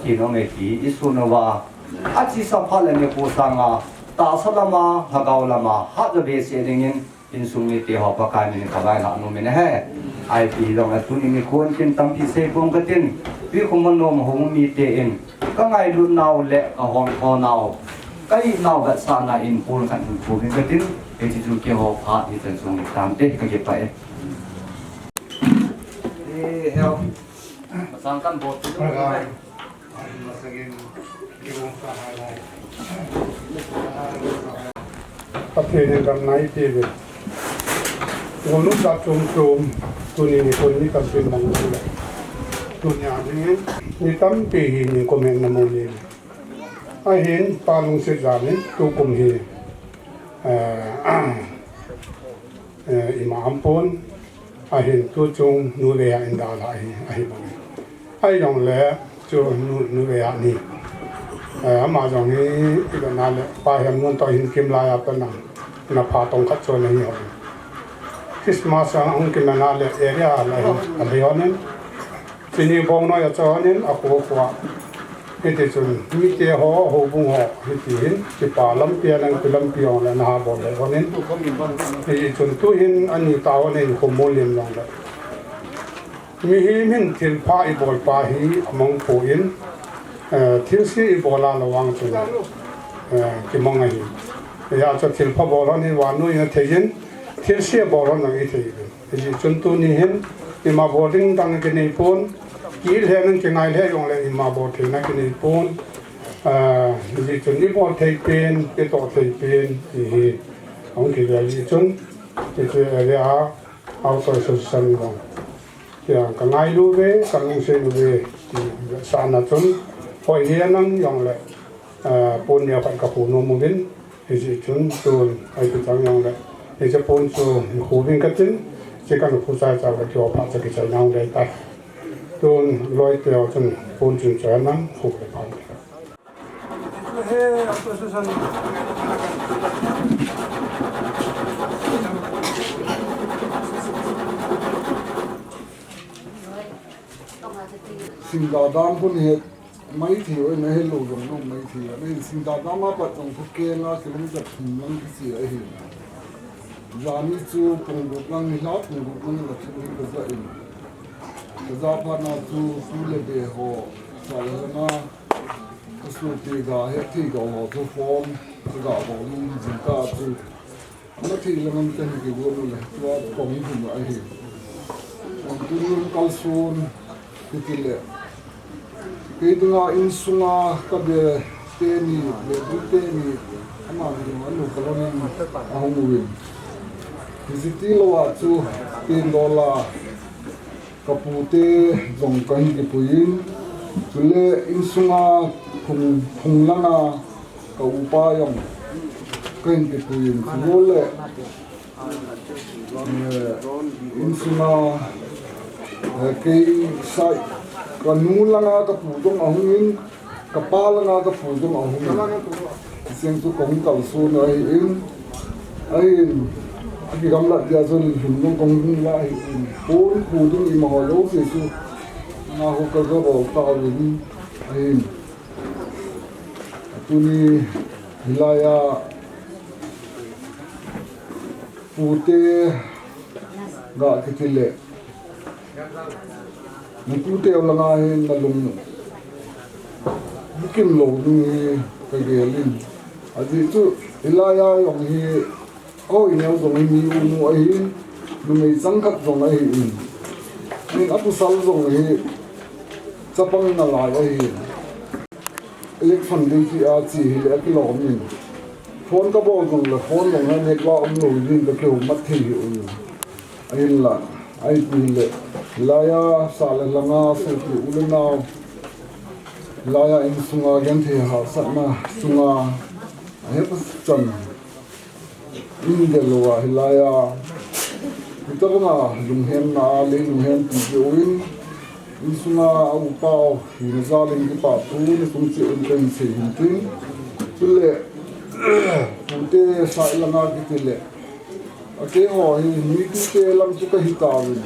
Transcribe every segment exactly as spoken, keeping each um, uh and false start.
Kinong e ti isun uva, achesa phat le nikho sanga, tahsa lama, lhagao lama, hat jo behseh dingin, insung mite ho Pakai min in kavailhah nom in ahi. Ipi hijongle tuni nikho in kin tampi seipong katin, tuikhom mun nom hung mite in, kangailut nau le kahon khonau, kahinau vetsahna in pon khat in pon in katin, hiche chu keiho phat hichan sung hitante, kakipah e. Masang kan bol. Pathen in damna eipeuve. Golnop jat chom chom, tuni nikho in mi tampin mang le. Tunia dingin, mi tampi hi min comment na mu ni. Ahin, pa lungset jal in, tukum hi, eh, eh, ima aumpon, ahin tuchung nu Veha in dalha ahi, ahibang in. Ahijongle, chu nu, nu Veha ni. Eh, ama jong hi, ivetna le, Pa Hemnun toh hin kimlai a pat na, na pha tong khat chon ahi hon. Christmas a hung kimna le, area la hin, alhi hon in. Chini bong noi a chon in, akho kho a. Hiti chun, mite ho, houbung ho, hiti hin, kipa lampi a nang pi lampi jong le, na ha bol le hon in. Hiti chun, tuhin, ani tao nei khommo lim jong le. Mihem hin thilpha ibol pa hi amang poi, eh, thilse ibol a lou vang chun, eh, kimang ahi. Hijeh chun thilpha bol hon hi vannoi in athei in, thilse bol hon jong ithei in. Hijeh chun tuni hin, ima bol ding dang kinei pon, kilhen in kingai lheh jongle ima bol theina kinei pon. Eh, hijeh chun ibol thei pen, itoh thei pen, ti hi, ahung kigel jeh chun, hiche area a, Auto Association in jong. Tia kangailu ve, kalungset uve, ti vetsahna chun, hoi hi anang jongle, ah, pon neo khat kakhu nom uvin, hijeh chun tun, ipi chang jongle, hiche pon chu khuh uvin katin, hiche kakhu chai chai kati ho phat cha kichai nau dei tai. Tun, loi teo chun, pon chun chai nang, khuh le phan. Singda dam khun hi maithei oi, na helou jong lou maithei a. Nei singda dam a pat jong khu kenga kilometer thum lang kiche ahi. Jani chu pung gup lang, nilhah pung gup lang la thu hi kaja in. Kaja phat na chu, tu le be ho, sa le na, Ka sopi ga hethei ga ho chu form, ka ga bol in jingkah chu. Ana thei le ngam ten kigon u le, tua kong hum ahi. Tuni kalson, kiti le. Kei dinga insunga ka be teni, be bu teni, ama dinga anu ka lon in ahung uvin. Hiche tilou a chu, tin dola. Ka pute jong kahin kipui in, chule insunga phung, phung langa ka upa jong kahin kipui in, chule, eh, insunga, eh, kei sai, ka nu langa ka pu jong ahung in, Ka pa langa ka pu jong ahung in. Hicheng chu kahung kalson u ahi in. Ahin, akigamlat dia chun lhum jong kahung lhung la ahi in. Pon khuh ding ima ho jouse chu. Nga ho ka ga bol tauvin. Ahin. Tuni hilai a pute ga kiti le. Natute u langa hin nalung bukim lou ding hi kagel in. Ajeh chu hilai a jong hi, ahin neo jong hi mi unu ahin, numei chang khat jong ahin. Min apasal jong hi chapang nalai ahin. Election ding tia che hile akilom in. Phone kabol jong le phone jong le network umlou din kakihoumat thei hi u. Ahinla, ahi hile, hilai a sah le lhanga sopi u le nao, hilai a insunga genthei hahsatna chunga, ahe pasal chan. India lou a hilai a, hitobanga lunghemna a lei lunghem pi jeh uvin, insunga a upa u hina jal in kipathu na sung cheh un kahin sei hin tin. Chule, pute sah langa kiti le, a keiho hi mi tute lam chu kahi tauvin.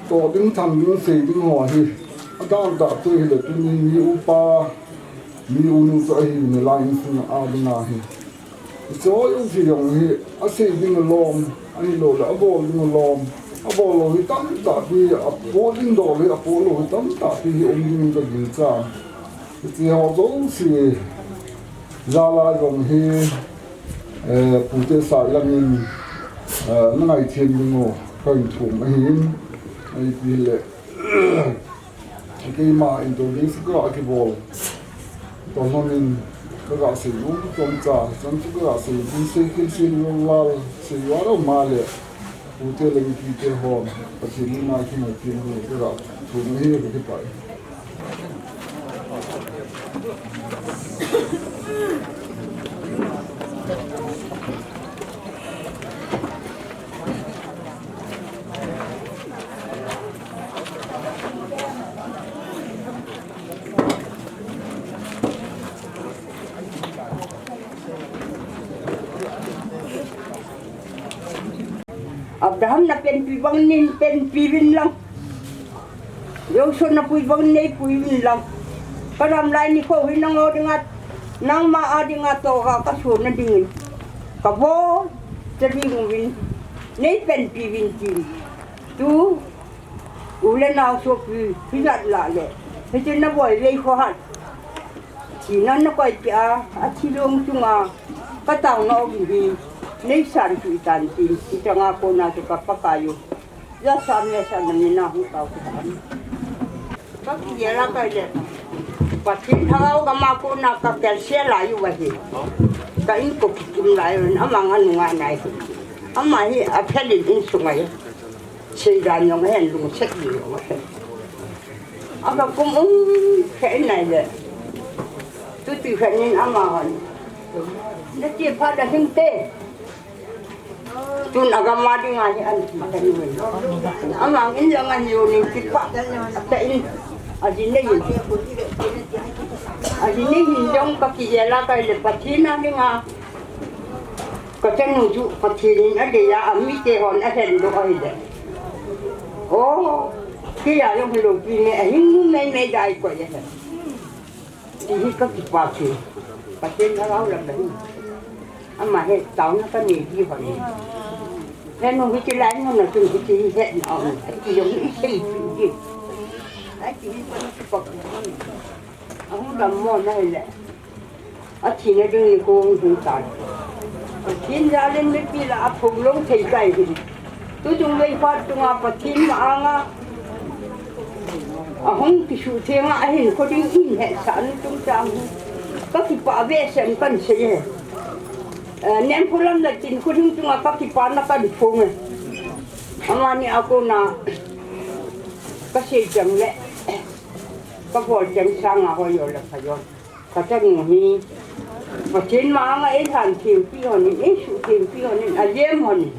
Toh ding tham ding sei ding ho hi, Adan tah chu hile tuni mi upa, mi unu chu ahi nalai insung a dinga hi. Hiche ho jouse jong hi asei ding alom, ahilouleh abol ding alom, abol lou hi tamtah pi, apo ding dol hi apo lou hi tamtah pi hi um ding kagingchan. Hiche ho jouse jal a jong hi, eh, pute sah langin, eh, nangaithem ding u kahin thum ahin, ipi hile keima introduce ka kibol. Tohlonin kaga sei u chomcha, chan chu kaga sei u, sei khel sei u lal, sei u lal ma le. Pute le mipite hon, Pathen in na kingaithem u kaga thum ahi, kakipah e. Abraham napenpi bang neipenpi uvin lang. Joshua napui bang neipui uvin lang. Kadam lai nikho hi nangho dinga, nangma a dinga toh a kasonna dingin kabol ta ding uvin, neipenpi uvin tin. Tu u le nao sopi hijat lah le, hitin naboi vei khohat. Thina nakoipeh a, athi long chunga kataona um hi neisanpeh tan tin, hichanga kona chu ka Pakai u, ja sa me sa na mina hung tao kitan. Kakigel a kaile, Pathen thagau gam a kona kakelsel lai uva hi, ka inko kikim lai uvin, ama nunga nai hi, ama hi aphelin insunga hi. Seidan jong ahen, lungset ding jong ahen. Aka kum um khe in nai le. Tuti khat nin ama hon, nati phat a hing te. Tun agam a dinga hi an ma kan uvin. Ama in jong an jong nin kipah ta in. Ajinei in. Ajinei in jong kakigel a kaile Pathen a dinga. Kachanu chu Pathen in adei a, amite hon ahendoh ahile. O, keiya jong hilou pi nge, ahing meimei dai koi ahi. Ti hi kakipah chu. Pathen lhagao lam ahi. Ama hi taona kanei ji hon. Henu hiche lai mun a chun hiche hi hetna um. Ati jong hi sei chu ji. Ati hi kakipah. Ahung dammo na hile. Athina ding nikho hung tan. Pathen jal in mipi lah a phonglou thei kai hi. Tuchung vei phat chunga Pathen ma anga ahung kisuhtheng a ahinkho ding in hetsah na chungchang hi kakipah behseh in kahin sei e. Eh, Nemphu lam le Tinkhu ding chunga kakipana kahin phong e. Amani a kona kasei cheng le kabol cheng sanga hoi o le phai o. Kachanu hi Pathen ma anga eilhan thengpi hon in, eisuhthengpi hon in, alem hon in.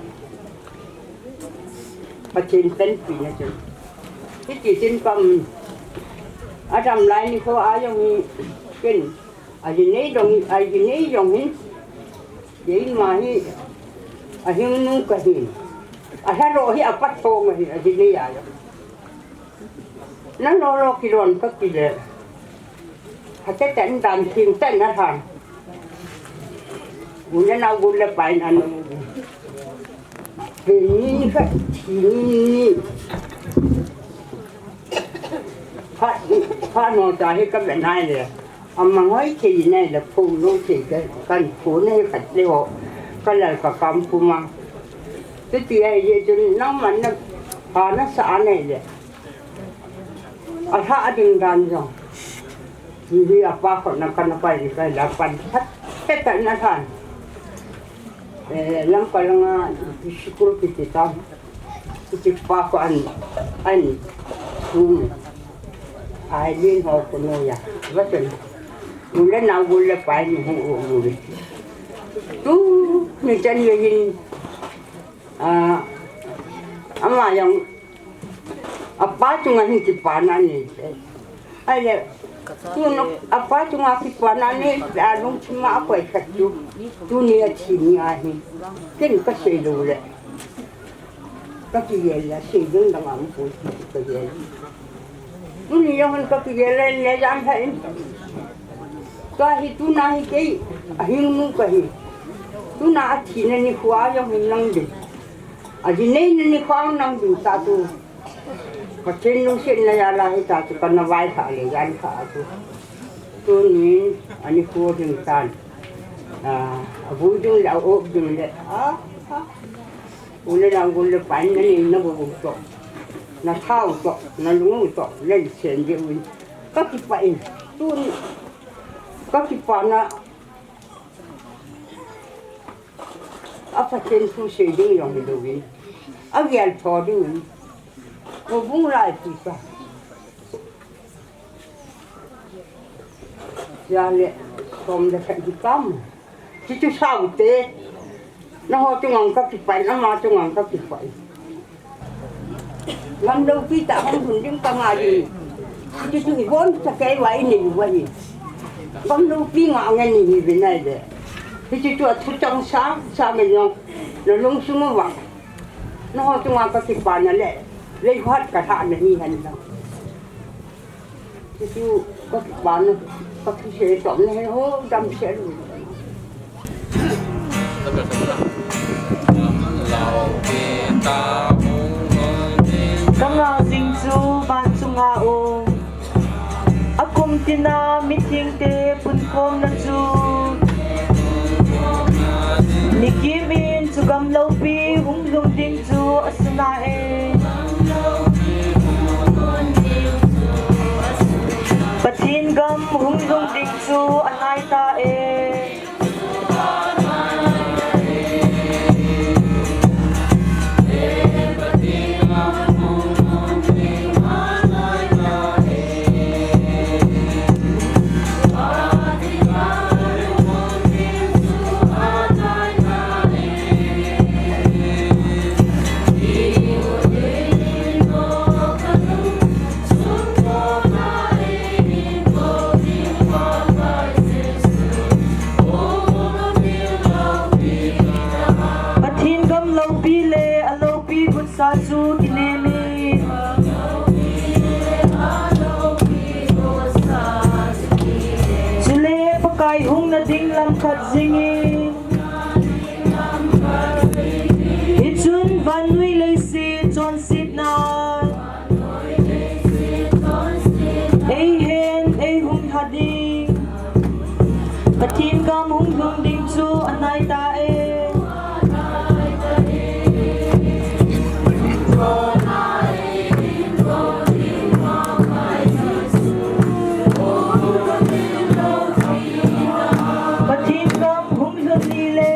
Pathen panpina chu. Hiti chun kam adam lai nikho a jong hi ken, ajinei jong, ajinei jong hin, keima hi ahingnu kahin. Alhalo hi apathong ahi, ajinei a jong. Nalolo kilon kati le. Hate ten dan thim ten alhan. U le nao gol le pai in anu. Hini khat, hini. Phat, phat no ta hi kabe nai le. Amang hoi thei nai le phonglou thei ka, kahin phong e khat le ho. Kalal kakam puma. Tuti ahi jeh chun nangman na, pha nasah nai le. Alhah ding dan jong. Hihi apa khut na kana pai ding kahi le pan phat phat na than. Eh, Lamka langa school kiti tam. Kiti pa ko an, an. Hmm. Ai din ho ko no ya. Vasen. U le nao gol le pai ni hu u u. Tuni chan ye hin. Ah, ama jong apa chunga hin kipana anei. Ahile, tun apa chunga kipana anei, alungthim a akoi khat chu, tuni athi ni ahi. Ken kasei lou le. Kakigel le, sei ding dang aum poi ti kagel. Tuni jong hin kakigel le le jan kha in. Tua hi tuna hi kei ahing nu kahi. Tuna athina nikho jong hin nang ding. Ajinei na nikho nang ding ta tu. Pathen lungsetna jal a hi ta tu kana vailhah le jan kha tu. Tunin anikho ding tan. A, abul ding le, a-op ding le. A, a. U le nao, gol le pai, na nei na gou toh, na thao toh, na lung toh, na sen diu in. Kakipah in, tun kakipah na, a Pathen thu sei ding jong hilou in, agel tho ding in. Houbung lai pi ta. Jale, som le khat di kam. Hichu sao te. Nangho chunga kakipah in, ama chunga kakipah in. Gam loupi tah hung lhun ding kangai in. Hichu chu ibon cha kei uva inei uva in. Gam loupi nga ngen in ive nai le. Hichu chu athu chang sa, sa me jong. Nalung sung uva. Nangho chunga kakipah na le. Lei hat kalhah na hi hen lang. Hichu kakipah na, kakisei tom na hi ho, damsel. Kanga jing chu van chunga um. Akum tina mithengte punkhomna chu. Nikim in chu gam loupi hung lhung ding chu asuna e. Pathen gam hung lhung ding chu anai ta e. Pathen gam loupi le aloupi gunsa chu kinem in. Chule Pakai hung nading lam khat jing in. Hichun vannoi leiset chonsetna eihen eihung lha ding. Pathen gam hung lhung ding chu anai ta e. Pathen gam hung lhun ni le.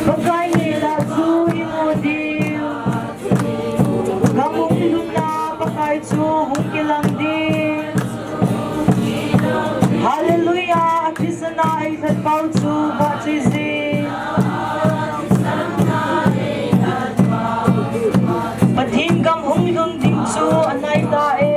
Pakai ngeina chu imu diu. Gam hung lhunna Pakai chu hung kilang ding. Hallelujah, athisana eilhat pau chu vahchoi jing. Pathen gam hung lhun ding chu anai ta e.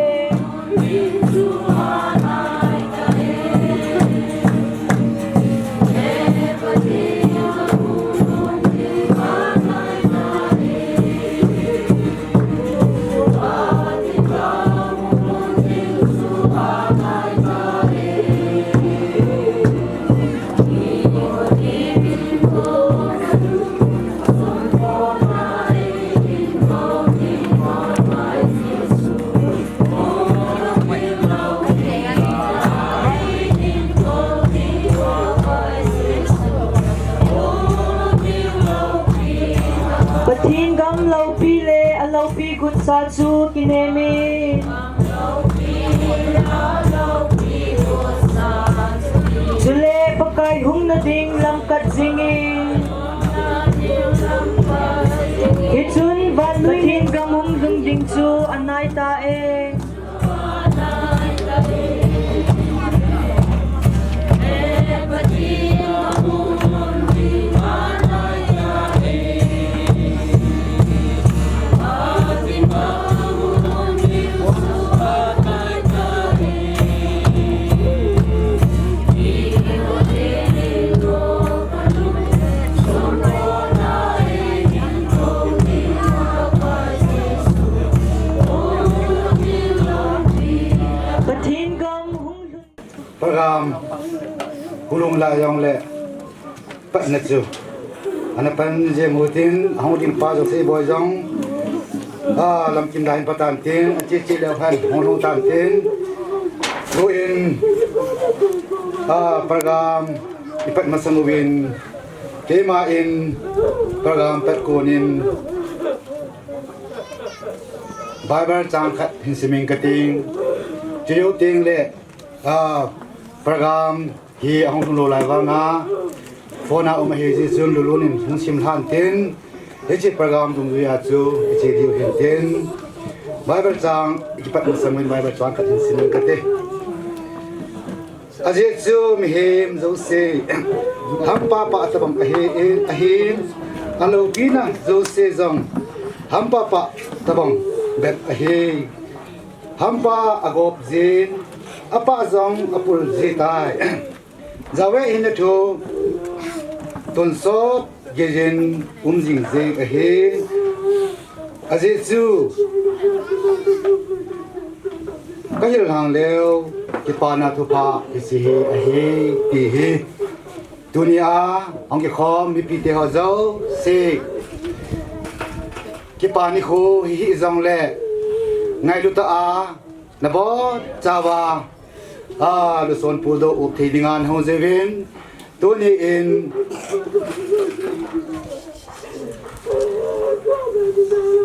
Pathen gam loupi le aloupi gunsa chu kinem in. Chule Pakai hung nading lam khat jing in. Hichun vannoi Pathen gam hung lhung ding chu anai ta e. La jong le patna chu ana pan jeng u tin, ahung ding pa Joseph boi jong, a, lamkim dan patan tin, achi chi le han hung hung tan tin, tu in, a, program ipat masang uvin, keima in program pat kunin Bible chang khat hin simin kating. Chiu ting le, a, program hi ahung lhung lou lai vanga, phone a um ahi jeh chun lulun in hung sim lhan tin, hiche program dungjui a chu hiche diu hin tin, Bible chang ikipat masang uvin Bible chang khat hin simin kate. Ajeh chu mihem jouse hampa pa tabang ahi, ahin, aloupina jouse jong hampa pa tabang bep ahi. Hampa agop jin, apa jong apul ji tai. Jove hin athu tonsot geijin um jing jing ahi. Ajeh chu kahil hang leu, kipana thupha hiche hi ahi, ti hi. Tunia hung kikhom mipite ho jouse kipa nikho hi hih jongle, ngailu tah a nabonchauva, a, luson puldo up thei dinga nahung jiuvin, tuni in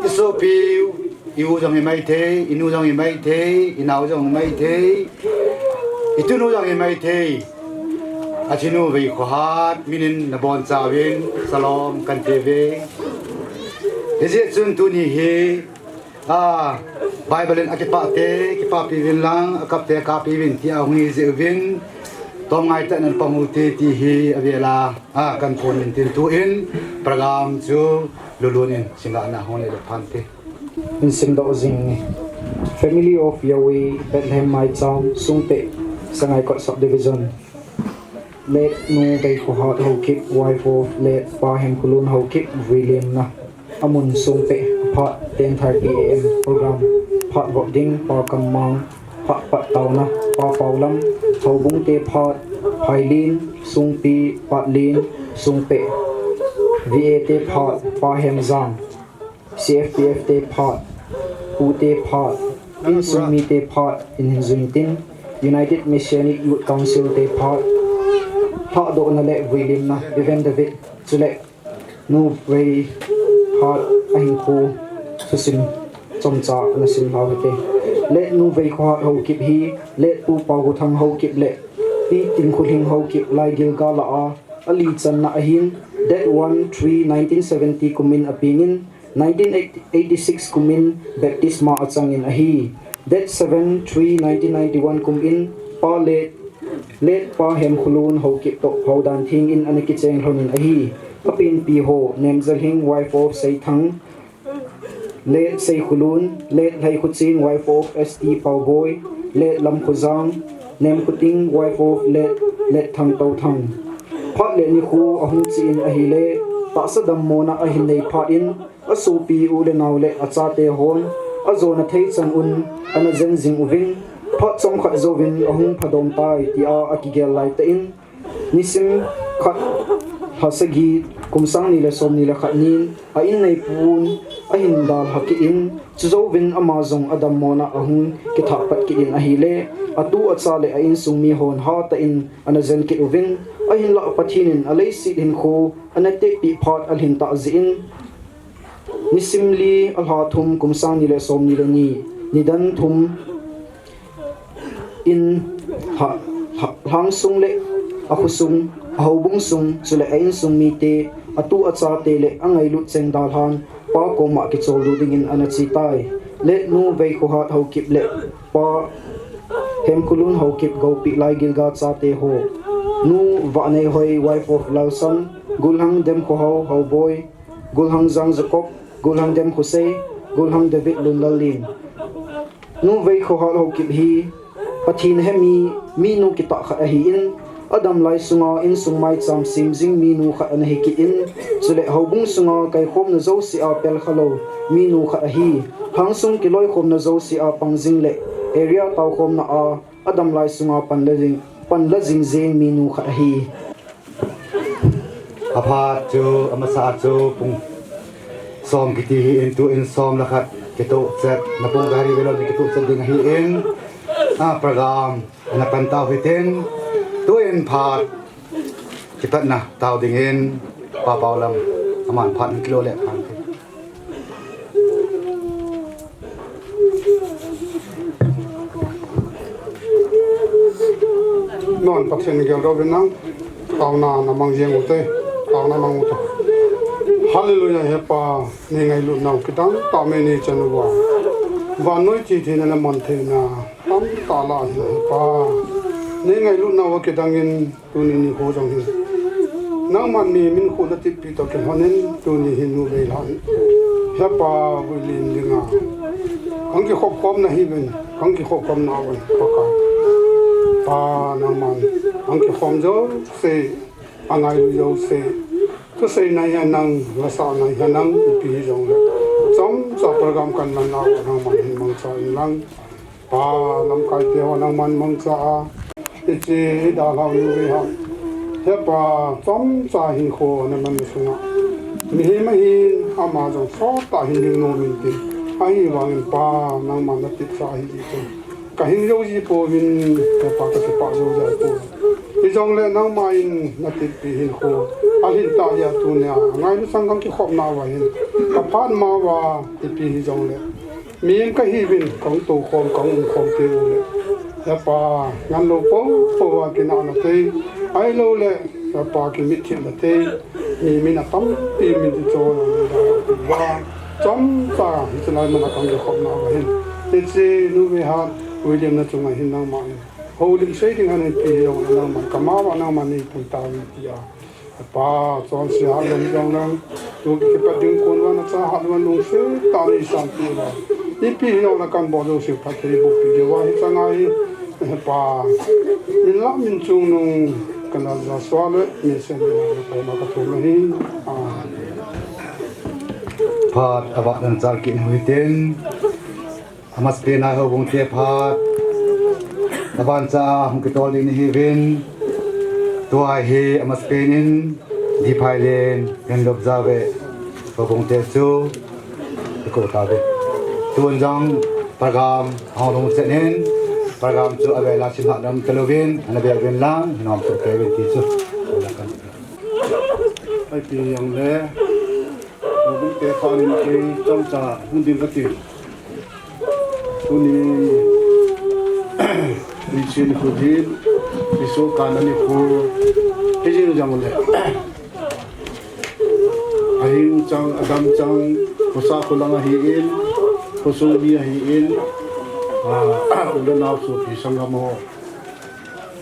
isopiu, i-u jong hi maithei, inu jong hi maithei, inao jong hi maithei, itunu jong hi maithei. Achinu Veikhohat minin nabonchauvin salom kante uve. Hijeh chun tuni hi, a, Bible in akipah te kipahpi uvin lang, akap te kappi uvin tia hung hi jeh uvin, tomngai tah in pang ute ti hi avela, a, kaphon in tin, tu in program chu lulun in simlhahna hung nei le phante. Hin simdoh jing ni. Family of Yahweh, Bethlehem Maicham, Sungpeh, Sangaikot Subdivision. Late Nu Veikhohat Haokip, wife of late Pa Hemkholun Haokip, vuilimna. Amun Sungpeh, aphat ten thirty A M. Program phat vop ding, Pa Kammang, phat pat taona, Pa Paolam, houbung te phat, Phailin, Sungpi, Patlin, Sungpeh. V A te phat, Pa Hemjang, C F P F te phat, pu te phat, insung mite phat in hin jui intin, United Messianic Youth Council te phat, lhahdohna le vuilimna, Reverend David, chule Nu Veikhohat ahinkho thusim chomcha ana simlhau hite. Late Nu Veikhohat Haokip hi, late Pu Paogothang Haokip le Pi Tinkholhing Haokip Laigilgal a, ali channa ahin, date one three nineteen seventy kumin apengin, nineteen eighty-six kumin baptisma achangin ahi. Date seven three nineteen ninety-one kumin Pa late, late Pa Hemkholun Haokip toh houdan thengin ana kicheng lhonin ahi. Apenpi ho, Nemjalhing, wife of Seithang, late Seikholun, late Lheikhochen, wife of S T Paoboi, late Lamkhojang, Nemkhoting, wife of late, late Thangtouthang. Phat le nikho ahung chen ahile, tahsa dammona ahin nei phat in, asopi u le nao le achate hon, ajona thei chan un, ana jen jing uvin, phat chomkhat jouvin ahung phadom tai, tia akigel laitah in, nisim khat, lha sagi, kum sang ni le som ni le khat nin, a-inneipun ahin dalha kit in, chujouvin ama jong adammona ahung kithah pat kit in ahile, atu acha le a-insung mihon hatah in ana jen kit uvin, ahinlah Pathen in aleiset hinkho ana tehpeh phat alhin tah jeh in, nisim li, alha thum, kum sang ni le som ni le ni, nidan thum in, lha-, lha-, lhangsung le akhosung, ahoubung sung, chule a-insung mite, atu achate le angailut cheng dalhan, Pa koma kicholdo dingin ana che tai. Late Nu Veikhohat Haokip le Pa Hemkholun Haokip Gopi Laigilgal chate ho. Nu Vahneihoi, wife of Lalsan, Golhang Demkhohao Haoboi, Golhang Jang Jacob, Golhang Demkhosei, Golhang David Lunlallin. Nu Veikhohat Haokip hi Pathen ahemi minu kitah khat ahin, adam lai sunga insung maicham sem jing minu khat ana hi kit in, chule houbung sunga kaikhomna jouse a pelkhalou minu khat ahi. Lhangsung kiloikhomna jouse a pang jing le area taokhomna a adam lai sunga pan le jing, Panla jingjing minu khat ahi. Aphat chu, amasa chu pung som kiti hi in tu in som le khat kitoh chet, napung gari velo kitoh chet ding ahi in, a program ana pan tau hitin, tu in phat kipatna tau dingin, Pa Pau Lam, aman phat kilo le phan. Non Pathen geldoh uvin lang, taona na mang jeng ute, taona mang ute. Hallelujah, He Pa, nei ngailut nau kidang tah me nei chan uva. Vannoi chitheina le montheina tamtah lah hi, He Pa, nei ngailut nau kidang in, tuni nikho jong hi nangman mi min khu na tipi toh kilhon in, tuni hi nu vei lah in, He Pa, vui lim dinga kang kikhop khom na hi ven, kang kikhop khom na ven, Pakai. Pa, nangman kang kikhom jouse, angailu jouse, thusei na hi nang, lasa na hi nang, ipi hi jong le, chomcha program kan man na nangman hin mangcha in lang. Pa, lamkai te ho nangman mangcha a, hiche hi dalhau nu vei ha, He Pa, chomcha hinkho na man sunga, mihem ahin ama jong sot tah hin ding nom in tin, ahivangin Pa, nangman na tipsa ahi jeh chun, ka hing jou ji pouvin, He Pa, ka kipah jou jai pouvin. Hijongle nangma in na tipi hinkho alhin tah jeh a tunia ngailu sang kang kikhop nauva hin, ka phat mauva ipi hijongle, mi in ka hiuvin, kang tou khom, kang um khom te u le, He Pa, ngan lou pou pou a kinahna te, ahilou le, He Pa, kimitthemna te, mi min a tampi min ti cho na le da va, chomcha hiche lai mun a kang kikhop nauva hin, hiche nu vei ha, William na chunga hin nangma in houlim sei ding ahin, ipi hijongle nangman ka mauva nangman nei pui tauvin tia. Pa, chonse hat lou hijongle, tu kipat ding kon uva na cha hat uva lungset tah a nei sanpeh uva, ipi hijongle kan bol jouse phatthei boh peh diu ahi, changa hi, Pa, min lah min chungnung ka Lal Joshua le, min sen le, na koma ka thum ahi. Amen. Phat avat nan chal kit u hitin, amasapen a houbung te phat avancha a hung kitol ding nahiuvin, tua hi amasapen in Diphailen Henlop Jave houbung te chu ikou tauve. Tun jong program ahung lhung chet in, program chu avel a simlhah nom talouvin, ana ve uvin lang, hinom chu kei uvin ti chu. Ipi hijongle, houbung te phat in kei chomcha hung ding kati. Tuni, Christian khu hin, Jesu kan ani khu, hijing jongle, ahing chang, adam chang, khosa kholang ahin, khosung mi ahin, a, u le nao sopi sanggam ho,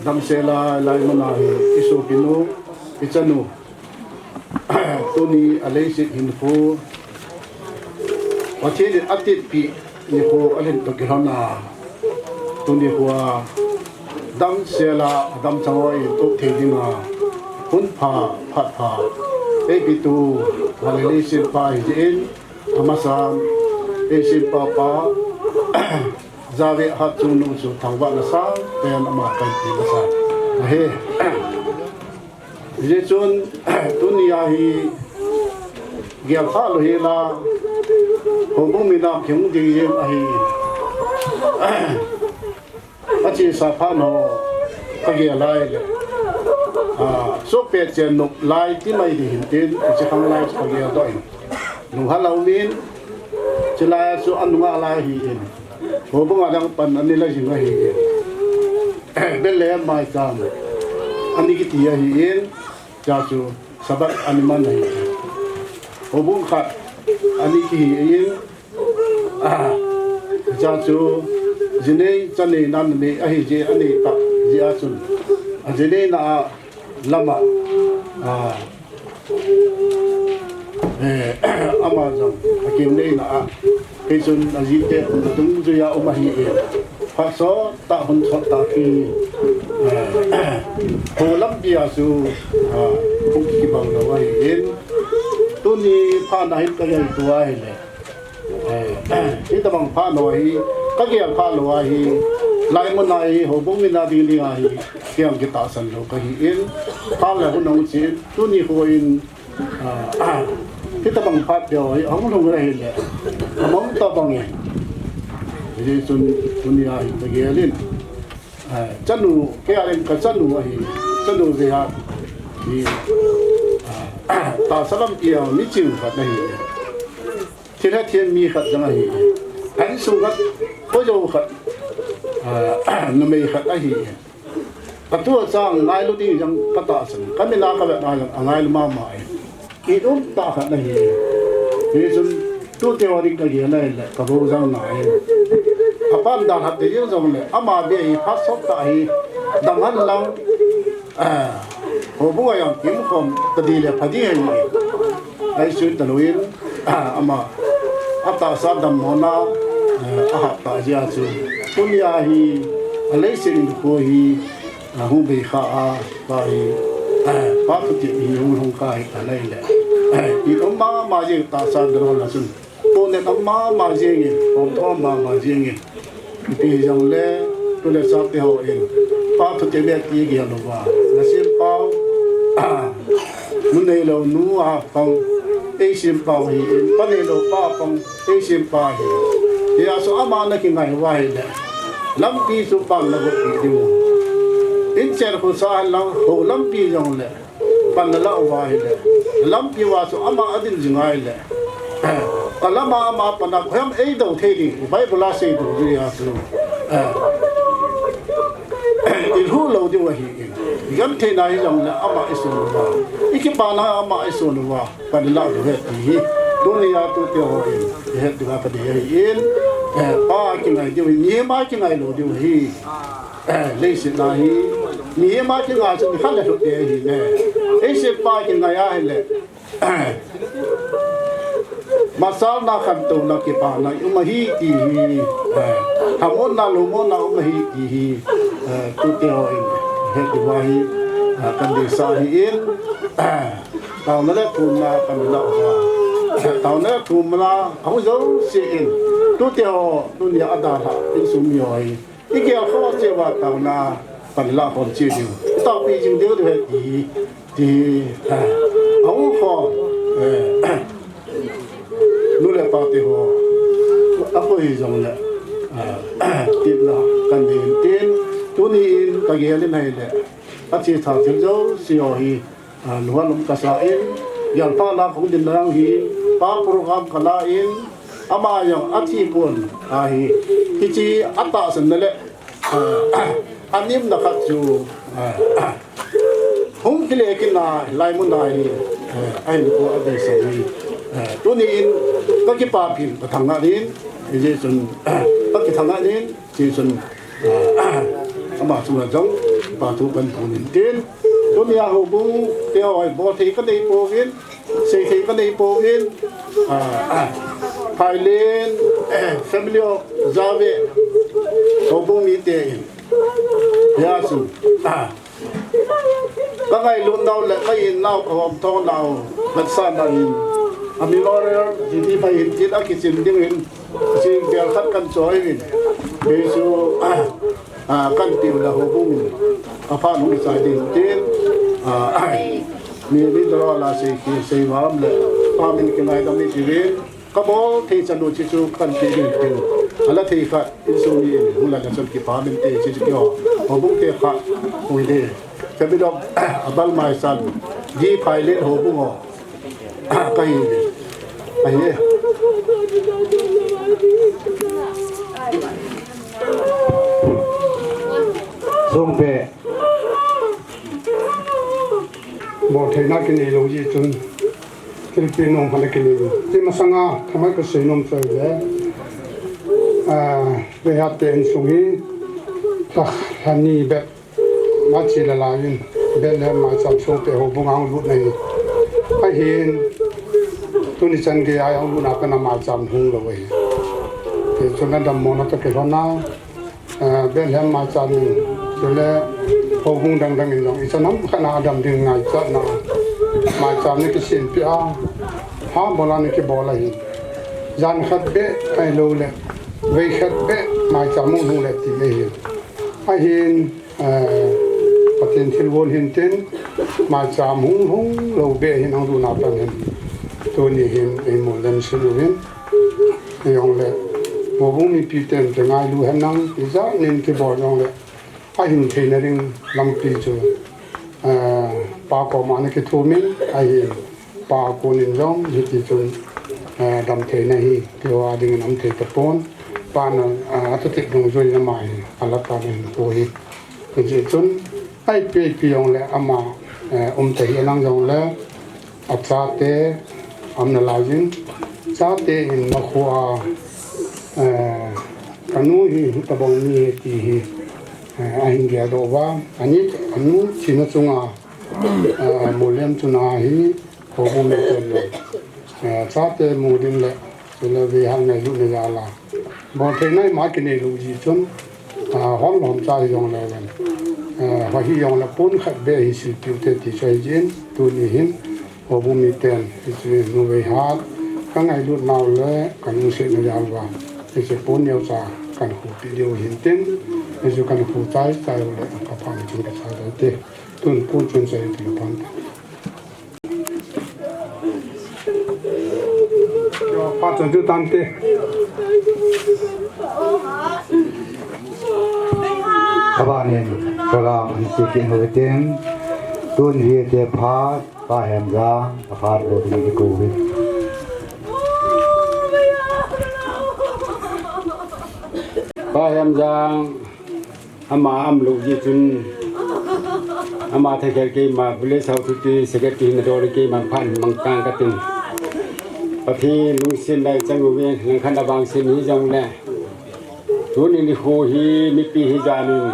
damsel a lai mun a hi, isopinu, ichanu, tuni a leiset hinkho, Pathen in atitpeh nikho alhin toh kilhon a, tuni khoa damsel a adam chang ho in tup thei dinga, hun pha, phat pha eipetu, van le leiset pa hijeh in, amasan, eisempa pa, Jave Hatchungnung chu thangvahna sangpen ama panpi masa ahi. Hijeh chun, tunia hi gelkha lou hela, houbung mi nam kihung ding jeng ahi. Achesa phat ho kagel lai le, a, sohpet chen nop lai ti mai ding hintin, hiche khang lai chu kageldoh in, lunghal a um in, chulai a chu anunga lai ahin, houbung a lang pan ani la jing ahin, Bethlehem maicham ani kiti ahin, chua chu Sabbath ani man ahin, houbung khat ani kihi ahin, chua chu jinei chanei nan nei ahi jeh, anei tah jeh a chun, ajineina a lam a, a, eh, ama jong akineina a, hichun ajite um dungjui a um ahin, phat sottah hun sottah ki, eh, kho lampi a chu, a, hung kibang lou ahin, tuni phat na hin kangaito ahile, eh, hitabang phat lou ahi, kagel phat lou ahi, Laimun a hi houbung min a ding ding a hi, kei jong kitahsan lou kahi in, phat le hun hung chen, tuni kho in, ah, hitabang phat peh hi ahung lhung ahile, amang tabang in. Hijeh chun tuni a hi kagel in, ah, chanu, kei a ding kachanu ahi, chanu veha hi, ah, tahsa lampi a miching khat ahi. Thilha thim mi khat jong ahi. Insung khat, khojou khat, ah, numei khat ahi. Katu achang ngailu ding jong katahsan. Kamin a kavet na jong angailu mama e. It um tah khat ahi. Hichun tute ho ding kagel ahile, kabol jong nai. Apan dalha te jeng jongle, ama beh hi phat sot tah hi, dang hen lang. Ah, houbung a jong kium khom tading le pha ding ahi. Ahi sui talou in, ah, ama, atahsa dammona, eh, ahap tah jeh a chu. Tuni a hi, aleiset in kho hi, ahung bei kha a, pa hi, eh, pa thuti hi hung hung kha hi talai le. Eh, it um mama jeng tahsa dammona chun. Ponet um mama jeng in, pomthom mama jeng in. Ipi hijongle, tu le chate ho in, pa thute beh ti gel louva, nasem pau, ah, nu neilou nu a pang, eisem pau hi in, pa neilou pa pang, eisem pa hi. Hijeh a chu ama nakingai uva ahile, lampi chu pan nagot pi diu. Inchen khosa hen lang, hou lampi jongle, pan nalah uva ahile, lampi uva chu ama adin jing ahile, eh, kalama ama pan a koiham eidou thei ding, Bible a seidoh jeh a chu, eh, ilhuh lou diu ahi in. Igentheina hijongle ama ison uva, ikipana ama ison uva, pan ilah diu ahi ti hi, tuni a tute ho in ihet diuva kadei ahi in, eh, pa kingai diu hi, mihem a kingai lou diu ahi. Eh, leiset a hi, mihem a kingai chu nikhat le lhut ding ahi ne. Eisem pa kingai ahile, machalna, khantouna, kipana um ahi ti hi, eh, hamonna, loumonna um ahi ti hi, eh, tute ho in het diuva hi, eh, kadeisah ahi in, eh, taona le thumna kahin lah uva. Eh, taona le thumna ahung jouse in, tute ho, tuni a dalha insung mi ho hi, igel khoh cheh uva taona pan ilah khom cheh diu, itaopi jing diu ahi ti, ti, eh, ahung khom, eh, nu le pa te ho, akoi hijongle, eh, tipna kahin nei in tin, tuni in kagel in ahile, achesa thil jouse ho hi, ah, lunghan um kasa in, gelpha la kahung dinna jong hi, pa program kala in, ama jong athi pon ahi, hiche atahsanna le, ah, animna khat chu, ah, hung kile kit na laimun a hi, ah, ahinkho adeisah hi, ah, tuni in kakipapin kathangvah in, hijeh chun, ah, kakithangvah in, Hichun, ah, ama chunga jong, pa thu kahin phon in tin. Tuni a houbung te ho hi bol thei kanei pouvin, sei thei kanei pouvin, ah, ah, Phailen, eh, family of Jave, houbung mite in. Hijeh chun, ah, Ka ngailut nau le ka in nau, ka hom thou nau, vetsahna in, a memorial, G D mai in tin a kichim ding in, jing vel khat kan choi in, Jesu, ah, kan tiu le houbung in, a phat hung chai ding tin, ah, mi, mi dro la sei ki, sei vam le, pa min kingaidam ni ti vin, Ka bol thei chan u chu chu kan ti ding tin. Ala thei khat insung mi in hung la na chun kipa min te chu chu kio. Houbung te khat hung de. Ka bi dok a bal mai chan. Di phai le houbung ho. Ka hi de. Ka hi. Song pe. Bol theina kinei lou jeh chun, thilpeh nom khat kinei lou. Ti masanga, thamai kasei nom chu ahile, ah, Rehat te insung hi, ta, lha ni bep, ma chi la la in, Bethlehem maicham sung te houbung a hung lut na hi. Ahin, tuni chan gei a hung lut na ka na maicham hung lou ahi. Ti chun na dammo na ka kilhon na, Ah, Bethlehem maicham in, chule houbung dang dang in jong, ichan ham khat na adam ding ngaichatna. Maicham na kisempeh a, ha bol a na kibol ahi. Jan khat beh, ahilou le, vei khat beh, maicham hung hung le ti ahi. Ahin, eh, Pathen thilgon hin tin, maicham hung hung lou beh hin ahung lhun a pat hin, tuni hin eimu lemsin uvin, hijongle, Houbung mipi ten kingailu henlang, ijat nin kibol jongle, ahin theina ding lampi chu, eh, Pa koma ana kithumin, ahin, Pa konin jong hiti chun, eh, damtheina hi, tiho a dingin aum thei tapon. Pan, eh, athuthip dungjuiyin ama hi, alaka in pu hi. Hijeh chun, ipi ipi jongle ama, eh, umta hi anang jongle, achate, aumna laiyin, chate in makhoa, eh, kanu hi, hitobang mi ahi ti hi, eh, ahin geldoh uva, ani, anu thina chunga, eh, Molem chun ahi, Houbung miten le, eh, chate mu ding le, chule veihat ngailutna jal a. Boltheina ima kinei lou jeh chun, ah, hom lom cha hijongle ven. Eh, hohi jongle pon khat beh hi silpiu te ti chu ahi jin, tuni hin, Houbung miten, hichu nu Veihat, kangailut nau le, kalungsetna jal uva. Hichu pon neocha, kahin khopi diu hin tin, hichu kahin kho chai chai u le, kapha ni chun kachai chai te. Tun pon chun chai ti pan te. Phat chun chu tante. Abanin program an ti kit u hitin, tun hi te phat, Pa Hemjang, aphat lou ding i kou uve. Pa Hemjang, ama aum lou jeh chun, ama thakhel keima, Village House Committee Secretary na dol keima phat mangtang katin. Pathen lungset nai chang uve, langkhat a vangset hijongle. Tuni nikho hi mipi hijat in,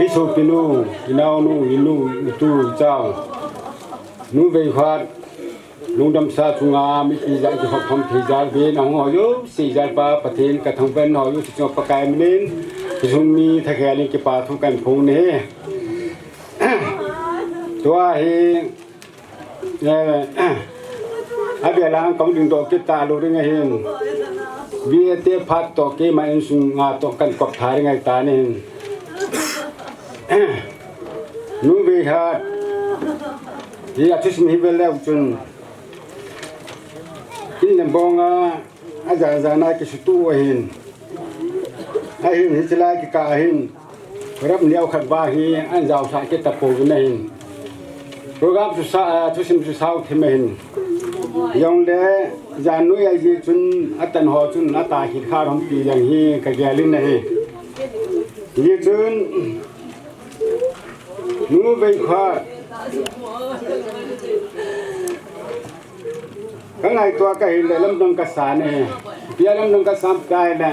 i sopinu, i naonu, i nu, i tu, i chao. Nu Veihat, lungdamsa chunga mipi jat in kihop khom thei jal uvin, ahung ho jouse jal pa, Pathen kathangvah in ho jouse chunga Pakai minin, hiche sung mi thakhel in kipa thu kahin phong e. Tua hi, eh, avel a kahung dingdoh kit talou ding ahin. Veihat te phat toh keima insunga toh kahin kop tha ding ahitan ahin. Nu Veihat hi athusim hi vel leu chun, in le bong a, ajan jan a kisutoh u ahin. Ahin hiche lai kikah ahin, program neokhat bang hi ahin jaosah kit tapouvin ahin. Program chu sa, ah, thusim chu sao thim ahin. Jongle, jan noi ahi jeh chun, atan ho chun, ata khit khat hung pi jeng hi kagel in ahi. Hijeh chun, Nu Veihat, kangaito a kahile lamdang kasan e. Ipi a lamdang kasan em itile,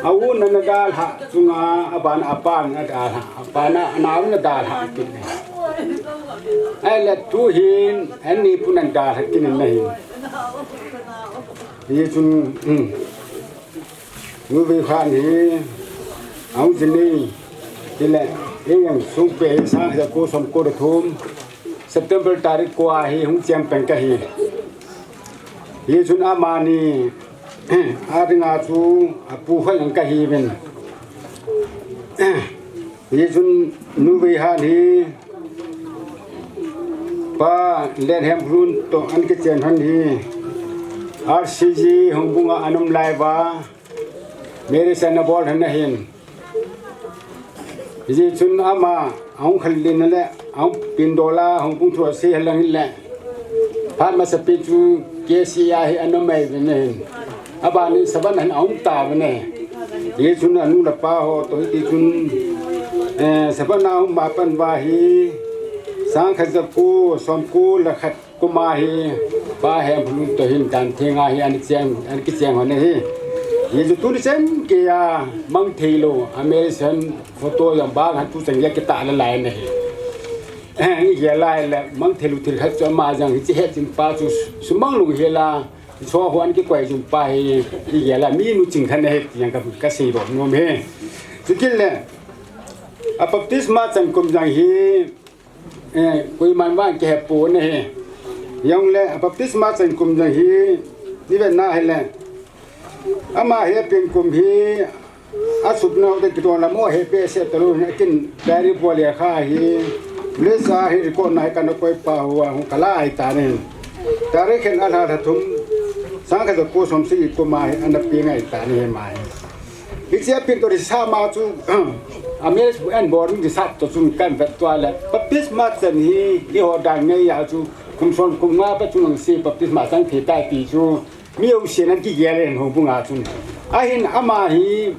a u na na dalhah chunga, aban apan na dalhah, apan a, anaonu na dalhah kit e. Ahile tuhin, ani pu na dalhah kit in ahi. Hijeh chun, um. Nu Veihat hi, ahung jin ni, tile, ei jong sung pe hi sang khat jako som ko le thum, September tarik ko a hi hung cheng peng kahi. Hichun amani, a dinga chu apu hoi ang kahiuvin. Hichun Nu Veihat hi, Pa Lenhemlun toh ana kichen lhon hi, R C G houbung a ana um lai uva, marriage ana bol lhon ahin. Hijeh chun ama ahung khalin le, ahung pindol a, houbung thu asei lhon le, phat masapen chu K C A hi ana um ahi uvin ahin. Abanin Saban a hin aum tauvin ahi. Hichun anu le apa ho toh hiti chun, eh, Saban a ahung ma pan uva hi, sang khat jako som ko le khat kum a hi, Pa Hemlun toh hin Dan Theng a hi ana cheng, ana kicheng lhon ahi. Hichu tuni chan geiya mang thei lou, a marriage photo jong bang han tu chan geiya kitah le lai ahi. I gel lai le, mang thei lou thil khat chu ama jong hiche hetchin pa chu sumang lou hel a, so ho ana kikoi jin pa hi, i gel a, minu ching khat ahi ti jong ka, kasei doh nom e. Chutile, a baptisma chan kum jong hi, eh, koiman vang kihe pon ahi. Jongle, a baptisma chan kum jong hi, i vet na hile, ama hi apen kum hi, Asupna te kidon la mo he pe se talu na kin diary bol ya kha hi. Lesa hi record na kana koi pa hua hung kala ai ta ne. Tare khen ala tha thum. Sang kha ko som si ko ma hi ana pi ngai ta ne ma hi. Hiche a pin to risama chu, a mes bu an bor risap to chun kan vet to la. Baptisma chan hi, i ho dan ngai ya chu, kum som kum nga pa chung si baptisma chang thei tai ti chu, mi u sian an kigel en ho bunga chun. Ahin ama hi,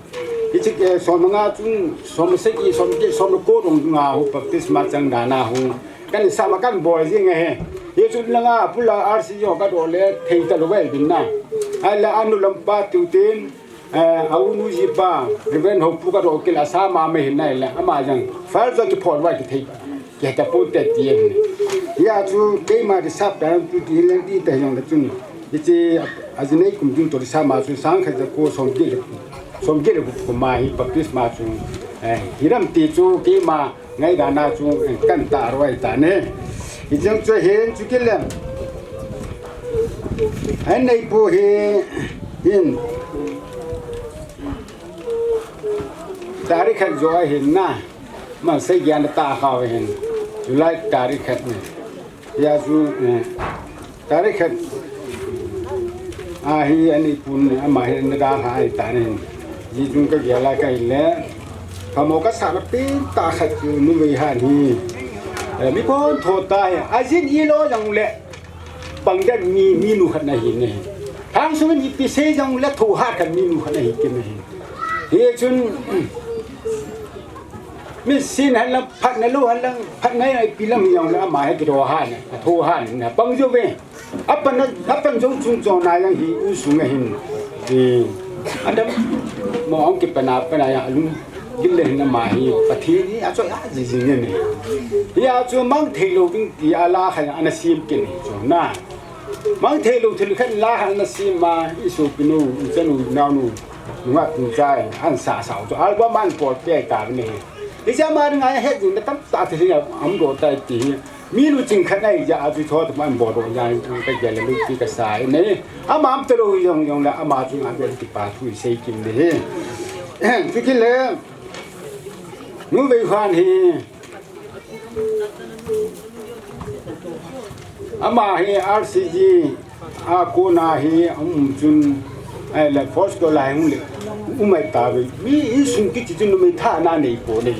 hiche, eh, som nga chun, som sagi, som ki, som ko rong nga ho baptisma chang dana ho. Kan sama kan bol jing e. Hichu langa pula R C jo ka do le thei ta lo vel din na. Ai la anu lam pa tu tin, eh, a unu ji pa, Reverend Hopu ka do kila sama me hin nai le, ama jang. Far jo ki phol wa ki thei. Ki ta pu te ti en. Ya chu keima di sap da tu ti le ti ta jong da chun. Hiche ajinei kum jun to di sama chu sang kha ja ko som ki le. Som ki le ko ma hi baptisma chu. Eh, hiram ti chu keima Ngai dana chu kan ta roi ta ne. Hijeng chu hin chu kilem. An nei pu hi hin. Tarik khat jo hin na. Man sei gyan ta kha hin. July tarik khat ne. Ya chu, eh, tarik khat. A hi ani pun ama hi na da ha ai ta ne. Ji jung ka gela ka le. Ka mo ka sa la pin ta khat chu nu vei ha ni. Eh, mi kon tho ta hi. A jin i lo jang le. Pang den mi, mi nu khat na hi ne. Thang su mi pi se jang le tho ha khat mi nu khat na hi ke ne. Hi chun, Min sin han lang, phat na lo han lang, phat ngai ngai pi lam hi jong le ama hi kido han, a tho han, na pang jo ve. Apan na, apan jo chung jo na jang hi u sung a hin. Eh, Adam mo ong ki pana, pana ya lung. Gil le hin ama hi, Pathen hi, a choi a ji ji ne ne. Hi a chu mang thei lo ding ti a la khan ana sim kin hi chu na. Mang thei lo thil khat la han na sim ma, i sopinu, i chanu, i naonu, nunga tung chai, an sa sao chu, album an pol pe ta ne. Hiche ama ngai het jing na tam ta thil a um do tai ti hi. Mi lu ching khat nai ja a chu tho ta man bol do ja, ka ja le lu ti ka sa ne. Ama am te lo jong jong la, ama chu ngai be ti pa thu sei kim ne. Chu ki le, nu vei khan hi. Ama hi R C G a kona hi, um, chun, ai le, force ko lai hung le, um, ai ta ve. Mi insung kichi chun numei tha na nei ko nei.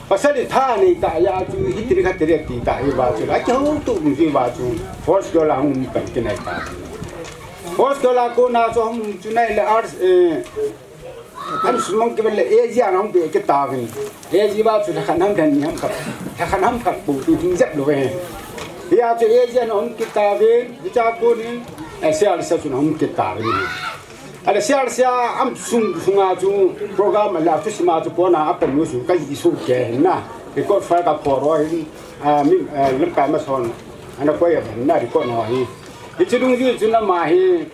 Pasal tha nei ta ya chu, hi tri kha tri ti ta hi va chu. A ki hung tu mu ji va chu. Force ko la hung pan ki nai ta. Force ko la kona chu hung chu nai le R, eh, An sumang ke le A G an hung be ke ta vin. A G ba chu khan ham dan ni ham kap. Khan ham kap bu tu ding jep lo ve. Ya chu A G an hung ke ta vin. Hi cha ko ni. A sial sa chu hung ke ta vin. A le sial sia am sung sunga chu program la chu sima chu ko na apan nu su ka i su ke na. Record file ka pho ro hin. A mi, eh, lam kai ma son. Ana ko ya na record no hi. Hi chu dung ju chu na ma hi.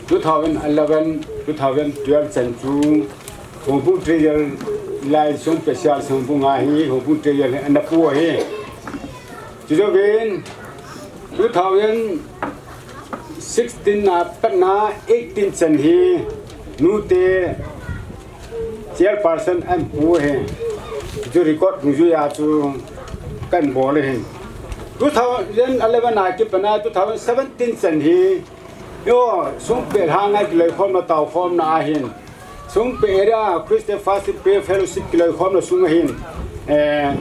Two thousand eleven, two thousand twelve chan chu, Hongpung Treasurer lai sum special sum pung a hi, Hongpung Treasurer hi ana pu hi. Chu chu vin, two thousand sixteen na pat na eighteen chan hi, nute chairperson an pu hi. Chu record nung ju ya chu kan bol hi. Two thousand eleven a kipana two thousand seventeen chan hi, Yo, sum pe hang a kiloi khom na tao khom na ahin. Sum pe area Christian Fellowship pe fellowship kiloi khom na sum ahin. Eh,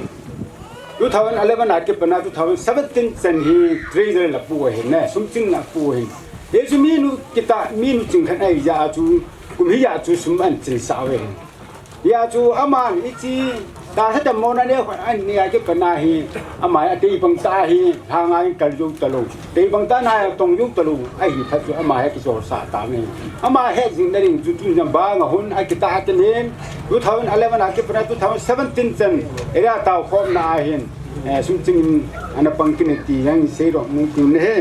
two thousand eleven a kipana two thousand seventeen chan hi treasurer la pu ahin ne, sum ching na pu ahin. He chu mi nu kita, mi nu ching khan ai ja chu, kum hi ja chu sum an chin sa ve hin. Ya chu aman ichi ta sa ta mo na ne khan an ne a kipana hi ama ya tei bang ta hi hang a kal jo ta lo tei bang ta na ya tong jo ta lo a hi phat chu ama he ki chol sa ta ne ama he jing na ring chu tu jam ba nga hun a kita a te nen two thousand eleven a kipana two thousand seventeen chan area tao khom na ahin eh, sum ching ana pang ki ne ti yang sei ro mu tu ne he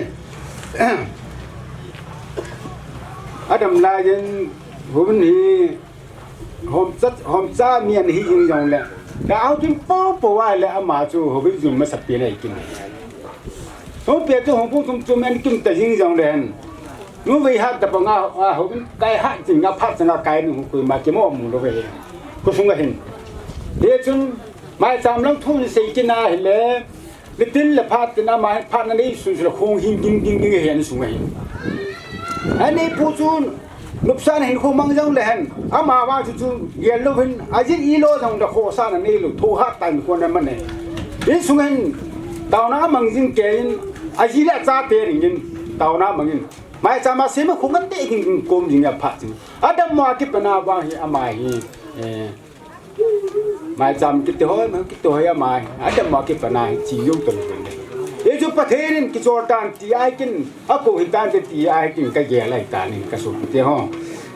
Adam la yen hun hi Hom cha, hom cha mi an hi jing jong le. Ka au tin po po wa le ama chu ho bi jun ma sa pi le kin. Ho pe chu hom pu tum tum an kim ta jing jong le han. Nu Veihat da banga a hou in kai hat jing a phat jing a kai nu koima kimo mu lou ve. Khosung a hin. Hichun maicham lang thu sei kit na hile. Nitin le phat tin ama phat na nei sun sun le khong hing ging ging ging hen sung a hin. Ani pu chun nopsahna hin khong mang jong le hen. Ama vang chu chu yel lou hin. Ajin ilo jong le khosahna nei lou. Tho hat tan khon na man ne. Insung a hin. Taona mang jing kei in. Aji le achate ring in. Taona mang in. Maicham a sema khong ante ging ging kom jing a phat chu. Adam mo a kipana vang hi ama hi. Eh. Maicham kiti hoi, ma kiti hoi ama hi. Adam mo a kipana hi, chi jong tong tong le. Hichu Pathen in kichol tan ti a kin, akou hi tan te ti a kin ka gel a hi tan in ka sum te ho.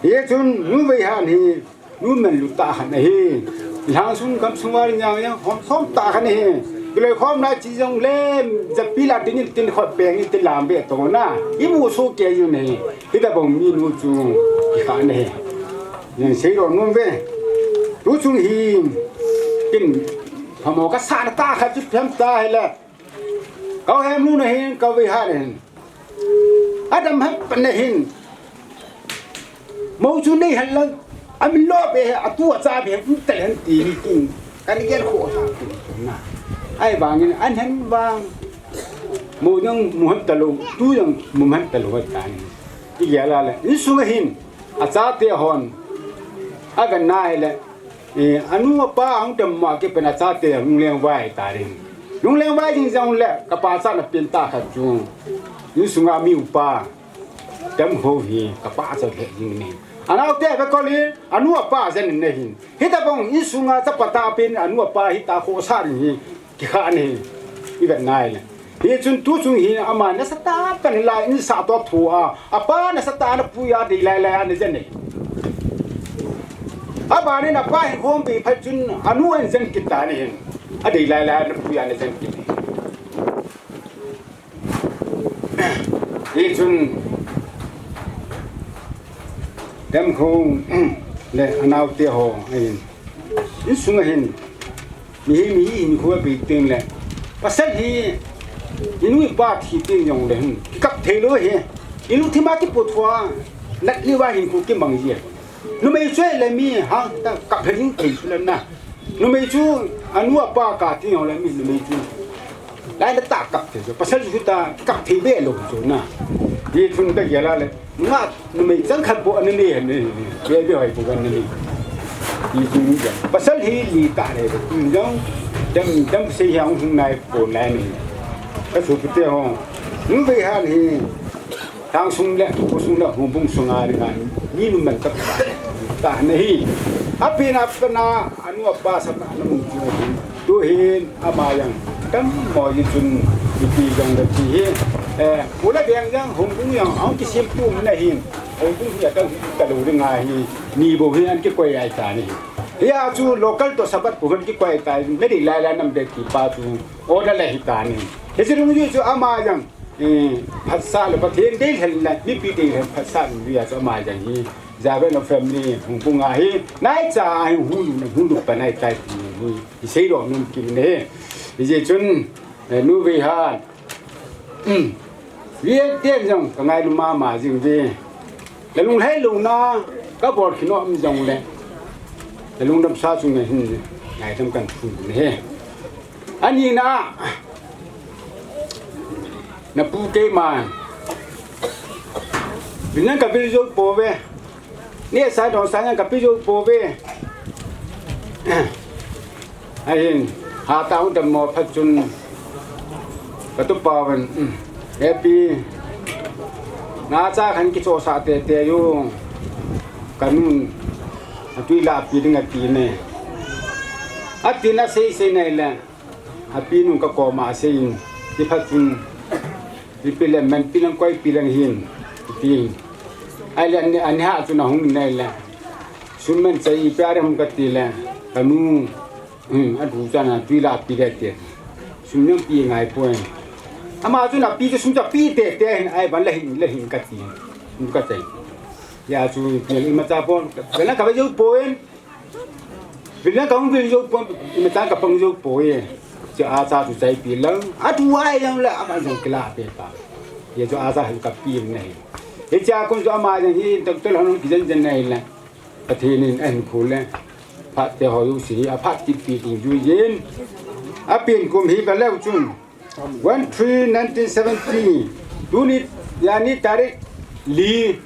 Hichun nu Veihat hi, nu men lu ta khan ahi. Lhang sung kam sung wal nyang yang, hom som ta khan ahi. Kiloi khom na chi jong le, japi la tin in tin khot peng in tin lam be to na. I mu su ke yu ne. Hita bong mi nu chu, ki khan ahi. Nin sei ro nom ve. Tu chung hi, kin, phamo ka sa na ta kha chu phem ta hi le. Kau hem nu na hin, kau Veihat na hin. Adam hem pan na hin. Mo chu nei hal lang. Amin lo be, atu acha be, um tel hen ti ni kin. Kan gel kho sa kin na. Ai vang in, an hen vang. Mo jong mu han ta lou, tu jong mu han ta lou ta ni. Ti gel a le. Insung a hin. Achate hon. Aven na hi le. Eh, anu apa ang tem ma ke pen achate lungleng vai ta rin. Lungleng vai jing jong le, ka pa cha na pen ta khat chu. Insung a mi upa. Tem ho hi, ka pa cha he jing ni. Anaote ve kol hi, anu apa jen ne hin. Hita bong insung a chapa ta pen anu apa hi ta kho sa rin hi. Ki kha ni. I vet nai le. Hichun tu chung hi ama nasa ta pan la in sa to thu a, apa nasa ta na pu ya dei lai lai a na jen nei. Aba ni na pa hin khom pi phat chun anu an jen kit ta ni hin. A dei lai lai a na pu ya na jen kit. Hichun Dem khong le anaote ho ahin. Insung a hin. Mi hi, mi hi hinkho a bei teng le. Pasal hi, inu ipa thi teng jong le hin. Kikap thei lou hi. Inu thima kipu thua. Nat ni va hinkho kimang ji. Numei chu le mi ha, ta kap thei thei chu le na. Numei chu, anu apa ka teng jong le mi numei chu. Lai na ta kap thei chu. Pasal chu ta kap thei be lou chu na. Hichun ka gel a le. Nga, numei chang khat bou ana nei hen nei, nei. Be be hoi bou ana nei. Ti chu ni jang. Pasal hi li ta nei bou. Jang, jang, jang sei hiang hung nai bou lai nei. Ka chu pu te ho. Nu Veihat hi. Tang sung le, ko sung le, hung bung sung a ri ngai. Ni nu men ta ta nei. Api na pa na, anu apa sa na, anu chu. Tu hin ama jang, tam mo hi chun, ipi jong le ti hi, eh, pu le beng jang, hung bung jang, hung kisem tu na hin, hung bung hi a ka, ka lu ri nga hi, ni bou hi an kikoi ai ta ni. Hi a chu local to Sabbath pu han kikoi ta, me di lai lai nam de ti pa chu, order le hi ta ni. Hi chu lung ju chu ama jang, eh, phatsah le Pathen deilhen le, mipi deilhen phatsah ni a chu ama jang hi, Javen of family, hung bung a hi, nai cha a hi, hung lu, hung lu pa nai tai ti ni. Isei lou nom kit in ahi. Hijeh chun, eh, Nu Veihat. Um. Vei teng jong ka ngailu mama jing ve. Ka lunglhai louna ka bol kit nom jong le. Ka lungdam sa chung le hin ngaidam kan phun le he. Ani na. Na pu keima. Vin lang ka vil jou pou ve. Nehsah donsah jong ka pe jou pou ve. Ahin, hatah hung dem mo phat chun ka tupa uvin, um, Hepi, nacha khan kichohsah teitei u, ka nun, atui lah pi ding ati ne. Atin asei sei nai le, api nun ka koma asei in, ti phat chun, Ipi le, men pi lang koi pi lang hin, ti. Ahile, ani, ani ha chu na hung nai le. Sum men chai ipi a re hung kati le. Ka nu, hmm, adu chana, tui la pi le ti. Sum nang pi ngai poi. Ama chu na pi chu sum cha pi teitei hin, ai ban le hin, le hin kati. Hung ka chai. Ya chu, ipi le, imacha pon, ka na ka ve jou poi. Vil lang ka hung vil jou pon, imacha ka pang jou poi. Chu acha chu chai pi lang. Adu ai lang le, ama jong kila pe pa. Ye chu acha hin ka pi nai. Hiche a kon chu ama jong hi doctor hon kijen jen na hile, Pathen in ahin khu le, phat te ho u si hi aphat kit pi ding jui jin. Apen kum hi veleu chun, one three nineteen seventy, tuni, yani tarik li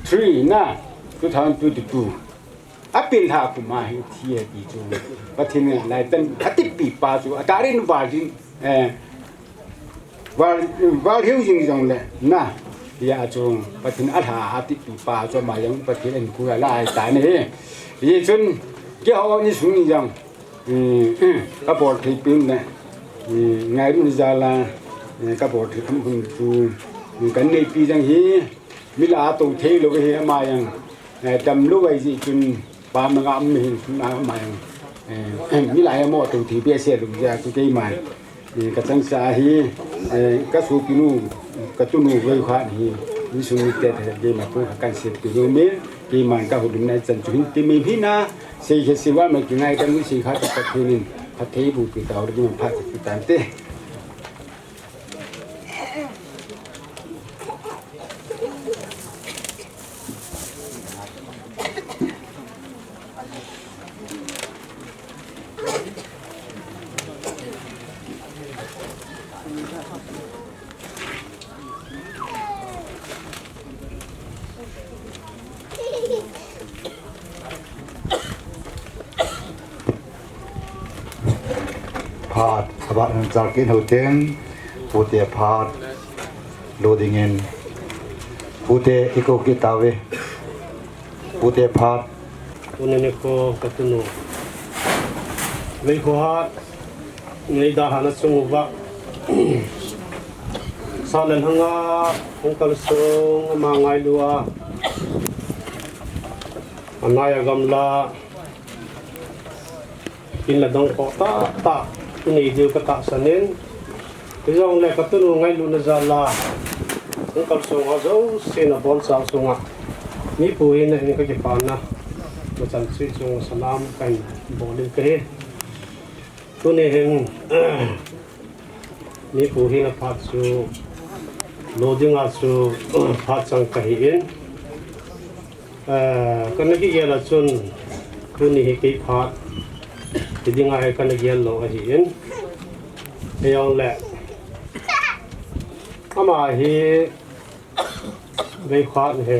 three na, two thousand twenty-two. Apen lha kum a hi thi e ti chu, Pathen in lai tan atitpi pa chu, a tarik nu val jing, eh, val, val hiu jing jong le, na, hia chu, Pathen alha atitpi pa chu, ama jong Pathen in khu a lai ta ni. Hichun, keiho insung ni jong, um, ka bol thei pen le, um, ngailut jal a, eh, ka bol thei kham kham chu, um, kan neipi jong hi, mi lah a tou thei lou hi ama jong, eh, damlou ahi jeh chun, pa manga um hin, ama jong, eh, mi lah a mo tou thei behseh lou jeh a chu keiman, eh, ka changsa hi, eh, ka sopinu, ka tunu Veikhat hi, insung mite tha keima pu kha kan seipi nom in, keiman ka houlimna chan chu hin ti mi hi na, sei khe sei va ma kingaidam u sei kha ta Pathen in, phatthei boh pi tau le, keiman phat pi tante. Phat, abat hung chal kit hou teng, pute phat lo dingin, pute i kou kit tauve, pute phat. Tuni nikho ka tunu Veikhohat, nei dalhahna chung uva, sa le lhanga hung kalsong ama ngailu a, anai a gamla, in le dong khoh tahtah i nei diu ka tahsan in, hijongle ka tunu ngailutna jal a, hung kalsong ho jouse na bonchau chunga, mipu hina in ka kipana, machan cheh chunga salam kahin bol in kahi. Tuni hin, mipu hina phat chu lo dinga chu phat chang kahi in, eh, kana kigel a chun tuni hi kei phat ti dinga hi kana gel lou ahi in. Hijongle ama hi Veikhat hi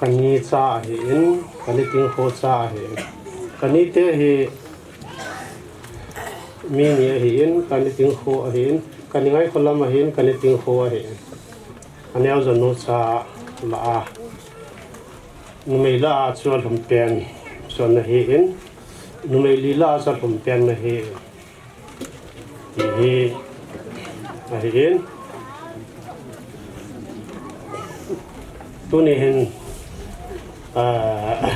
ka ni cha ahi in, ka ni ting kho cha ahi in. Ka ni te hi mi ni ahi in, ka ni ting kho ahi in, ka ni ngai kholam ahi in, ka ni ting kho ahi in. Aneo jonu cha lah a, numei lah a chu alhum pen chu ana hi in, numei li lah a chu alhum pen ana hi in. Ti hi ahi in. Tuni hin, ah,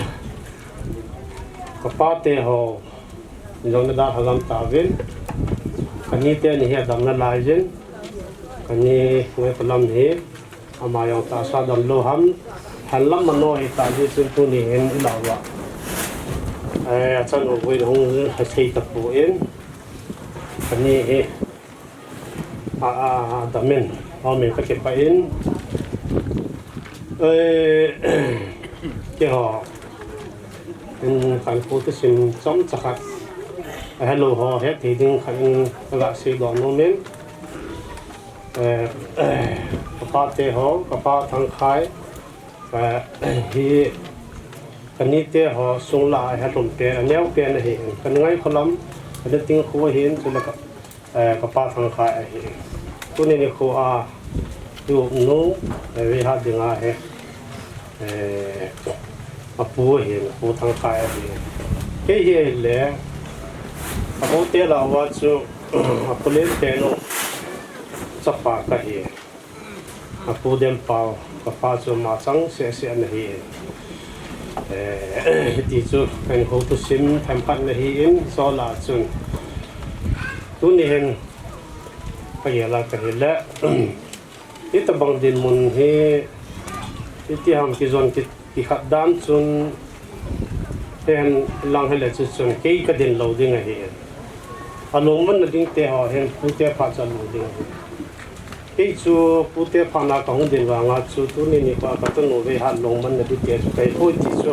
ka pa te ho jong na dalha gam tauvin, ka ni te ni hi adam nalai jin, ka ni ngai kholam hi, ama jong tahsa damlou ham, hanlam mano hita jeh chun tuni hin i lah uva, eh, achan u vui hung sei tapon, ka ni hi a, a, adam in, aum in ka kipah in, eh, keiho in kankho thusim chomcha khat, ahelou ho hetthei ding khat in ka ga seidoh nom in, eh, ka pa te ho, ka pa Thangkhai, eh, hi ka ni te ho sung lah a hi alhum pen, aneo pen ahi in, ka ni ngai kholam, ka ni ting kho ahi in, chule ka, eh, ka pa Thangkhai ahi in. Tuni nikho a i upnu, eh, Veikhat dinga hi, eh, apu ahi in, apu Thangkhai ahi in. Kei hi ahile, ka pu te lah uva chu, apu len pen u chapa kahi. Apu Dempau, ka pa chu ama chang seh seh ana hi in. Eh, hiti chu kankho thusim themkhat ana hi in, chule chun tuni hin ka gel a ka hile, hitabang dinmun hi, iti ham kijon ki, kikhat dan chun, hihen lang hile chu chun kei ka din lou ding ahi in. Alungmon na ding te ho hin, pu te phat chu alung ding ahi. Kei chu pute phat na kahung din vanga chu tuni nikho a katunu veihat lungmanna dite chu kahi poi ti chu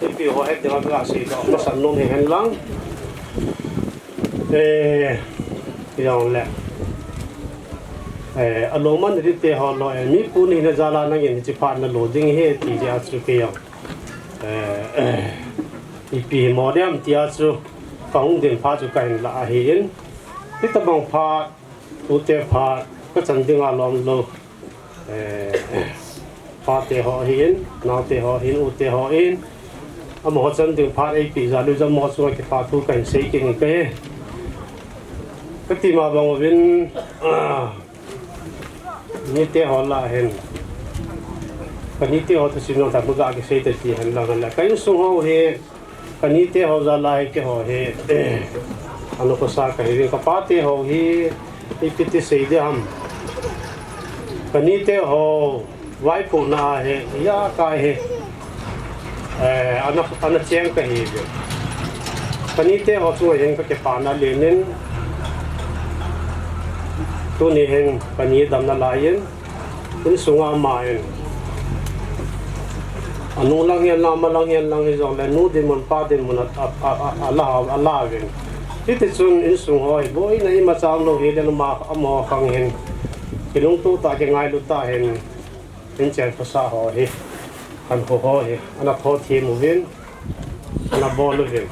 ipi ho het dinga kasei doh masat nom hihen lang. Eh, jong le. Eh, alungmanna dite ho lo, eh, mi pu nahina jal a nangin hiche phat nalo ding ahi ti jeh a chu kei jong. Eh, eh, ipi mo dem tia chu kahung din phat chu kahin la ahin. Hitabang phat, pute phat, kachan dinga lom lou. Eh, pate ho hin, naote ho hin, ute ho hin. Amaho chan ding phat eipeh jal u jeh a amaho chunga kipa thu kahin sei kit nge kahi. Kati ma bang uvin, ah, nite ho lah hin. Kanite ho thusim jong tah maga kisei tati hen lang hen la. Ka insung ho hi, kanite ho jal a hi keiho hi, eh, anokosa kahiuvin, kapate ho hi, ipi ti sei ding ham. Kanite ho, vaipuna hi, ijakai hi, eh, ana, ana cheng kahiuvin. Kanite ho chunga hin kakipana len in, tuni hin kani damna lai in, insunga ama in, anu lang hihen lang, ama lang hihen lang hijongle, nu dinmun, pa dinmun a, a, a, a, ala, alauvin. Hitichun insung ho hi, boina imacha umlou hile, ama, amaho khang hin, kilungto tah, kingailu tah hin, inchen khosah ho hi, khankho ho hi, ana thothem uvin, ana bol uvin.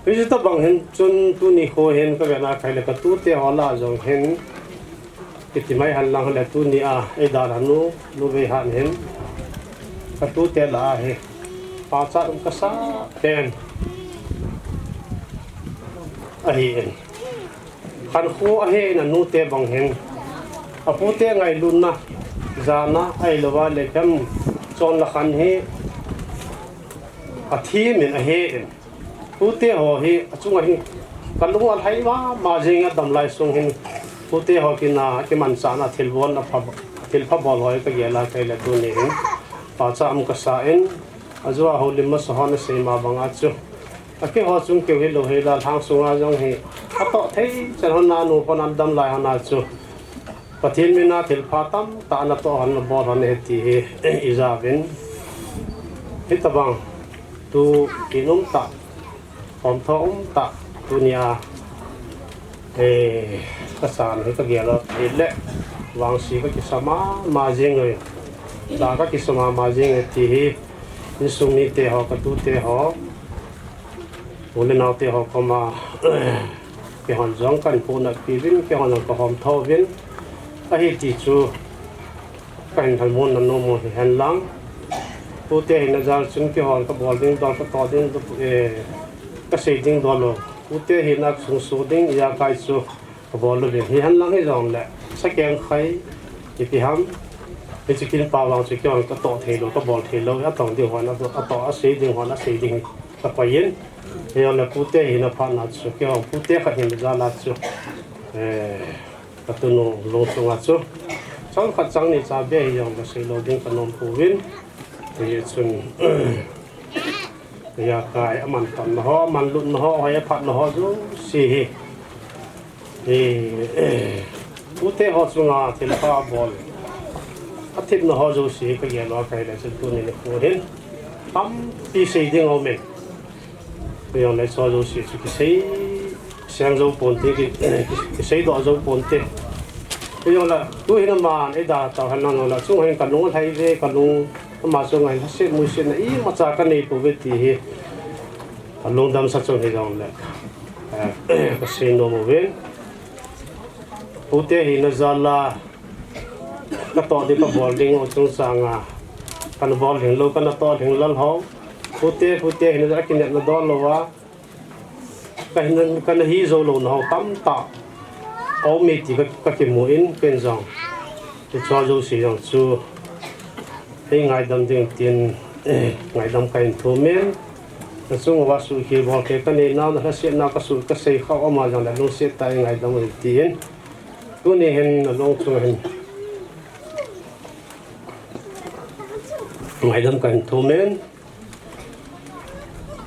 Hichu tobang hin chun tuni kho hin kavena kahi le katute ho lah jong hin, kiti mai hen lang le tuni a, eidalhah nu, Nu Veihat hin, katute lah a hi, pachat um kasah pen ahin. Khankho ahin anute bang hin, apute ngailutna, jana, ahilouva le khem chonla khan hi, athem in ahin. Pute ho hi, achunga hin, kalung alhai mama jeng e, adamlai sung hin, pute ho kina, kimanchahna, thilbolna pha, thilpha bol ho hi kagel a kahi le tuni hin, pachat um kasah in, ajeh a houlim masa hon asei ma banga chu, akeiho chung keu hilou hila, lhang sunga jong hi, atoh thei chan hon a, nu hon a, adamlai hon a chu, Pathen mina thilpha tamtah natoh hon, nabol hon ahi ti hi, ijauvin. Hitobang, tu in umtah, khomtho umtah, tunia, eh, kasan hi kagel a, hile, vangse kakisa mama jeng e, la kakisa mama jeng e ti hi, insung mite ho, katute ho, u le naote ho koma, keihon jong kahin punat piuvin, keihon jong kahomtho uvin, ahi ti chu kahin lhamon nanom u hihen lang. Pute hina jal chun keihon kabol ding dol, katoh ding, eh, kasei ding dol lou. Pute hina sung so ding ijakai chu kabol uvin. Hihen lang hijongle, sakeng khai, ipi ham, hiche kin pa vang chu keihon katoh theilou, kabol theilou, atong ding hon, atoh, asei ding hon, asei ding hi kakoi in. Hijongle pute hina phat na chu, keihon pute khat hina jal a chu, eh, katunu lung chunga chu, chang khat chang ni cha beh hijongle seilou ding kanom pouvin. Hichun, ijakai amantanna ho, amanlutna ho, ahoi aphatna ho jouse hi, eh, pute ho chunga thilpha abol, athipna ho jouse hi kagel uva kahi le chun tuni nikho hin tampi sei ding aumin. Hijongle chu jouse chu kisei seng jou ponte, ki, kisei doh jou ponte. Hijongle, tu hin aman eidalha tau hen lang jongle, chung hin kalung alhai uve, kalung, ama chunga hin lhaset muisetna imacha kanei pouve ti hi, alungdam sa chun hijongle, eh, kasei nom uvin. Pute hina jal a, katoh ding kabol ding u chungchang a, kana bol lhing lou, kana toh lhing lou ho, pute, pute hina jal a kinepna dol louva, kahin, kana hi jou louna ho tamtah aume ti ka, kakimu in, ken jong, hicheho jouse jong chu eingaidam ding tin, eh, ngaidam kahin thum in. Nachung uva suhkhel bolkhel kanei nau, nalhasetna kasuh kasei khah u ama jongle lungset tah in ngaidam un tin, tuni hin nalung chunga hin ngaidam kahin thum in.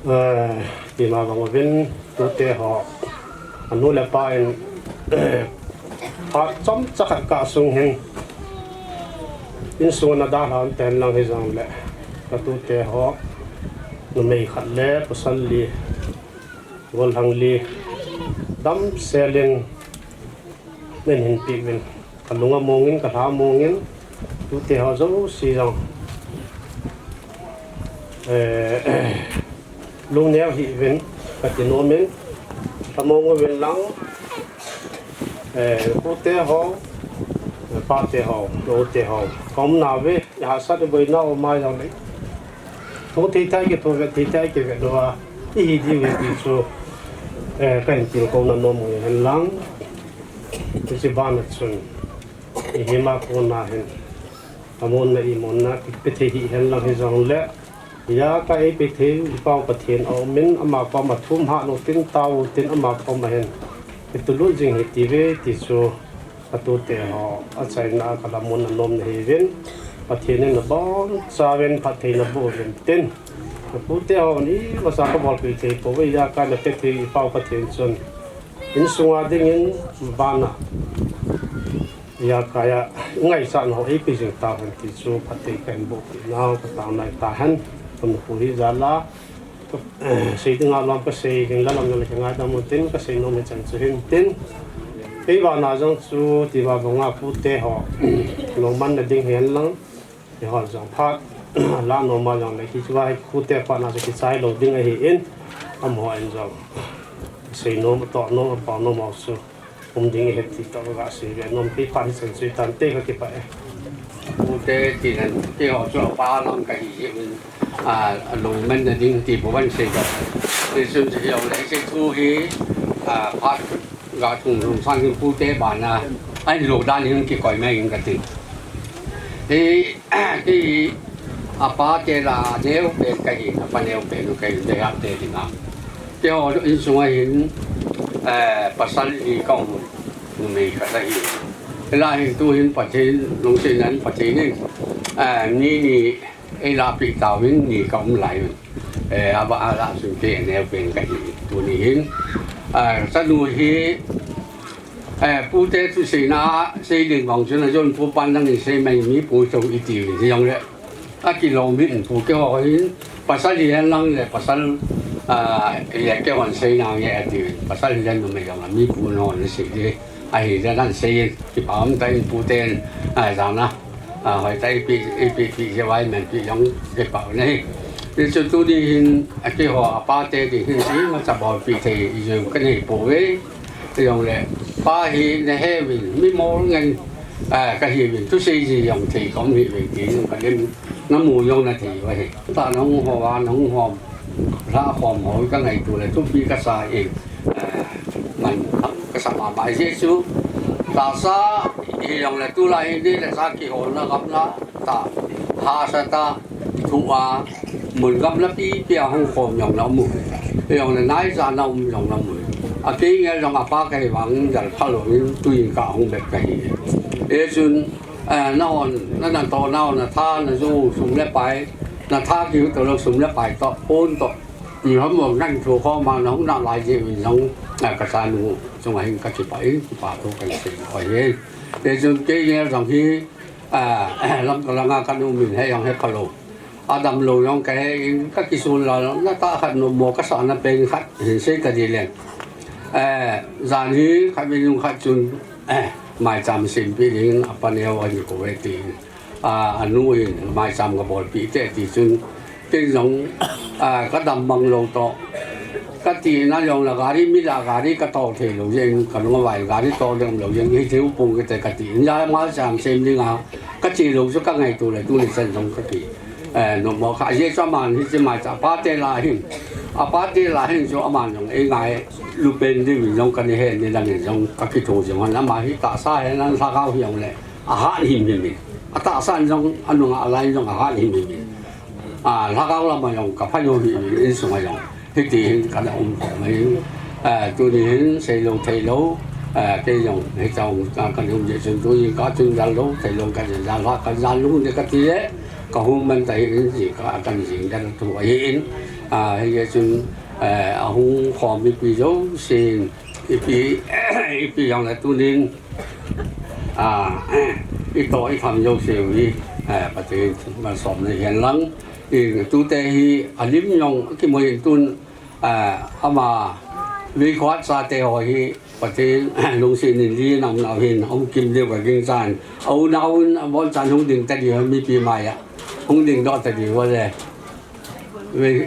Eh, tima bang uvin, tute ho, anu le apa in, Phat chomcha khat kah sung hin, insung a na dalhan ten lang hijongle, ka tute ho, numei khat le pasal li, golhang li, damsel in, nen hin pi uvin. Ka lung among in, ka lha among in, tute ho jouse jong, eh, lungneo hih uvin, ka ti nom in, lhamong uvin lang, eh, pute ho, pate ho, loute ho, ka umna uve, i hahsat i boina um a jongle, tho thei thei kitho, vet thei thei kivet lou a, i hi diu ahi ti chu, eh, ka hin tilkhouna nom u ahi hen lang, hiche bana chun, i hima kona hin, amonna imonna kipe thei hih hen lang hijongle, ijakai eipe thei u i Pau Pathen aum in, ama koma thum hah un tin, tao u tin, ama koma hin kitulut jing hih ti uve ti chu, ka tute ho achaina a ka lhamon na nomna ahi uvin, Pathen in nabonchauvin phatthei naboh uvin tin, ka tute hon imacha ka bolpeh thei pouve, ijakai nape thei u i Pau Pathen chun, insunga dingin, bana, ijakai a, i ngaichatna ho eipe jing tahen ti chu phatthei ka hin bohpeh nau ka taona ahi tahen, ka mukhu hi jal a, eh, sei dinga lom ka sei, hinla lom jong le ka ngaidam u tin, ka sei nom hi chan chu hin tin, kei vana jong chu, ti va banga pute ho, lungmanna ding hen lang, eiho jong phat, la nom a jongle, hiche va hi pute phatna chu kichai lou ding ahin, amaho in jong, sei nom, atoh nom, apao nom ho chu, um ding ahi ti toh ka sei ve nom, kei phat hi chan chu hitante, ka kipah e. Pute ti hen, keiho chu apa lang ka hi jeh in, a, alungmanna ding ti bou kahin sei doh. Hichun hijongle hiche thu hi, a, phat ga thum lhung sang hin pute bana, ahin lo dan hin kikoi mai in kati. Hi, kei, apa te lah a neo pen kahi, apa neo pen u kahi, deihahte dinga. Keiho insunga hin, eh, pasal li ka um, numei khat ahi. Hilai hin tu hin Pathen lungsetna in Pathen in, eh, mi ni eilahpeh tauvin, ni ka um lai uvin. Eh, avah a lah chun kei aneo pen kahi, tuni hin. Eh, chanu hi, eh, pute thuseina a, Seiding vang chun ajon pu pan lang in sei mai, mi pu chou iti uvin hijongle, akilom hih in pu keiho hin, pasal hi hen lang le pasal, ah, le keihon sei nange ati uvin, pasal hi le numei jong a mi pu nahon nasei ding ahile nahin sei in, kipa um tah in puten, ah, jana, ah, hoitah in ipi, ipi, ipi jeh a imanpeh jong kipa um ahi. Hichun tuni hin, a, keiho apa te ding hin imacha bolpeh thei ijou kanei pouve. Hijongle, pa hi nahe uvin, mi mol ngen, ah, kahi uvin, thusei ji jong thei ka um hih uve tin, ka lim namu jong nathei u ahi. Tah nahung ho a, nahung hom, lhahkhom ho ka ngaito le thupi kasa in, eh, man kasa mama jeh chu, tahsa hijongle tulai hi ni le sa kiholna gamla tah, hahsa tah, thu a, mun gamla pipi a hung khom jong namu, hijongle naijat na um jong namu. Akei ngei jong apa kahi vangin jal phalou in tuin ka hung bep kahi. Hichun, eh, nahon, na, natoh nau, natha, naju, sum le pai, natha kiu toh lou sum le pai toh, pon toh, iham mong nang thu khoma nahung nalai jeh uvin jong, eh, kachanu chunga hin kakipah in, kipa thu kahin sei u ahi. Hichun kei ngei jong hi, ah, Lamka langa ka um in, hijong hi phalou. Adamlou jong kahe in, kakisun lal, natah khat nopmo kasahna pen khat hin sei tading leng. Eh, jan hi khatvei nung khat chun, eh, maicham sempeh dingin apa neo ahin kou e tin, ah, anu in maicham kabolpeh te ati chun, kei jong, ah, kadam bang lou toh, katina jong le gari, mi lah gari katol thei lou jeh in, kalung avai, gari tol ding lou jeh in, hithei u pong kate kati in, ja maicham sem dinga kache lou chu kangaito le tuni chan jong kaki, eh, nopmo kha jeh chu aman hiche maicham, apa te lah hin, apa te lah hin chu aman jong eingai lupen diuvin jong kana he, nidang in jong kakitho jong hon, ama hi tahsa hi nan lhagao hijongle ahat himhim in, atahsa in jong, anunga alai in jong ahat himhim in, ah, lhagao lama jong kaphajo hih in, insunga jong hiti hin kana um khom ahin, eh, tuni hin seilou theilou, eh, kei jong hitia, ah, kana um jeh chun tuin kachun jal lou theilou, kajal lha, kajal lhung ding kati le, kahung man tahih in, jingkah a kana jing dan thu ahin, ah, hijeh chun, eh, ahung khom mipi jousen, ipi, ipi jongle tunin, A, ito i tham jouse u hi, eh, Pathen malsom na hen lang. I tute hi alim jong kimoi in tun, eh, ama vei khat chate ho hi Pathen lungset in li nam na hin hung kim deu ka ging chan. Au na un a bon chan hung ding ta di mipi mai a. Hung ding do ta di wa le. Vei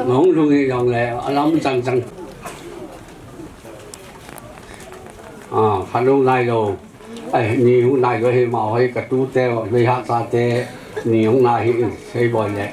hung lung hi jong le alam chang chang. A, khalung nai lo. Ai, ni hung nai lo hi ma hoi ka tute, mi ha chate, ni hung nai hi sei boi le.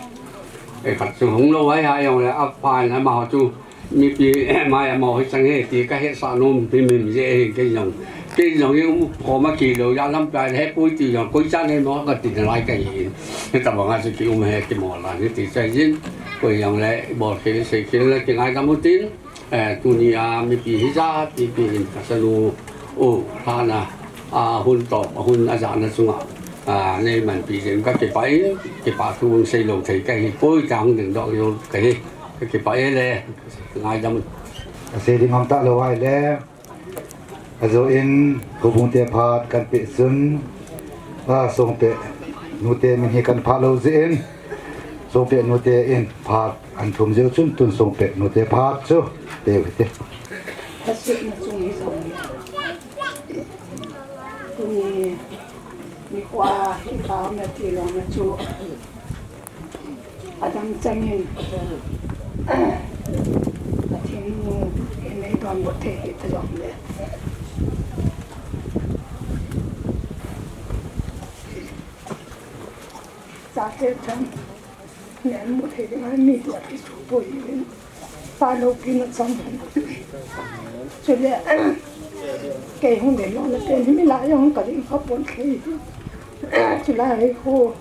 Ai, khat chu hung lo hai ha jong le, a pan a ma ho chu, mipi, mai a ma hoi chang he, ti ka he sa nom, pi mim je he, ke jong. Ke jong hi um, ko ma ki lo, ya lam pa he, pui ti jong, koi cha ne ma ka ti na lai ka hi. He ta ba nga chu ki um he, ki mo la, he ti chai jin. Koi jong le, bol ke, sei ke le, ki ngai ka mu tin. Eh, tuni a mipi hijat, mipi in ka sanu, u, hana, a, hun to, a hun a jana chunga, a, nei man pi jeng ka kipah in, kipah thu hung sei lo thei ka hi, poi tang ding doh yo ka hi, ka kipah e le, ngaidam. Ka sei ding ngam ta lo ai le. Ajo in, Houbung te phat kan pe chun, a, Songpeh nute min hi kan phat lo jeh in, Songpeh nute in phat an thum jeh chun tun Songpeh nute phat chu pe u hite. Ka sutna chung hi jong hi. Tuni nikho hi ka na ti lo na chu. Adam changin, Pathen nu, in nei don bot thei hi ta jong le. Chate chan, nen mu thei ding a mi tua kisu poi in. Pa loupina chang. Chule, kei hung den lona pen hi mi la jong ka ding kha pon thei. Chulai khu,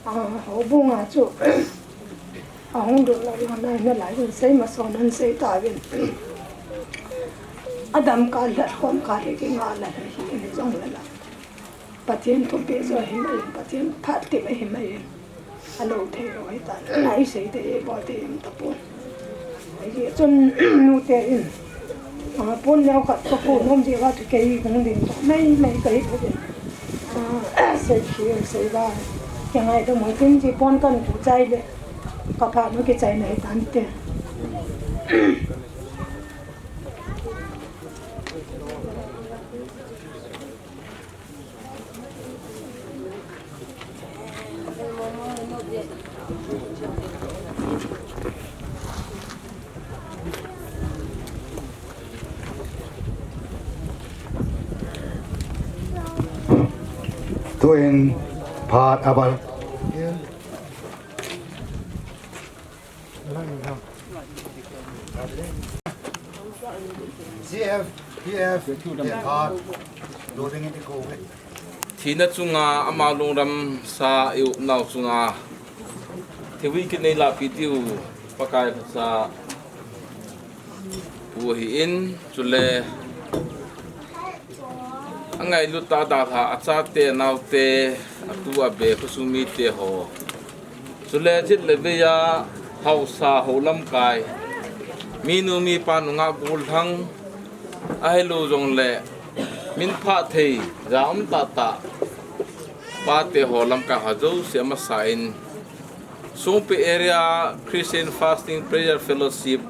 a, houbung a chu, a hung dot lou lona hi na lai in sei ma son an sei ta vin. Adam ka lat khom ka le ki nga la hi ni jong la la. Pathen thupeh jo hi mai, Pathen phat ti mai hi mai. A lo thei lo hi ta, nai sei te, bol te em ta pon. Ai, chun nute in, a, pon neo khat ka ko nom je va tu kei hung ding to, mai, mai ka hi ko ding. A, sei khi, sei va, ke ngai to mo tin ji pon kan tu chai le, ka pha no ke chai nai tan te. Tuin phat abal. C F, P F, Thina chunga ama lungram sa i upnau chunga thivui kinei lapi tiu Pakai sa u hi in chule angailut ta dalha achate naute atu abe khosung mite ho. Chule chit le veiya haosa ho lamkai, minu mipa nungah gollhang, ahilou jongle min phah thei, ja um tahtah pate ho lamkai ho jouse amasa in Songpeh Area Christian Fasting Prayer Fellowship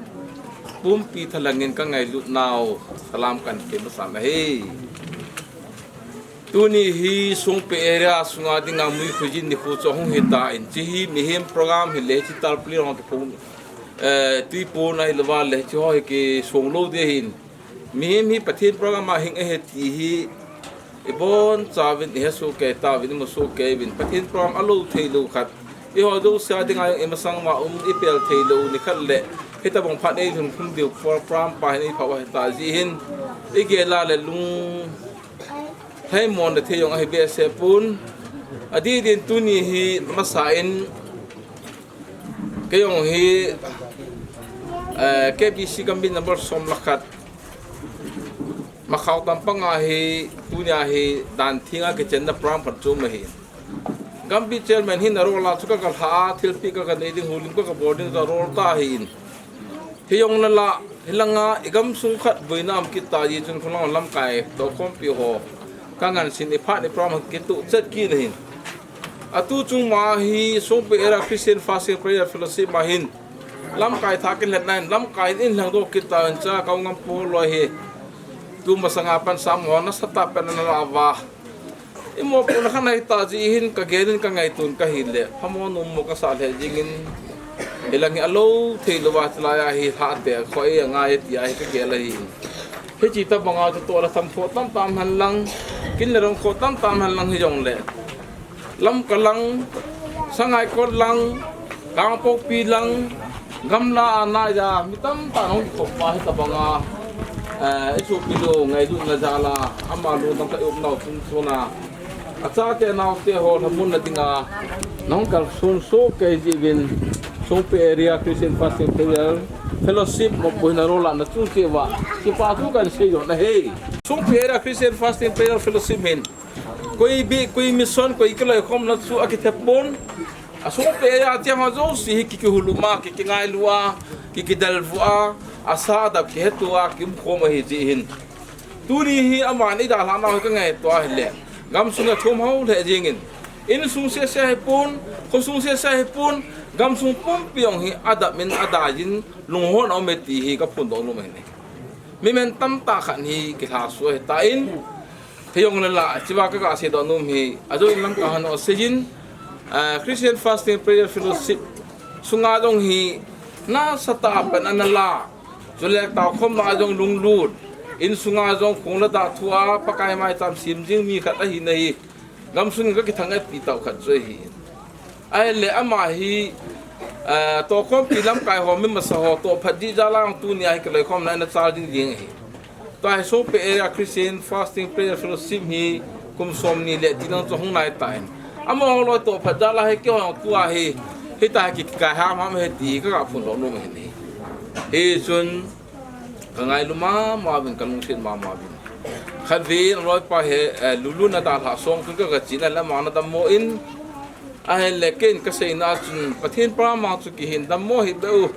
pumpi thalheng in ka ngailut nau salam kan pe masa na hi. Tuni hi Songpeh area sunga dinga mui khujin nikho chu hung hita in, chi hi mihem program hi le chi tarpaulin hong kiphong, eh, tuipon ahi lova le chi ho hi kisong lou ding ahin. Mihem hi Pathen program a hing ahi ti hi ibon chauvin, ihesoh kei tauvin, imusoh kei uvin. Pathen program alou thei lou khat eiho jouse a dinga jong imasang uva um, ipel thei lou nikhat le hitabang phat eilhun khum diu program pa hin eiphah u ahi ta jeh hin igel a le lung Thei mon le thei jong ahi behseh pon. Adih din tuni hi masa in kei jong hi, eh, K B C Gambih number som le khat. Makhao tampang a hi tuni a hi dan theng a kichenna program khat chu um ahi. Gambih chairman hin arol a chu ka kalha a, thilpeh ka kanei ding, houlim ka kabol ding ka rol ta ahi in. Hijong leh, hilanga i gamsung khat boina um kit ta jeh chun khonung lamkai tohkhompi ho Ka ngansin iphat ni program kituh chet kit ahin. Atu chung ma hi Songpi Area Christian Fasting Prayer Fellowship ma hin lamkai thah kilhen na hin lamkai in lhang doh kit ta in cha ka ngam po lo hi. Tu masanga pan sam ho nasatah pen ana la va. Imo puna khan ai ta ji hin ka gelin ka ngaitun ka hi le. Phamo num mo ka sa le jingin. Hilang hi alo thei lo va tla ya hi tha te kho e ngai ti ai ka gel ahi. Hichi tabanga chu tola tham kho tam tam hen lang, kin le rong kho tam tam hen lang hijongle. Lamka lang, Sangaikot lang, Kangpokpi lang, gamla a nai a mi tamtah in hung kikhop pa hi tabanga, eh, i sopi nu ngailutna jal a, ama lungdam ka um nau chungchon a, achate anaote ho lhamonna dinga, nahung kalson soh kei jeh uvin, Songpi Area Christian Fasting Prayer Fellowship Mokboi na rola na chu che va, kipa thu kan sei jo na he. Songpi Area Christian Fasting Prayer Fellowship hin, koi bi, koi mission, koi kiloikhomna chu akithe pon. A Songpi Area a cheng ho jouse hi ki, kihulum a, ki, kingailu a, ki, kidel vu a, asa adap kihetu a, kiumkhom ahi jeh hin. Tuni hi aman idalhah nau hi ka ngaito a hile. Gamsung a thum ho le jingin. Insung sese hi pon, khosung sese hi pon, gamsung pumpi jong hi adap in adai in lunghon a um e ti hi ka phondoh nom ahi. Mi men tamtah khat hi kilhaso ahi tan, hijongle la, chiva ka, ka seidoh nom hi, ajo in lam ka han o seijin, ah, Christian Fasting Prayer Fellowship sunga jong hi, nasatah a pen ana la, chule taokhomna a jong lunglut, insunga jong khong le dah thu a, Pakai maicham sem jing mi khat ahi na hi, gamsung in ka kithang et pi tau khat chu ahi. Ahile ama hi, eh, tohkhompi lamkai ho mi masa ho toh phat jeh jal a tunia hi kiloikhomna in a chal ding ding ahi. Tua hi Songpi Area Christian Fasting Prayer Fellowship hi kum somni le ti lang chu hung nai tan. Amaho loi toh phat jal a hi keiho tua hi, hitia hi ki, kikai ham ham ahi ti hi ka, ka phondoh nom ahi. Hichun, ka ngailu mama uvin, ka lungset mama uvin. Khatvei in aloipa hi, eh, lulun a dalhah song kin ka, ka china le ama na dammo in. Ahile ken ka seina chun Pathen program chu kihin dammo hi beh u.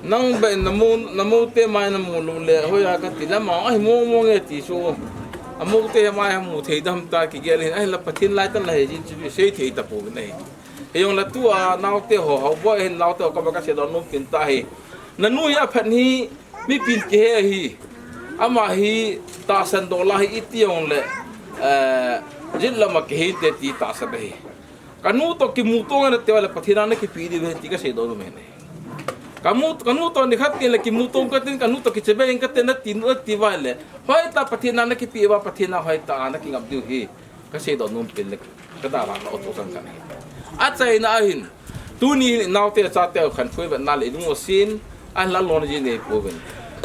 Nang beh in namu, namu te mai namu lou le, hoiya kati le ama ahi mo mo nge ti chu. Amu te mai amu thei dam ta kigel hin, ahile Pathen laitan la he jin chu sei thei ta pouvin ahi. Hijongle tua naote ho, ho boi hin naote ho ka ba ka seidoh nom pen ta hi. Nanu hi aphat hi, mipin kihe ahi. Ama hi tahsan doh la hi iti jongle, eh, jit lama kihe te ti tahsan ahi. Kanu toh kimuto nge nati uva le Pathen a nakipeh diu ahi ti ka seidoh nom ahi. Kamu, kanu toh nikhat tin le kimuto katin, kanu toh kichebe in katin nati, nati uva le. Hoitah Pathen a nakipeh uva, Pathen a hoitah a nakingap diu ahi. Ka seidoh nom pen le ka dalhah na o chu sang kan ahi. Achaina ahin, tuni hin naote chate u khankhoi vetna le ilung u sin, ahin la lona ji nei pouvin.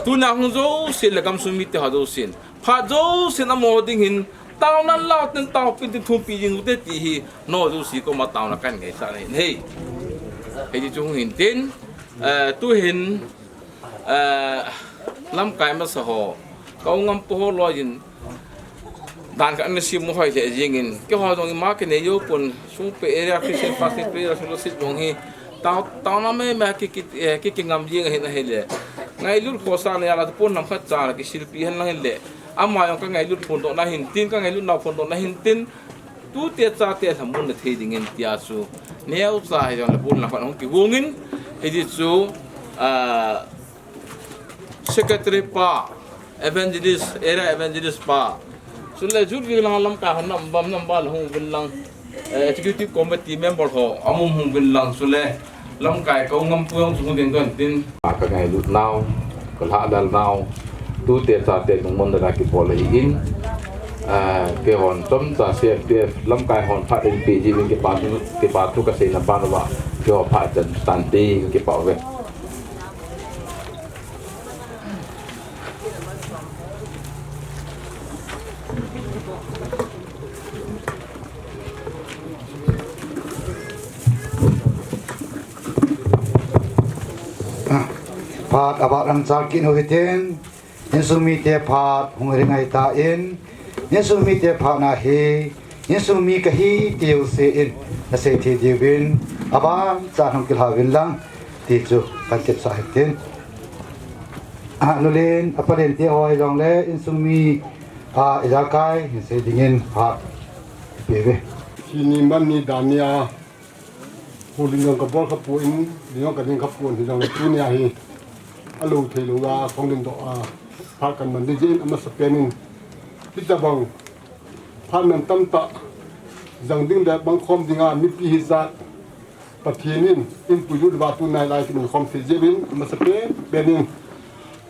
Tuna hung jousen le gamsung mite ho jousen, phat jousen amaho ding hin, taona lao ten taopin tin thumpi jing ute ti hi, nangho jouse koma taona kan ngaisah ahi. Hei. Hiti chu hung hin tin, eh, tu hin, eh, lamkai masa ho, ka u ngam po ho loi in, dan khat ana sem u hoi le jingin, keiho jong ima kinei jou pon, Songpi Area Christian Fasting Prayer Fellowship jong hi, tao, taona mai mai ki, ki, eh, ki, kingam jing ahin ahile. Ngailut khohsahna jal a pon lam khat cha la kisilpi hen lang hile. Ama jong ka ngailut phondoh na hin tin, ka ngailut nau phondoh na hin tin. Tute chate lhamon na thei dingin tia chu. Neocha hi jong le pon lam khat hung kigong in. Hiti chu, ah, Secretary pa, Evangelist, Area Evangelist pa. Chule jut vin lang lamkai hon nam bam nam bal hung vin lang, eh, Executive Committee member ho, amu hung vin lang chule lamkai ka u ngam po jong chu hung ding don tin. Ka ngailut nau, ka lhahlel nau, tute chate lungmon dana kibol ahi in, eh, keihon chomcha C F P F lamkai hon phat in pi ji min kipa thu, kipa thu ka seina ban uva, keiho phat chan tan ti kipa uve. Phat abat lang chal kit u hitin, insung mite phat hung ring ahi tan, insung mite phat na hi, insung mi kahi tiu se in, nasei thei diuvin, aban chan hung kilha uvin lang, ti chu kan tepsah hitin. A, nulen, a palen te ho hijongle, insung mi, A, ijakai, hin sei dingin phat pe ve. Sini man ni dan ni a, hu ling jong ka bol kha pon, ling jong ka ding kha pon, hi jong tunia hi a lo thei lo a, kong ling doh a, phat kan man ding jin, amasa pen in, hitabang phat man tamtah jang ding le bang khom ding a, mipi hi jat Pathen in, in puilut uva tunai lai kimin khom thei jeh in, amasa pen, pen in,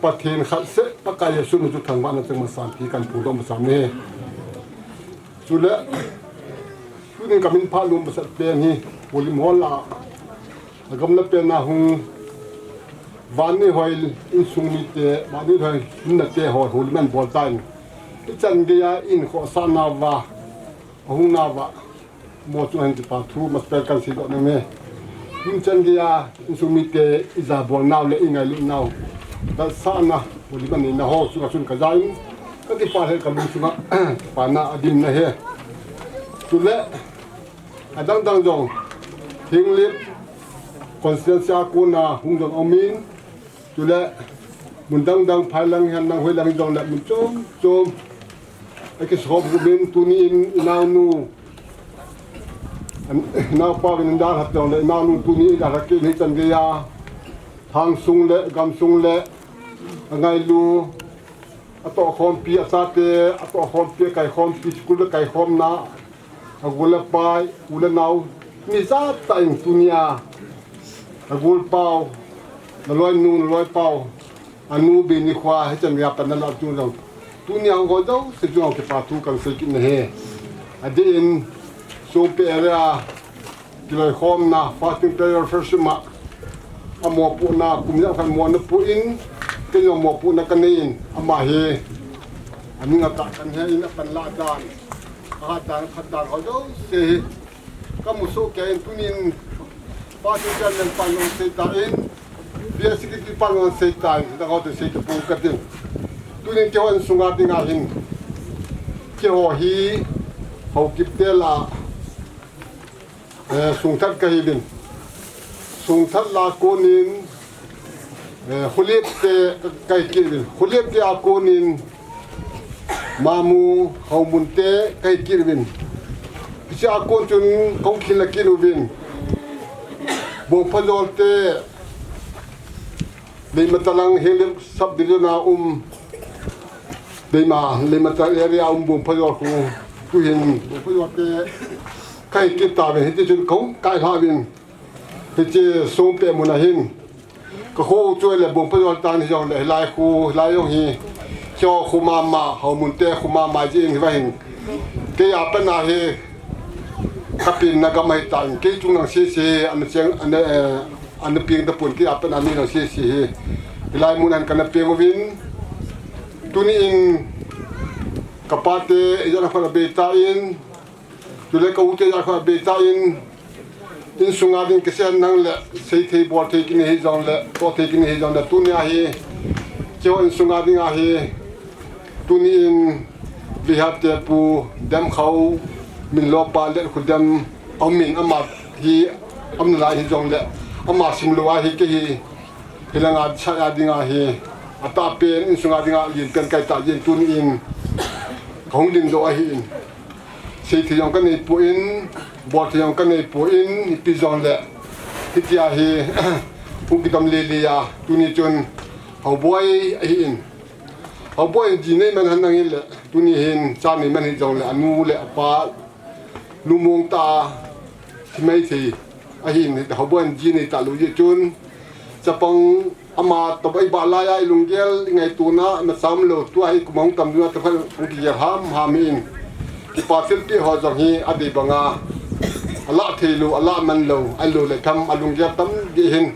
Pathen khat seh, Pakai Jesu min chu thangvahna chang masan thi kan phongdoh masam e. Chule, tunin ka min phat lom masat pen hi, Holim Hall a, a gamla pen a hung, Vanneihoil insung mite, Vanneihoil umnate ho, Holim an bol tan. Hichan geiya in khohsah nauva, a hung nauva, mo chunga hin kipa thu masat pen kan seidoh nom e. Hichan geiya insung mite ija bol nau le i ngailut nau, dalsahna, Holim an neina ho chunga chun ka ja in, ka kipah e, ka lung chunga kipana a dimna ahi. Chule, adang dang jong, Henglep constituency a kona hung jong umin, chule, mun dang dang, phai lang, hian lang, hoi lang jong le mun chom chom a kisakhom umin, tunin i naonu, i naopa vin in dalha jong le, i naonu tunin i dalha kit hichan geiya, thang sung le, gam sung le, a ngailu, a tohkhompi, a chate a tohkhompi, a kaikhompi, school a kaikhomna, a gol a pai, u le nau, mi jat tah in tunia, a golpau, na loinu, na loipau, a nu Bini Khua, hichan geiya pan na la tu jong, tunia hung ho jouse chunga kipa thu kan sei kit na ahi. Adeh in, Songpi area, kiloikhomna, fasting prayer fellowship a, a mopohna, kum ijat khat mo ana poh in, kei jong mopohna ka nei in, ama hi, a ning a tah kan he in, a panlah dan, a hat dan, a phat dan ho jouse hi ka mu soh kei in, tunin fasting chairman pan jong sei tan, Bia secretary pan jong sei tan, hita ho te sei tapong ka tin. Tunin keiho insunga dinga hin, keiho hi Haokip te la, eh, Songthat ka hi uvin. Songthat la konin, eh, Kholep te ka hi kit uvin. Kholep te a konin Mamu, Haomun te ka hi kit uvin. Hiche a kon chun kong khil la kit uvin. Bongphajol te, Leimatal lang Henglep subdivision a um, Leima, Leimatal area a um Bongphajol khu, tuhin Bongphajol te ka hi kit tauvin, hiti chun kong kailha uvin. Hiche Songpi mun a hin, ka kho chu le Bongphajol tan hijongle, hilai khu, hilai jong hi, keiho khu mama, Haomun te khu mama jin hi va hin. Kei a pat na hi, ka penna gam ahi tan, kei chung lang sese, ana cheng, ana, eh, ana peng tapon, kei a pat na ni lang sese hi. Hilai mun a hin kana peng uvin, tunin ka pa te, ijat khat a bei tan, chule ka u te ijat khat a bei tan, insunga ding kisei nang le, sei thei bol thei kini hijongle, toh thei kini hijongle, tunia hi, keiho insunga dinga hi, tunin, Vihat te pu, Demkhao, Minlo pa le khu dem, a um in ama hi, a um nalai hijongle, ama simlou a hi kei hi, hilanga sa a dinga hi, atahpen, insunga dinga lien pen ka hi ta jin tunin, ka hung dingdoh ahin. Sei thei jong ka nei pon, bol thei jong ka nei pon, ipi jongle, hitia hi, hung kidam lele a, tuni chun, Haoboi ahin. Haoboi in ji nei man hen nang hile, tuni hin, cha nei man hijongle, anu le apa, lungmong tah a, thi mai thei ahin, Haoboi in ji nei talou jeh chun, chapang ama toh bai ba lai a i lunggel i ngaitona, macham lou tua hi kum hung tam duna toh khan hung kigel hamham in. Kipa thilpeh ho jong hi adei banga, alah thei lou, alah man lou, ahilouleh tham alunggel tam ding hin.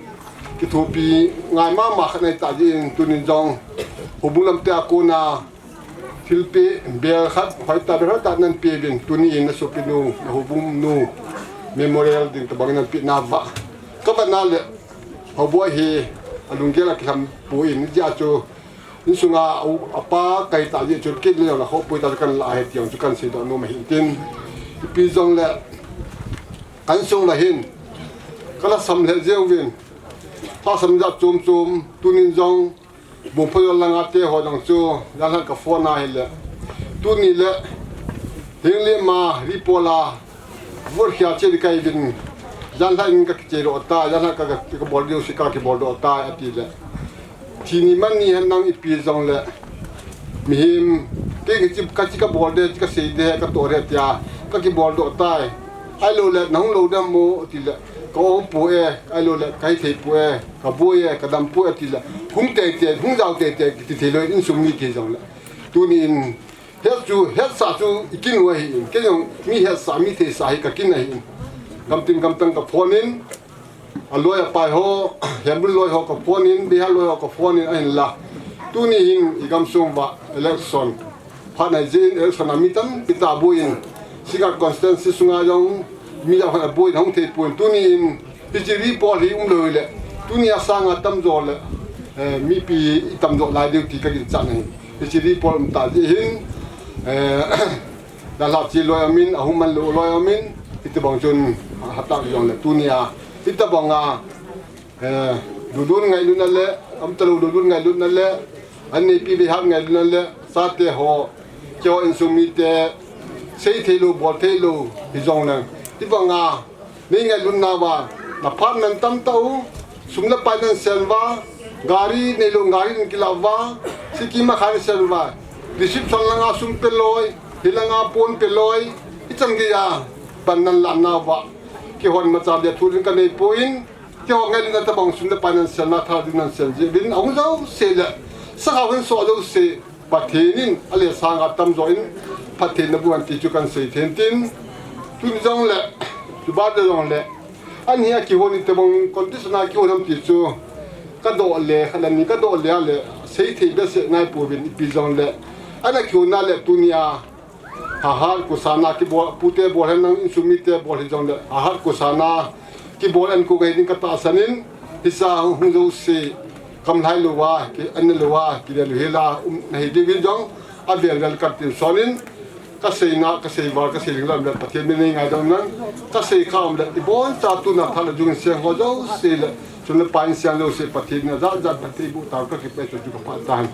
Kithopi ngai mama khat ahi ta jeh in tunin jong houbung lam te a kona thilpeh bel khat, hoitah bel hoitah nan pe uvin, tuni in na sopinu, na houbung nu, memorial ding tobang nan pe nauva. Ka vetna le, Haoboi hi, alunggel a kilham pon, hijeh chun, insunga, a, apa ka hi ta jeh chun, kei le jong la kho poi ta kan la he ti jong chu kan seidoh nom ahi tin. Ipi jongle, kan sung la hin, ka lhasam lheh jeng uvin, lhasam jat chom chom, tunin jong, Bongphajol langa te ho jong chu, jan han ka phone a hile. Tuni le, Henglep ma Ripola, vote khia che ding kahi uvin, janhi in ka kiche doh tai, janhi ka, ka, ka bol diu si ka kibol doh tai, ati le. Thi ni man ni hen nang ipi jong le, mihem, kei ka chi, ka chi ka bol de, chi ka sei de, ka toh de tia, ka kibol doh tai. Ahilou le, na hung lou dem mo, ati le, ka um poi, ahilou le, ka hithei poi, ka boi e, ka dam poi, ati le, hung teitei, hung jao teitei, kiti thei lou, insung mi kei jong le. Tuni in, het chu, hetsah chu i kin u ahi in. Kei jong mi hetsah, mi theisah hi ka kin ahi in. Gamtin gamtang ka phone in, a loi a pai ho, Hengbul loi ho ka phone in, Bihar loi ho ka phone in, ahinla. Tuni hin i gamsung uva election. Phat nai jeh in election a mi tampi tah boi in. Singngat constituency sunga jong mi jong khat aboi in hung thei pon. Tuni in Hiche Ripola hi um lou le, tuni a sanga tamjo le, eh, mipi i tamjo lai diu ti ka ginchat ahi. Hiche Ripola um ta jeh hin, eh, dalhah chi loi aum in, ahung man lou loi aum in, hitobang chun, ah, hatah jong le, tuni a, hitobang a, eh, lulun ngailutna le, umta lou lulun ngailutna le, an neipi veihat ngailutna le, chate ho, keiho insung mite, sei thei lou, bol thei lou, hijong le, hitobang a, Nei ngailutna uva, na phat nan tam tau, sum le pai nan sen uva, gari neilou gari nan kilah uva, Sikkim a khan sen uva, reception langa sum pe loi, hilanga pon pe loi, ichan gei a, pan nan lah nauva, keihon imacha dia thu ding ka nei poi, keiho ngailutna tobang sum le pai nan sen na tha ding nan sen jeh uvin, ahung jouse le, sakhao hin so jouse, Pathen in, ale sanga tamjo in, Pathen na buan ti chu kan sei thei in tin, tun jong le, chu ba de jong le, an hi a kihon in tobang condition a kihon ham ti chu, ka doh le, khat le ni ka doh le a le, sei thei behseh nai pouvin ipi jong le, an a kihon a le tuni a, Hahat kosana kibol, pute bol hen nang insung mite bol hijong le, hahat kosana kibol an ko gai ding ka tahsan in, hisa hung jouse, kam lhai louva, ki an louva, ki le louhela, um, nahi diuvin jong, avel vel ka tin son in, ka seina, ka sei val, ka sei ling lam le, Pathen min nei ngaidam nan, ka sei kha um le, ibon cha tuna tha le jung seng ho jouse le, chun le pa in seng jouse, Pathen na jat jat, Pathen bu ta ka kipei chu ka pa tan.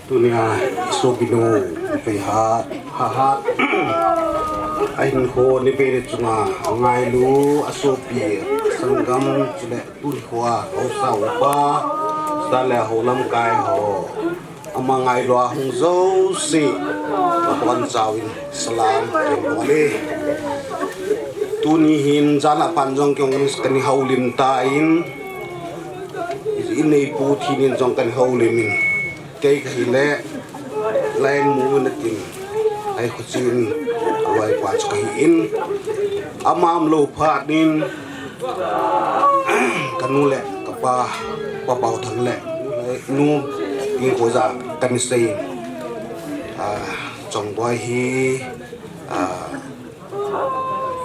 Tunia i sopinu Veihat, Hahat, ahinkho ni vei le chunga angailu, asopi, sanggam, chule tunikhoa haosa upa, chule hou lamkai ho, ama ngailua hung jouse, aban chauvin. Salam, kei bol e. Tuni hin jan a pan jong kei jong kani houlim tan, i neipu thinin jong kani houlim in. Kei kahi le, lai mu na tin, ai khuchin, aloi pa chu kahi in. Ama umlou phat in, kanu le, kapa, Pa Paothang le, nu, in ko ja, kani sei in. Ah, Chongboi hi, ah,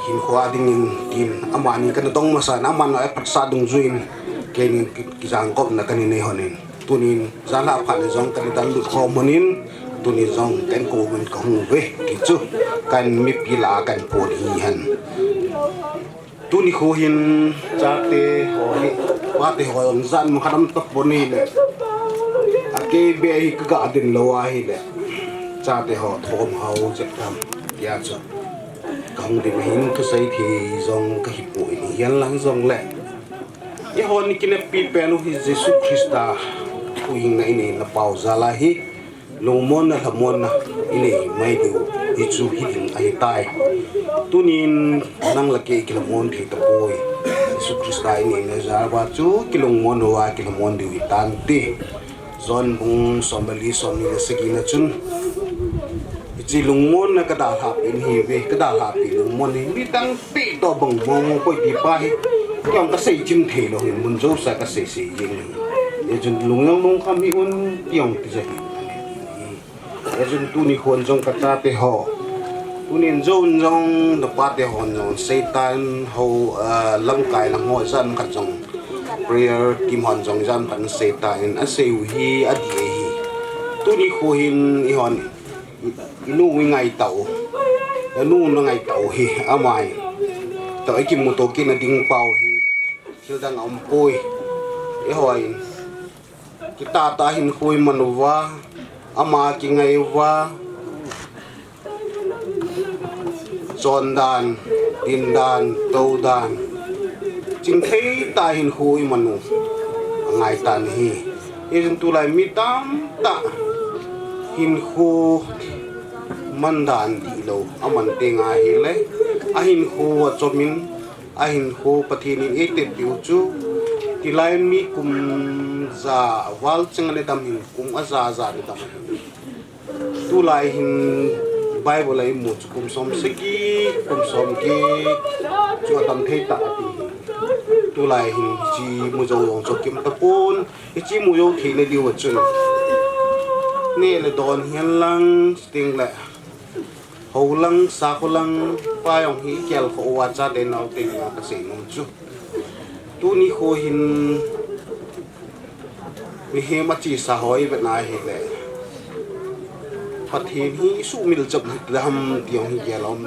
hinkho a dingin tin, amani kana dong masa in, amani a phatsah dungjuiyin, keinin ki, kijangkopna kana nei honin. Tunin, janhi a phat in jong kana dal lut khom honin, tunin jong kana kou min kahung uve, ti chu, kana mipi lah a kana phon hi hen. Tuni kho hin chate ho hi, pate ho jong jan mu khat um tapon ahile. Akei be hi kaga din lou ahile. Chate ho thom hao jep tam. Tia chu. Kahung din hin thusei thei jong kahi poi, hihen lang jongle. Eihon i kineppi pen u hi Jesu Christa. Huhhingna inei na pao jal a hi. Lungmonna, lhamonna, inei mai diu, hichu hiding ahitai. Tunin, nang le kei kilhamon thei tapoi. Jesu Christa inei na jal uva chu, kilungmon uva, kilhamon diu hitante. John bung som le li, som ni le sagi na chun. Hiche lungmonna kadalhah pen hi ve, kadalhah pen lungmon hi, mi dang Pi to bang mong mong koi pi pa hi. Tiang kasei chim thei lou hi, mun jouse a kasei sei jing hi. Hijeh chun lungmong mong kham hi un tiang ti jeh hi. Hijeh chun tuni khon jong kachate ho, tunin jong jong, napate hon jong seitan ho, ah, lamkai lang ho ijat ham khat jong prayer team hon jong ijat ham khat seitan asei u hi adih ahi. Tuni kho hin eihon, inu ingaitah u, anu nangaitah u hi, amahin toh ikimuto kit nading pau hi thildang aumpoi. Eihon kitah tah hinkho iman uva, ama kingai uva, chondan, dindan, toudan, chingthei tah hinkho iman u angaitan ahi. Hijeh chun tulai mi tamtah hinkho mandan dihlou aman teng ahile, ahinkho achomin, ahinkho Pathen in eitepeh u chu, tilai mi kum ja val cheng anidam hin, kum aja ja anidam ahin. Tulai hin Bible a imu chu kum som sagi, kum som get chu adam thei tah ati. Tulai hin hiche mu jou jong chu kim tapon, hiche mu jou theina diuva chun neh le don hihen lang, chuteng le hou lang, sakho lang, pa jong hi ikelkhoh uva, chate naote dinga kasei nom chu, tuni kho hin mihem achesa ho ivet na hile, Pathen hi isuhmil chep hite ham ti jong hi gel aum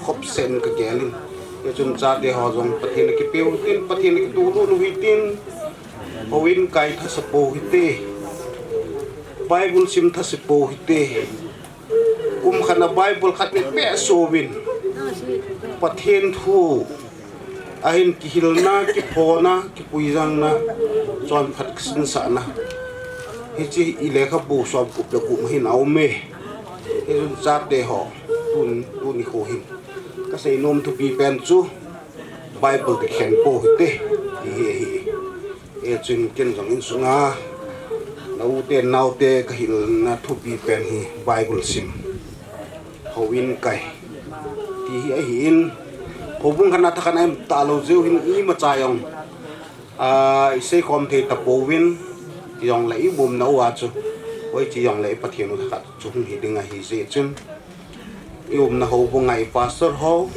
khopsen kagelin. Hichun chate ho jong Pathen akipeu hitin, Pathen akitolut u hitin, houin kai thase pou hite, Bible sim thase pou hite. Kum khat a Bible khat ni peh souvin, Pathen thu ahin kihilna, kiphona, kipuijangna, chonphat kisinsahna, hiche i lekhabu somgup le gup ma hin aume. Hichun chate ho, tun, tuni kho hin kasei nom thupi pen chu, Bible kikhen pou hite, ti hi ahi. Hichun ken jong insunga na ute naote kahilna thupi pen hi Bible sim, houin kai ti hi ahin, houbung khat a thakhat a ium talou jeh u hin imacha jong, ah, iseikhom thei tapouvin, jongle iumna uva chu, hoiche jongle i Pathen u thakhat chu hung hiding ahi jeh chun, iumna houbung a i pastor ho,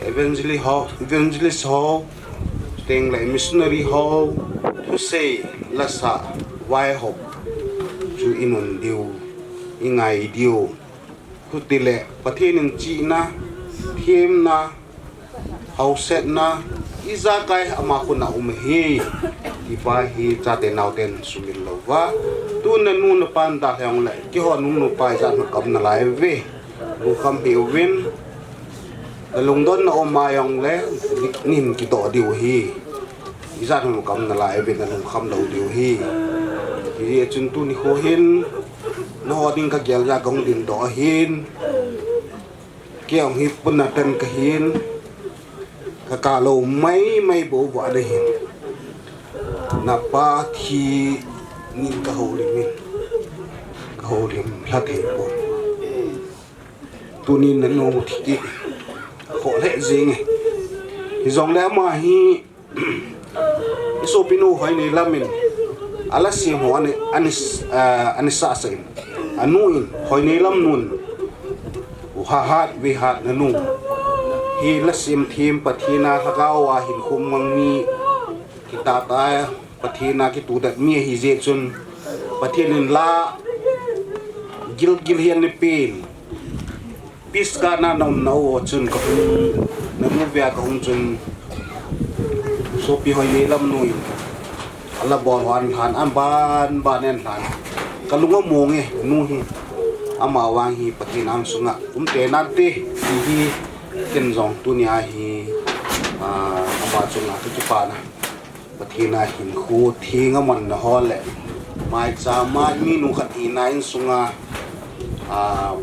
evangelist ho, evangelist ho, chuteng le missionary ho, thusei, lasah, vaihop chu inun diu, ingai diu. Chutile Pathen in chihna, themna, haosetna, ijakai ama khut a um ahi, ti pa hi chate naoten sumil louva, tun nanu napan dalha jongle, keiho nungnu pa ijat ham kam nalai uve, lungkham hih uvin, nalungdonna um a jongle, nin kidoh diu ahi. Ijat ham kam nalai uve, nalungkham lou diu ahi. Hijeh chun tuni kho hin, nangho ding kagel jeh a kahung dingdoh ahin, kei jong hi puna ten kahin, kakah lou maimai bou vah nahin, napa thi nin kahoulim in, kahoulim lha thei pon. Tunin nanu thi kit, khoh lheh jenge. Hijongle ama hi isopinu Hoineilam in ala sem ho ani, ani, ah, ani sahsah in, anu in, Hoineilam nun, u hahat, vehat nanu hi la semthem, Pathen a lhagao a hinkho mang mi, kitah tah a Pathen a kitudet mi ahi jeh chun, Pathen in la gilgil hi ana pen. Peace Garden a naumna u chun kahung, nanu vea kahung chun, sopi Hoineilam nu in ala bol ho ana lhan, ana ban ban ana lhan. Kalung amonge, nu hi. Amavang hi Pathen angsunga um tenante, ti hi ken jong tunia hi, ah, ama chunga kakipana, Pathen a hinkho theng amanna ho le, maicham a minu khat hina insunga, ah,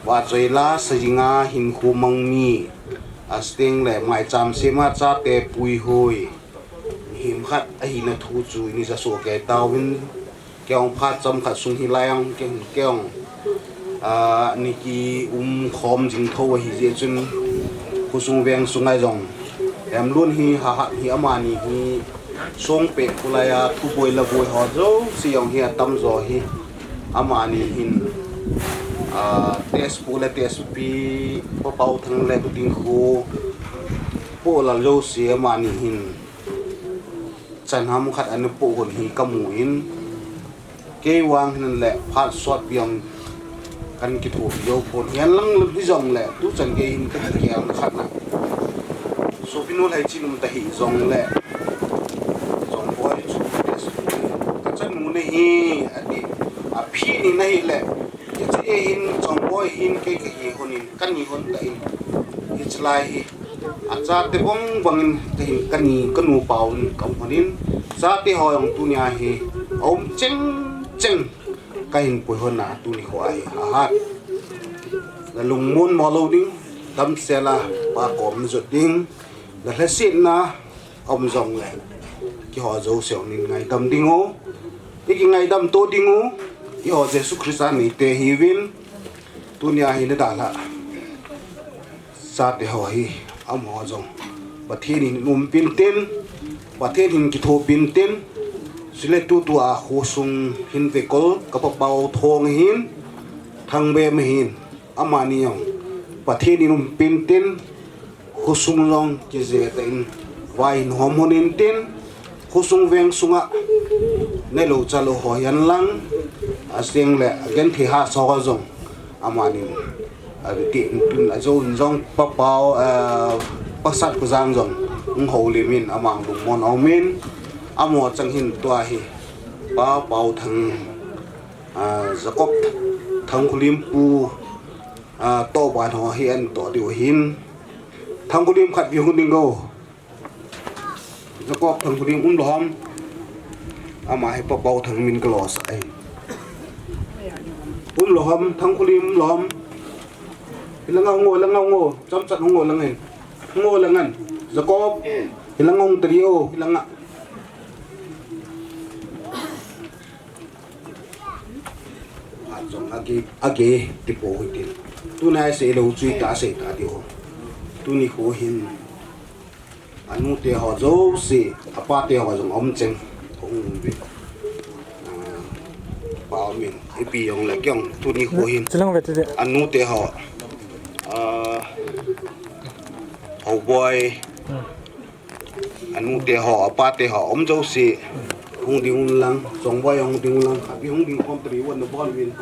vahchoi la, sajinga hinkho mang mi, chuteng le maicham sema chate puihoi, mihem khat ahina thu chu ini jasoh kei tauvin, kei jong phat chomkhat sung hilai jong, kei, kei jong, ah, ani kium khom jing thou ahi jeh chun, khosung veng sunga jong, Emlun hi, Hahat hi, amani hi, songpeh kholai a, thuboi laboi ho jouse jong hi atamjo hi, amani hin, Ah, test pu le test pi, Pa Pau Thang le Pu Ding Khu, Pu Lal Josie amani hin chan ham khat ana pu hon hi kamu in, kei vang hin le phat sot piang kan kithopi jou pon hihen lang, lam hi jong le tu chan kei hin ka kikel na khat na. Sopi nu Lhaiching um ta hi jong le, Chongboi chu ka chanu na hi, ati, a phi ni na hi le, hiche hin Chongboi hin kei ka hi hon in, ka ni hon ta in, hiche lai hi, a chate vang vang in ka hin ka ni, ka nu Pau in ka um hon in, chate ho jong tunia hi, a um cheng cheng, ka hin pui hon na tuni kho a hi, a hat. Na lungmon mo lou ding, damsel a, Pa kom jot ding, na lhasetna, um jong le, keiho jouse nin ngaidam ding u, i kingaidam to ding u, eiho Jesu Christa neite hiuvin, tunia hi na dalha. Chate ho hi, amaho jong Pathen in umpi intin, Pathen in kithopi intin, chule tutua khosung hin vekol ka Pa Pau Thang hin, Thangbem hin, amani jong Pathen in umpi intin, khosung jong kije tah in vai hin hom hon intin, khosung veng sunga neilou chalou ho hihen lang, aseng le agenthei hahsa ho jong amanin, ati, tun ajo in jong Pa Pau, eh, Pa Satkhojang jong hung houlim in, amang lungmon a um in, amaho chang hin tua hi Pa Pau Thang, ah, Jacob Thangkholim pu, ah, toh ban ho hi an toh diu hin. Thangkholim khat vei hung ding o. Jacob Thangkholim um lou ham? Ama hi Pa Pau Thang min ka lo sa ahi. Um lou ham, Thangkholim um lou ham? Hilanga hung o, hilanga hung o, chomchat hung o lang hin. Hung o lang in. Jacob, hilanga hung ta diu, hilanga. Ajong age, age, ti po hitin. Tuna sei lou chu ita sei ta diu. Tuni kho hin. Anute ho jouse, apate ho jong um cheng, hung um ve. Ah, Pa min, ipi jong le kei jong, tuni kho hin. Chilang ve te de. Anute ho, ah, Haoboi. Hmm. Anute ho, apate ho, um jouse. Hung ding un lang, Chongboi hung ding un lang, api hung ding khom tari wan na bon vin.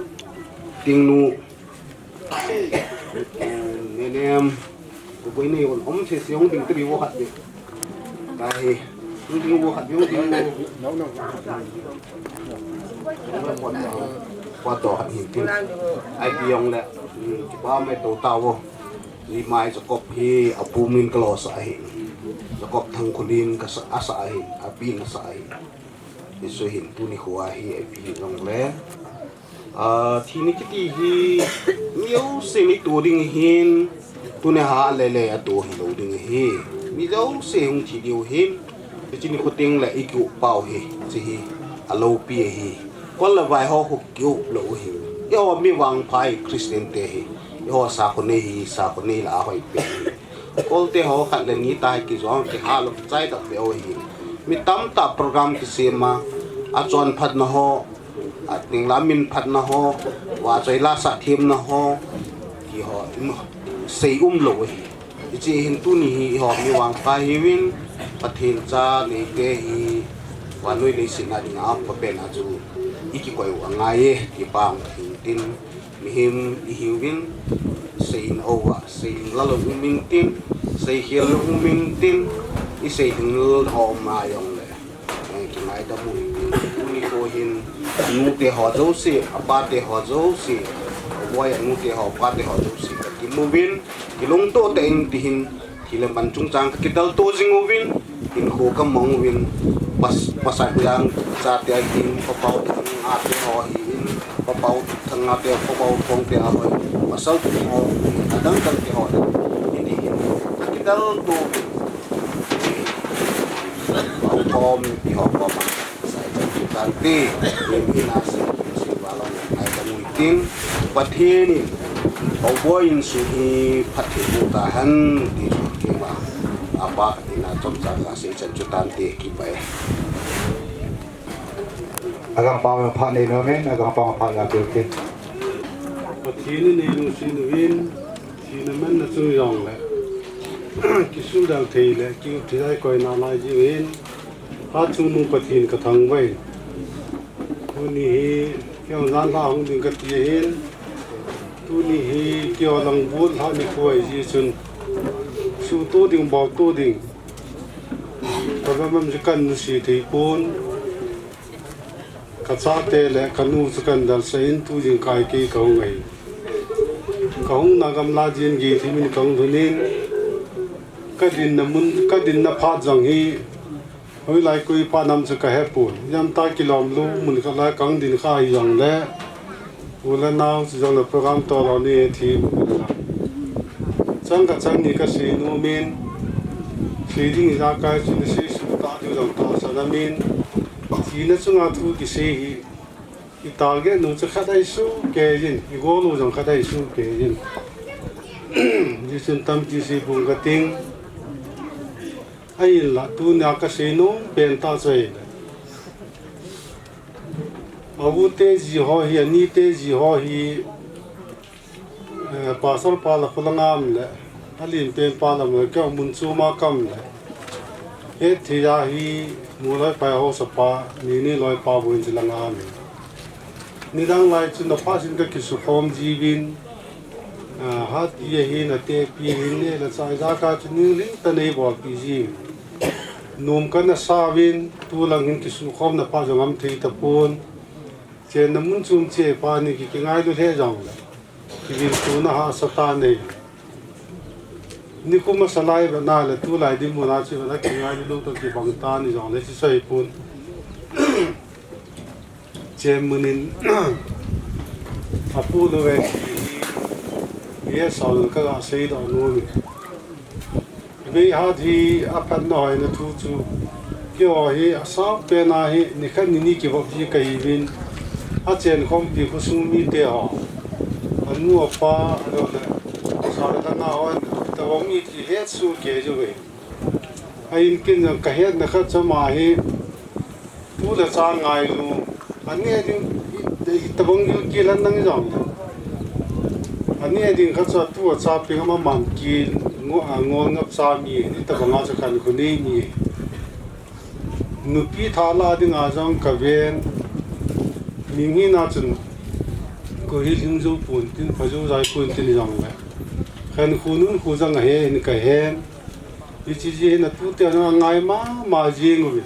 Ting nu. Nenem, ko koi nei on, om se se hung ding teri wo khat de. Ka he, hung ding wo khat de, hung ding wo. No, no. Ko to khat hin tin. Ai pi jong le, hmm, kipa me to ta wo. Ni mai Jacob hi, apu min ka lo sa hi. Jacob Thangkholim ka sa, a sa hi, api na sa hi. Hichu hin tuni kho a hi, api jong le. Ah, thina kiti hi, mi jouse nei to ding hin, tuni a le le a to hi lou ding hi. Mi jouse hung thi diu hin, hiche ni kho teng le i kiu pau hi, hiche hi, a loupi hi. Kol le vai ho khu kiu lou hi. Eiho mi vangpha hi Christian te hi. Eiho sakho nei hi, sakho nei la a hoi pe hi. Kol te ho khat le ni ta hi kijong, kiha lou, chai ta pe o hi. Mi tamtah program kisem a, a chonphatna ho, a ding la minphatna ho, vachoi la sa themna ho, ti ho, um, sei um lou hi. Hiche hin tuni hi, eiho mi vangpha hiuvin, Pathen cha neite hi, vannoi leiset a dinga, pa pen a chu, i kikoi u angai e, ti pa ang hin tin. Mihem i hiuvin, seihin o a, seihin la lou um intin, seikhel lou um intin, i seihin lou um a jong le. Eh, kingaidam u hitin, tuni kho hin, anute ho jouse, apate ho jouse, Haoboi anute ho, apate ho jouse, ka kimu uvin, kilungto tah in tihin, Thilha man chungchang ka kidalto jing uvin, hinkho ka mang uvin, pas-, pasal yang chate ahin, Pa Pau Thang ate ho ahin, Pa Pau Thang ate, Pa Pau Thang te a ho, pasal te ho, adang dang te ho, hiti hin, ka kidalto uvin. Pau Thang te ho, Pa Pau. Sai chan chu tante, lim hi na se, se va long ai ka mui tin, Pathen in, Haoboi in su hi phat thei bu ta hen, ti chu keima, apa ka tina chomcha ka sei chan chu tante kipa e. Agang pa ma pha nei no men, agang pa ma pha la tu tin. Thina nei lungset uvin, thina manna chung jongle, kisulda thei le kiup thei lai koina lai jiuvin, Hatchungnung Pathen kathangvah in. Tuni hi keiho janlhah hung ding kati ahin, tuni hi keiho lang bol lhah nikho ahi jeh chun, suhtoh ding, boltoh ding, kavam am chu kahin sei thei pon. Kachate le kanu chu kahin dalsah in, tu jingkah kei kahung ahi. Kahungna gamla jin gei thimin kahung lhun in, kadinna mun, kadinna phat jong hi hoilai koi phat ham chu kahepon. Jamtah kilom lou mun khat lai kahung din kha hijongle, u le nao chu jongle program toh lou ni thi. Chang khat chang ni kasei nom in, sei ding ijakai chu nasei suh tah diu jong tahsan aum in, thina chunga thu kisei hi, i target nu chu khat ahi soh kei jin, i goal u jong khat ahi soh kei jin. Hijeh chun tampi sei pong kating. Ahinla tunia kasei nom pen tah chu ahile, a u te ji ho hi, ani te ji ho hi, eh, Pastor pa la kholang a um le, alenpen pa la um le, keiho mun chom a ka um le, hetthei a hi, Moloi pai haosapa, Nini loipa Boichi lang a um in. Nidang lai chun aphat in kakisukhom jiuvin, ah, hatpi ahin, atepi ahin, neh le chah ijakai chu ninglhing tah in eibolpi jiuvin. Nom kana sa uvin, tulang hin kisukhomna phat jong um thei tapon. Chenna mun chom cheh pa ni ki, kingailu lheh jongle, kiviltona hahsa tah nei. Nikho masa lai vet na le tulai dinmun a chu vet na kingailu lou toh kibang tah ni jongle chu sei pon. Chen mun in apu lou ve ti hi, ye sao kaga seidoh nom e. Veihat hi aphatna hoina thu chu, keiho hi asang pen a hi nikhat nini kivop ji kahiuvin, achenkhompi khosung mite ho, anu apa, alou le, sao le langa hon, tobang iti hetsoh kei jiuve. Ahin ken jong kahetna khat chu ama hi, tu le cha ngailu, aneh ding, i, i tobang gilkel hen nang jong. Aneh ding khat chu atu acha peng ama man kel, ngo, a, ngol ngap cha mi, hitobang a chu khankho nei mi. Nupi tha lah dinga jong kaven, mi hina chun, koi hi lhing jou pon tin, pha jou jai pon tin jongle, khankho nunkho jong ahe in kahen. Hiche jeh hin atute jong angai mama jing uve.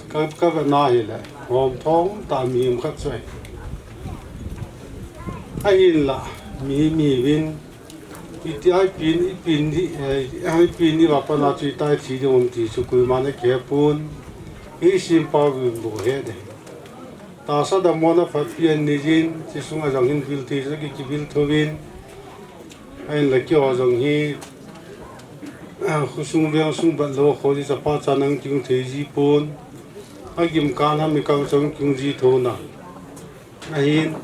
Ka, kavet na hile, homthong tah mihem khat chu ahi. Ahinla, mihem ihiuvin, iti a ipin, ipin di, eh, ipin di va pat na chu iti a thi ding um ti chu koiman akihe pon. Hi simpau vin bou het e. Tahsa dammona phatpi anei jin, hiche sunga jong hin vil thei chu ki, kivil thouvin. Ahinla keiho jong hi, khosung veng sung bat lou, kho ji chapa chan ahung kiung thei ji pon. Agim kan ham ikang chang kiung ji thou na. Ahin,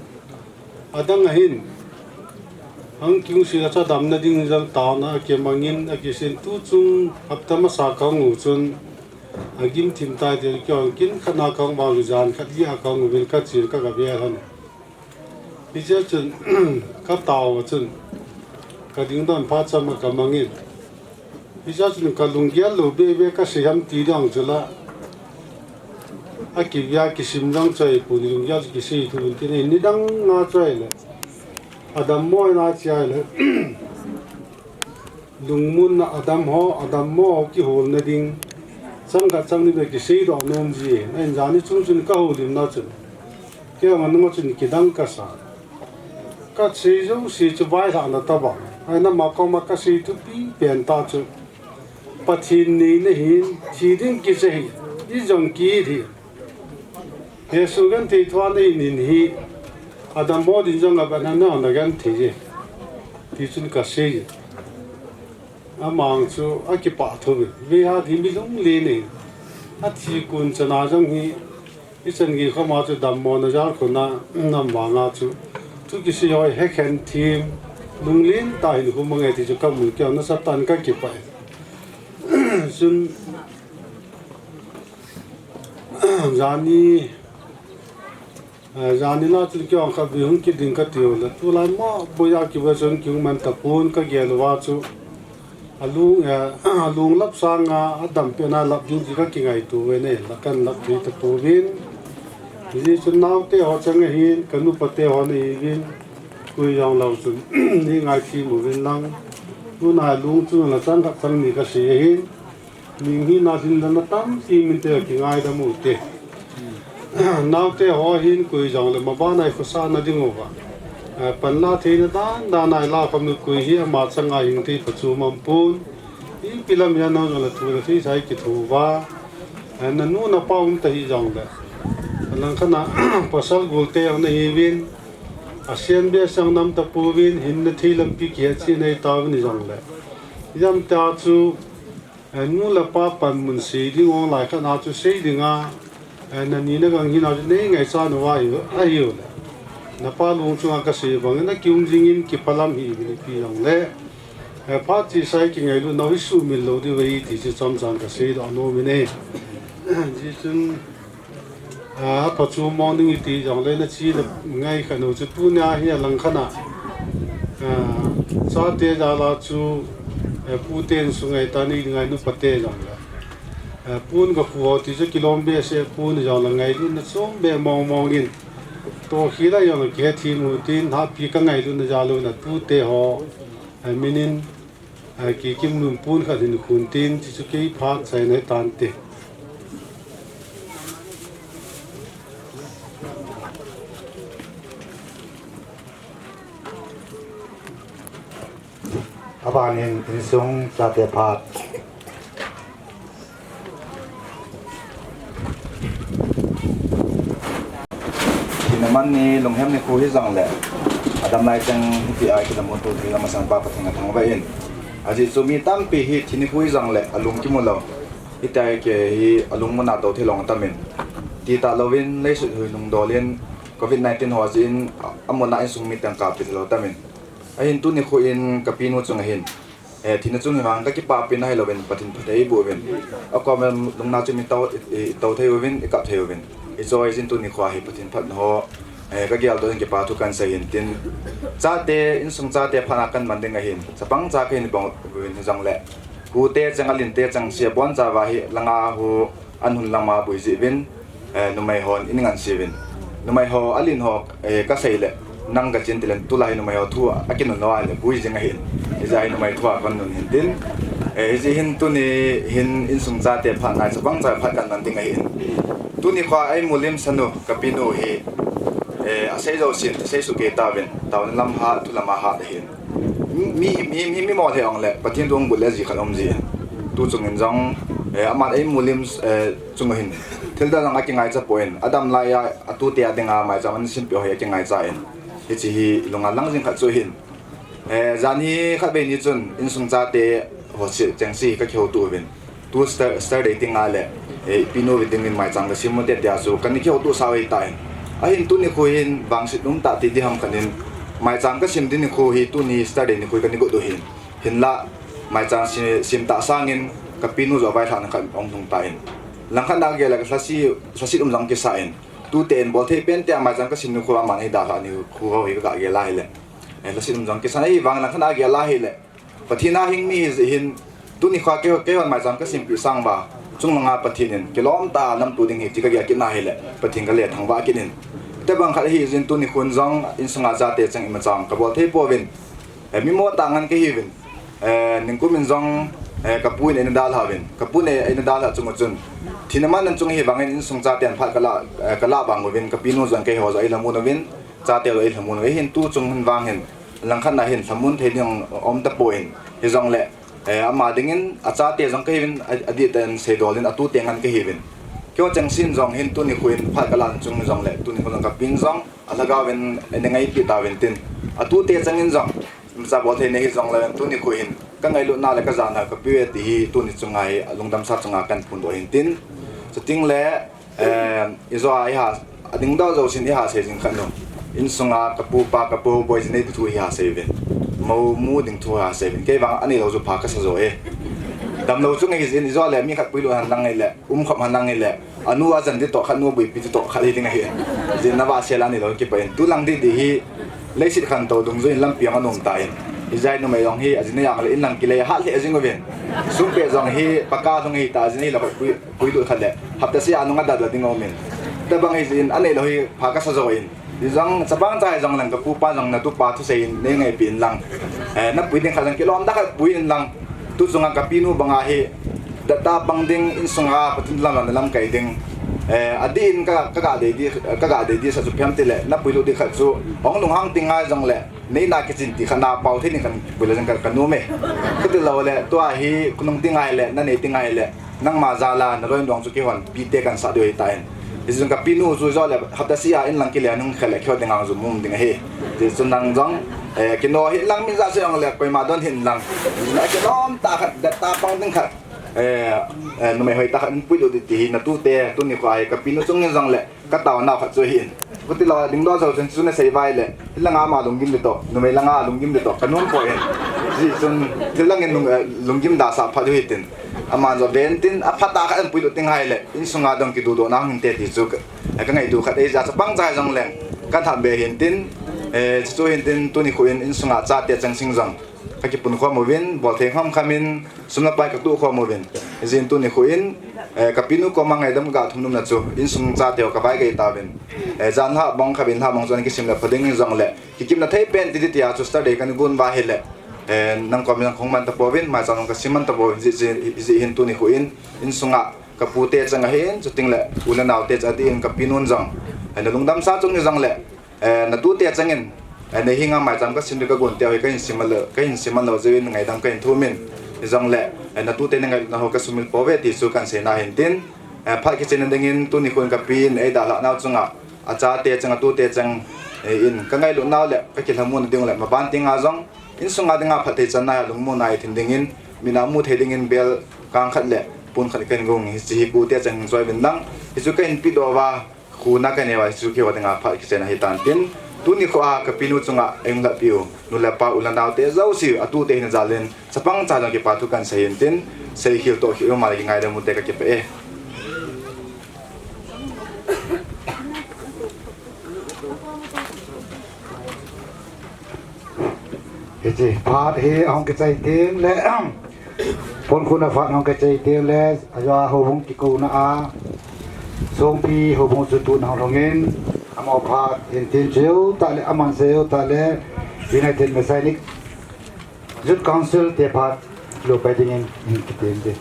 adang ahin, ahung kiung sel a chu damna ding jong taona akimangin, akisin tu chung hapta masa kahung u chun, agim thim tai ti keiho kin khat na kahung vang jan khat hi a kahung uvin kachen kaga ve lhon. Hiche chun, katao a chun, kadingdon phat chama kamangin. Hiche chun kalunggel lou bebe kasei ham ti ding chu la. Akivia kisim jong chu ahipon, lunggel chu kisei thou in tin, nidang a chu ahile, adammo na chu ahile, lungmonna adam ho, adammo ho kiholna ding, chang khat chang ni beh kiseidoh nom ji. Ahin jani chung chun kahoulimna chun, keiho nunga chun kidang kasa. Kasei jouse chu vailhahna tobang. Ahin ama koma kasei thupi pen tah chu, Pathen neina hin, thi ding kicha hi, i jong kit hi. Jesu genthei thua nei nin hi, adammo din jong aban a nao na genthei e, ti chun kasei e. Amang chu akipah thou ve. Veihat hi mi lunglen e. Athi kon chana jong hi, ichan gei khoma chu dammona jalkhun a, nam vanga chu, thu kisei ho hekhen thim, lunglen tah hin khu mange ti chu kamu keu nasatah in kakipah e. Chun, jani, Eh, janina chun kihong kha bi hung kiding ka tiu le, tulai mo boya kiba chun kihung man tapon ka gel uva chu. Alung, eh, alung lap sanga adam pena lap ding ji ka kingaito ve ne, la kan lap thei tapouvin. Ji chun naote ho chang ahin, ka nupa te ho na hi vin. Kui jong lou chun, ni ngai thi mu vin lang. Tuna lung chun la chang khat chang ni ka sei ahin. Ning hi na sin dan na tam si min te ki ngai da mu te. Naote ho hin kui jong le ma ba nai khusa na ding uva. Eh, pan la thei na dan dan nai la kham nu kui hi ama chang a hing thei pa chu mam pun. Ipi lam ya na jong le thu le thei sai ki thu va. Eh, na nu na pa um ta hi jong le. Lang khana pasal gul te ang na hi vin. A sian bia sang nam tapouvin, hin na thei lampi kia chi nei tauvin jong le. Jam ta chu, eh, nu le pa panmun sei ding ong lai khat na chu sei ding a, eh, na ni na gang hin a chu nei ngai cha nu a hi, a hiu le. Na pa lung chunga ka sei bang, na kiung jing in kipalam hi vin pi jong le. Eh, phat chi sai kingailu nau hi sumil lou diu ve ti chu chomchan ka sei doh nom in e. Ji chun, ah, phachu mong ding iti jong le na chi le ngai kha nu chu tunia hi a lang khana. Ah, chate jala chu, eh, pute insunga ta ni ngai nupa te jong le. Eh, pun ka khu ho ti chu kilom behseh pun jong le ngailu na chom be mong mong in. To khi la jong le kihe thi mu tin happy ka ngailu na jalo na tute ho. Eh, minin, eh, kikim lum pun khat hin khun tin, chi chu kei phat sai nai tan te. Abanin insung chate phat. Thina man ni lunghem nikho hi jong le, adam lai chang hiti a kilamu tu thei lama sang pa Pathen a thangvah in. Ajeh chu mi tampi hi thi nikho hi jong le, alung kimu lou. Hiti a kei hi alung muna tou thei lou tam in. Ti ta louvin, leisut hui lungdol in, covid nineteen ho jeh in, a, amuna insung mi teng kap thei lou tam in. Ahin tuni kho in ka pinu chunga hin. Eh, thina chung hi vang ka kipapi na hi louvin Pathen phatthei boh uvin. Akom lungna chu mi tou, i, i tou thei uvin, i kap thei uvin. I choi jin tuni kho hi Pathen phatna ho. Eh, ka gel doh in kipa thu kan sei hin tin. Chate, insung chate phatna kan man ding ahin. Chapang cha ka hin bang uvin hi jong le. Hu te chang a lin te chang sia bon cha va hi langa hu an hun lama bui ji uvin. Eh, numei hon in ngan si uvin. Numei ho, a lin ho, eh, ka sei le, nang ka chin ti len tulai numei ho thu a kinun lou a le, bui jing ahin. Hijeh hin numei thu a kan nun hin tin. Eh, hijeh hin tuni hin insung chate phat nai, chapang cha phat kan nan ding ahin. Tuni kho a ei mulim sanu, ka pinu hi, eh, a sei jou sin, sei su ke ta uvin, tauna lam ha, thu lama ha ahin. Mi, mi, mi, mi, mi mo thei ong le, Pathen dung bul le ji khat um ji. Tu chung in jong, eh, aman ei mulim, eh, chung hin. Thil dang a kingai cha poi in, adam lai a, a tute a ding a mai cha man sim pi ho hi a kingai cha in. Hichi hi lunga lang jing khat chu hin. Eh, jan hi khat vei ni chun, insung chate ho si, cheng si ka kihou tu uvin. Tu star, star dating a le, eh, pinu vi ding in mai chang ka sim mo te te a chu, kan ni kihou tu sa vei ta in. Ahin tuni kho hin, vang sit um ta ti di ham kan in, mai chang ka sim di ni kho hi, tuni star day ni kho ka ni got u hin. Hinla, mai chang si, sim ta sangin, ka pinu jo vai thla na ka ong thung ta in. Lang khat na gel a ka thla si, thla sit um jong kisa in. Tu te in bol thei pen te a mai chang ka sim ni kho a man hi da thla ni kho ho hi ka gel a hi le. Eh, thla sit um jong kisa na hi vang lang khat na gel a hi le. Pathen a hing mi hi jeh hin, tuni kho a kei, kei hon mai chang ka sim pi sang ba. Chung langa Pathen in, kilom ta lam tu ding hi ti ka gel kit na hi le. Pathen ka le thangvah kit in. Te bang khat hi jin tuni kho in jong, insunga chate chang ima chang, ka bol thei pouvin. Eh, mi mo ta ngan ka hi uvin. Eh, ningkum in jong, eh, ka pu in eina dalha uvin. Ka pu in eina dalha chung u chun. Thina man nan chung hi vangin insung chaten phat ka la, eh, ka la vang uvin. Ka pinu jong kei ho jong ei la mun uvin. Chate jong ei la mun uvin. Hin tu chung hin vang hin. Lang khat na hin la mun thei ding um ta poi. Hi jong le, eh, ama ding in a chate jong ka hi uvin. A, a di ten sei dol in a tu te ngan ka hi uvin. Kei ho cheng sin jong hin tuni kho in phat ka la chung jong le. Tuni kho jong ka pin jong. A lhagao vin, eh, eina ngaipi ta uvin tin. A tu te chang in jong. Imacha bol thei nei hi jong le, tuni kho hin. Ka ngailutna le ka jana ka pe u e ti hi, tuni chunga hi, a lungdam sa chunga kan phun doh hin tin. Chuting le, eh, i jo a i ha, a ding doh jo sin i ha sei jing khat nu. Insunga ka pu pa, ka pu boi jin nei ti thu i ha sei uvin. Mo mu ding thu ha sei uvin. Kei vang a nei lou ju pha ka sa jo e. Dam lou chung hi jin i jo le, mi khat pui lou han lang le, um khop han lang le. Anu ajan ding toh khat, nu abuipi ding toh khat hiding ahi. Jin na vahsel a neilou kipah in. Tulang didi hi leiset khantou dungjuiyin lampi jong anom tan. Hijeh a numei jong hi ajinei a le inlang kilei hat lheh jing uvin. Sum peh jong hi paka lhung hita, ajinei lou khat pui, puilut khat le hapta sia nung adalha ding aumin. Tabang hijin aneilou hi pha kasa jouvin. Hijong chapang cha hijong lang kapupa jong natupa thusei in neingaipeh in lang. Eh, napui ding khat jong kilom tah khat pui in lang. Tu chunga kapinu banga hi, datta pang ding, insunga Pathen lamlam lamkai ding. Eh, adih in ka, kaga dei di, kaga dei di sa chu phiam tile, napuilut di khat chu, hung lunghang ti ngai jongle, neina kichin ti khat napao thei ding khat pui le jong ka, kanom e. Kati lou le, tua hi, khonung ti ngai le, nanei ti ngai le, nangma jal a, naloi nung chu kihonpi te kansah diu ahitan. Hijeh chun kapinu chu jole, hapta sia inlang kile nung khel le, kihot ding a jong mum ding ahi. Hijeh chun nang jong, eh, kino hih lang min ja se jongle, koima don hih in lang. Hijeh chun akilom tah khat, datta pang ding khat. Eh, eh, numei hoitah khat in puilut di ti hi natute, tuni kho a hi kapinu chung in jongle, kataonau khat chu ahin. Kati lou a dingdoh jou chun chu nasei vai le, hilanga ama lunggim di toh, numei langa lunggim di toh, kanom poi. Hijeh chun, thil langin lung, eh, lunggim da sa phat u hitin. Aman jong ven tin, aphat tah khat in puilut ti ngai le, insunga dong kidudoh na hung te ti chu ka, eh, kangaito khat ahi jeh a chapang cha jongleng, kalhap be hin tin, eh, chu hin tin, tuni kho in insunga chate changseh jong kakipun khom uvin, bolthei khom khom in, sum le pai katoh khom uvin. Hijeh in tuni kho in, eh, kapinu koma ngaidam kaga thum nomna chu, insung chate ho kavaigei tauvin. Eh, jan lha bang khat vin lha bang chu ana kisim le pha ding in jongle, kikimna thei pen ti di tia chu Saturday kana gon uva ahile, eh, nang koma jong kahung man tapouvin, maicham jong kasim man tapouvin, hijeh, hijeh hin tuni kho in, insunga kapute chang ahin, chuting le, u le naote chang adih in kapinun jong, eh, nalungdam sa chung in jongle, eh, natute changin, eh, neihenga maicham kasim di kagon teu hi kahin sim man lou, kahin sim man lou jeh in ngaidam kahin thum in, hijongle, eh, natute nangailut nau ho kasumil pouve ti chu kahin seina ahin tin, eh, phat kichen na dingin tuni kho in kapi in eidalhah nau chunga, achate chang, atute chang, eh, in kangailut nau le kakilhamon na ding le maban tenga jong, insunga dinga phatthei channa lungmonna ithin dingin, mina mu thei dingin bel kang khat le pon khat kahin gong, hiche hi kute chang hin choi uvin lang, hichu kahin pedoh uva, Khuna kanei uva chu keiho dinga phat kichen ahitan tin, tuni kho a kapinu chunga eihung lhapi u, nu le pa u le naote jouse, atute hina jal in, chapang cha jong kipa thu kahin sei in tin, seikhel toh khel u ma le kingaidam u te kakipah e. Hiche phat hi ahung kichai teng le, ponkhuna phat ahung kichai teng le, ajeh a houbung kikouna a, Songpi houbung chu tuna hung lhung in, amaho phat hin tin cheu tah le, aman cheu tah le, United Messianic Youth Council te phat lou pai dingin hin kitem te.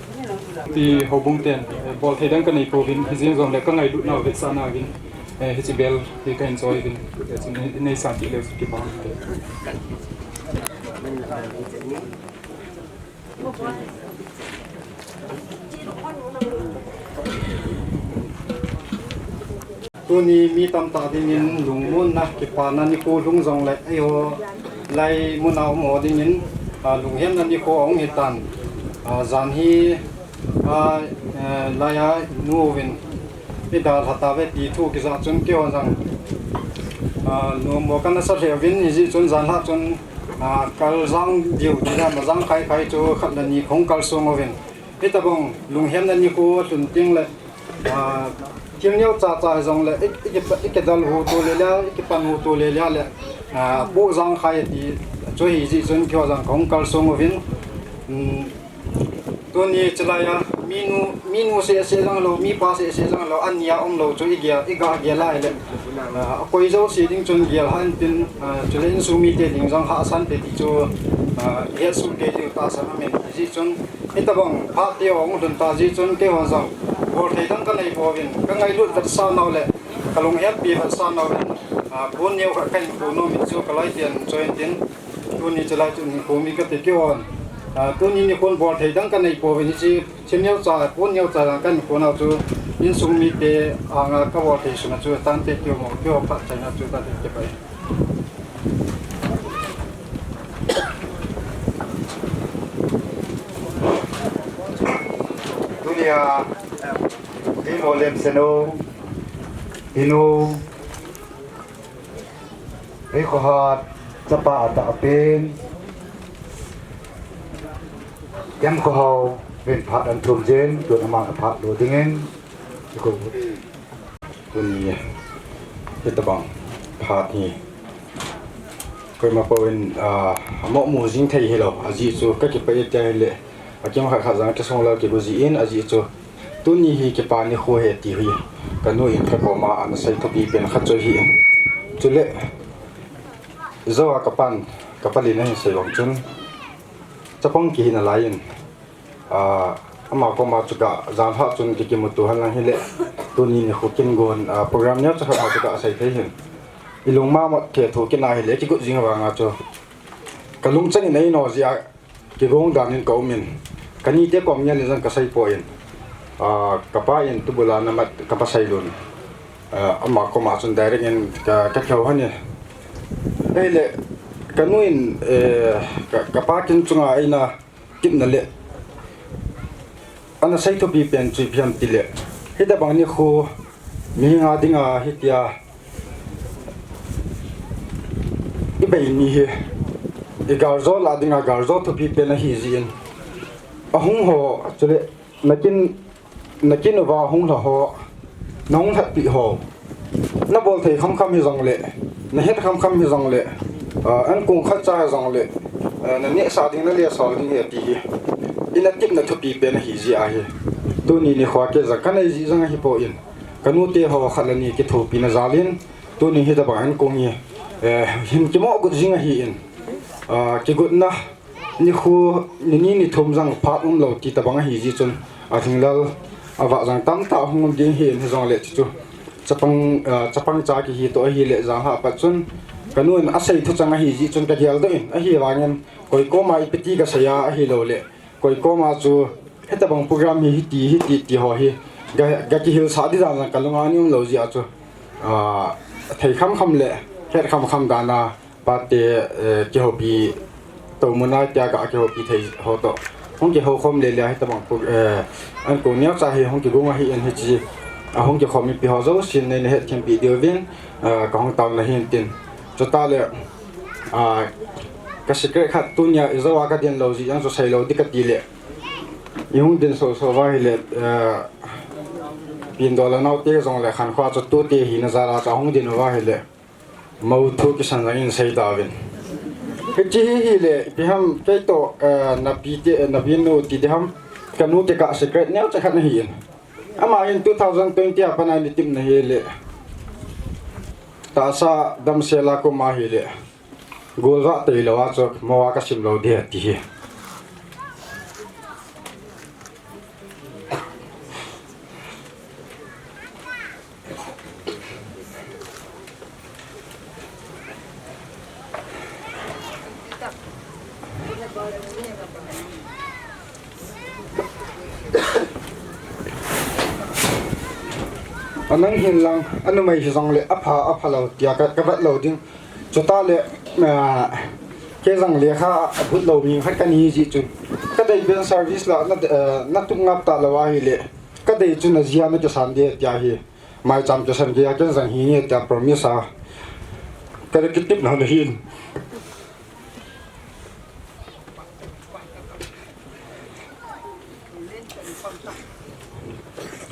Ti houbung ten, eh, bolthei dang kanei pouvin, hijeng jongle kangailut nau vetsahna uvin, eh, hiche bel hi kahin choi uvin, eh, chu nei, neisan tile chu kipah te. Tuni mi tamtah dingin lungmonna kipana nikho lhung jongle eiho lai muna um ho dingin, ah, lunghemna nikho ahung hitan, ah, jan hi, ah, eh, laiya inu uvin eidalha tauve ti thu kijah chun keiho jong, ah, numo kana sa lheh uvin hijeh chun jan lhah chun, ah, kal jang diu tina majang khai khai chu khat le ni kahung kalsong uvin. Hitobang lunghemna nikho alhun teng le, ah, thil neocha cha hijongle, i, i, i kidalhu to le le, i kipanhu to le le le, ah, boh jang khai ati, chu hijeh chun keiho jong kahung kalsong uvin. Um, tuni chelaiya, minu, minu seh seh jonglou, mipa seh seh jonglou, ania umlou chu igel, iga gel a ahile, ah, akoi jouse ding chun gel hih in tin, ah, chule insung mite ding jong hahsa inte ti chu, ah, ihetsoh kei diu tahsan aumin, hijeh chun, hitobang phat teu ahung lhun tah jeh chun keihon jong bolthei dang kanei pouvin, kangailut vetsah nau le kalunghempi vetsah nauvin, ah, pon neo khat kahin po nom in chu kaloi ten choi intin, tuni chelai chun hin po mi kati keihon, ah, tuni nikhon bolthei dang kanei pouvin hiche thil neocha, pon neocha dang kahin po nau chu insung mite anga kabolthei suna chu tante keiho, keiho phatchaina chu kati kipah e. Tunia, eimo lemsenu, inu, eikhohat, chapa atahpen, M. Khohao, vin phat ahin thum jin, tun aman aphat lou dingin, Tuni hitabang phat hi koima pouvin, ah, amoh mu jing thei hilou. Ajeh chu kakipah e tia hile, akim khat khat jong kisong lal kigu jin, ajeh chu tuni hi kipa nikho ahi ti hi kanu in kakoma ana sei thupi pen khat chu ahi. Chule jou a kapan, kapa lin ahin sei vang chun chapang kihi nalai in, ah, ama koma chu ka jan ha chun kikimuto hen lang hile, tuni nikho kin gon, ah, program neocha khat chu kasei thei hin. Ilung mama thei thu kina hile, kigot jing vanga chu kalungchang in eino jia kigong dan in ka um in, kanite kom ngen in jong kasei poi. Ah, kapa in tubula namat kapa sei lun. Ah, ama koma chun direct in ka, ka kihou hen. Ahile, kanu in, eh, ka, kapa kin chunga eina kipna le ana sei thupi pen chu ipi ham tile, hitabang nikho mihinga dinga hitia ibei ni hi igaljo la dinga galjo thupi pen ahi jin, ahung ho chule nakin, nakin uva hung lha ho, nahung lhatpi ho, nabol thei khamkham hijongle, nahet khamkham hijongle, ah, ankong khatcha hijongle, ah, nanehsah ding, nalesol ding ahi ti hi ina tipna thupi pen ahi jeh ahi. Tuni nikho kei jong kanei jeh jong ahipoi, kanute ho khat le ni kithopina jal in tuni hitabang ankong hi, eh, hin kimoh got jing ahin, ah, kigotna nikho, nini nithum jong phat umlou ti tabang ahi jeh chun, alhinglel avah jong tamtah hung um ding ahin, hijongle chuchu chapang, ah, chapang cha kihi toh ahile, jan lhah pat chun kanu in asei thuchang ahi jeh chun kagel doh in, ahivangin koi koma ipi ti kasei a ahiloule, koi koma chu hitabang program hi hiti, hiti, ti ho hi ga, ga kihilsah ding dan jong kalunga aum lou jeh a chu, ah, thei khamkham le het khamkham dan a pate, eh, kihoupi, toumuna tia ga kihoupi thei ho toh hung kihoukhom lele a hitabang pro-, eh, ankong neocha hi hung kigong ahin, hiche a hung kikhom mipi ho jousen neina hetthem pi diuvin, eh, kahung taona ahin tin. Chutah le, ah, ka secret khat tunia ijou a kadin lou jeh jong chu seilou ding kati le, ihung din sohsoh uva hile, eh, Pindol le naote jongle khankho chu tute hina jal a chu ahung din uva hile, mou thu kisan jong in sei tauvin. Hiche hi hile, ipi ham kei toh, eh, napite, eh, napinu ti ding ham, kanute ka secret neocha khat ahin. Ama hin two thousand twenty a pat a eina tipna hile, tahsa damsel a koma hile, golvah tailou a chu mou a kasim lou ding ati hi. Anang hin lang, anumei hijongle apha, aphalou tia ka, kavet lou ding. Chutah le, ah, kei jong lekha abut lou mi khat kahi jeh chun, kadei pen service la na, ah, natup ngap talou ahile, kadei chu najia nakisan ding tia hi. Maicham kisan geiya ken jong hinge tia promise a ka kitepna ahin.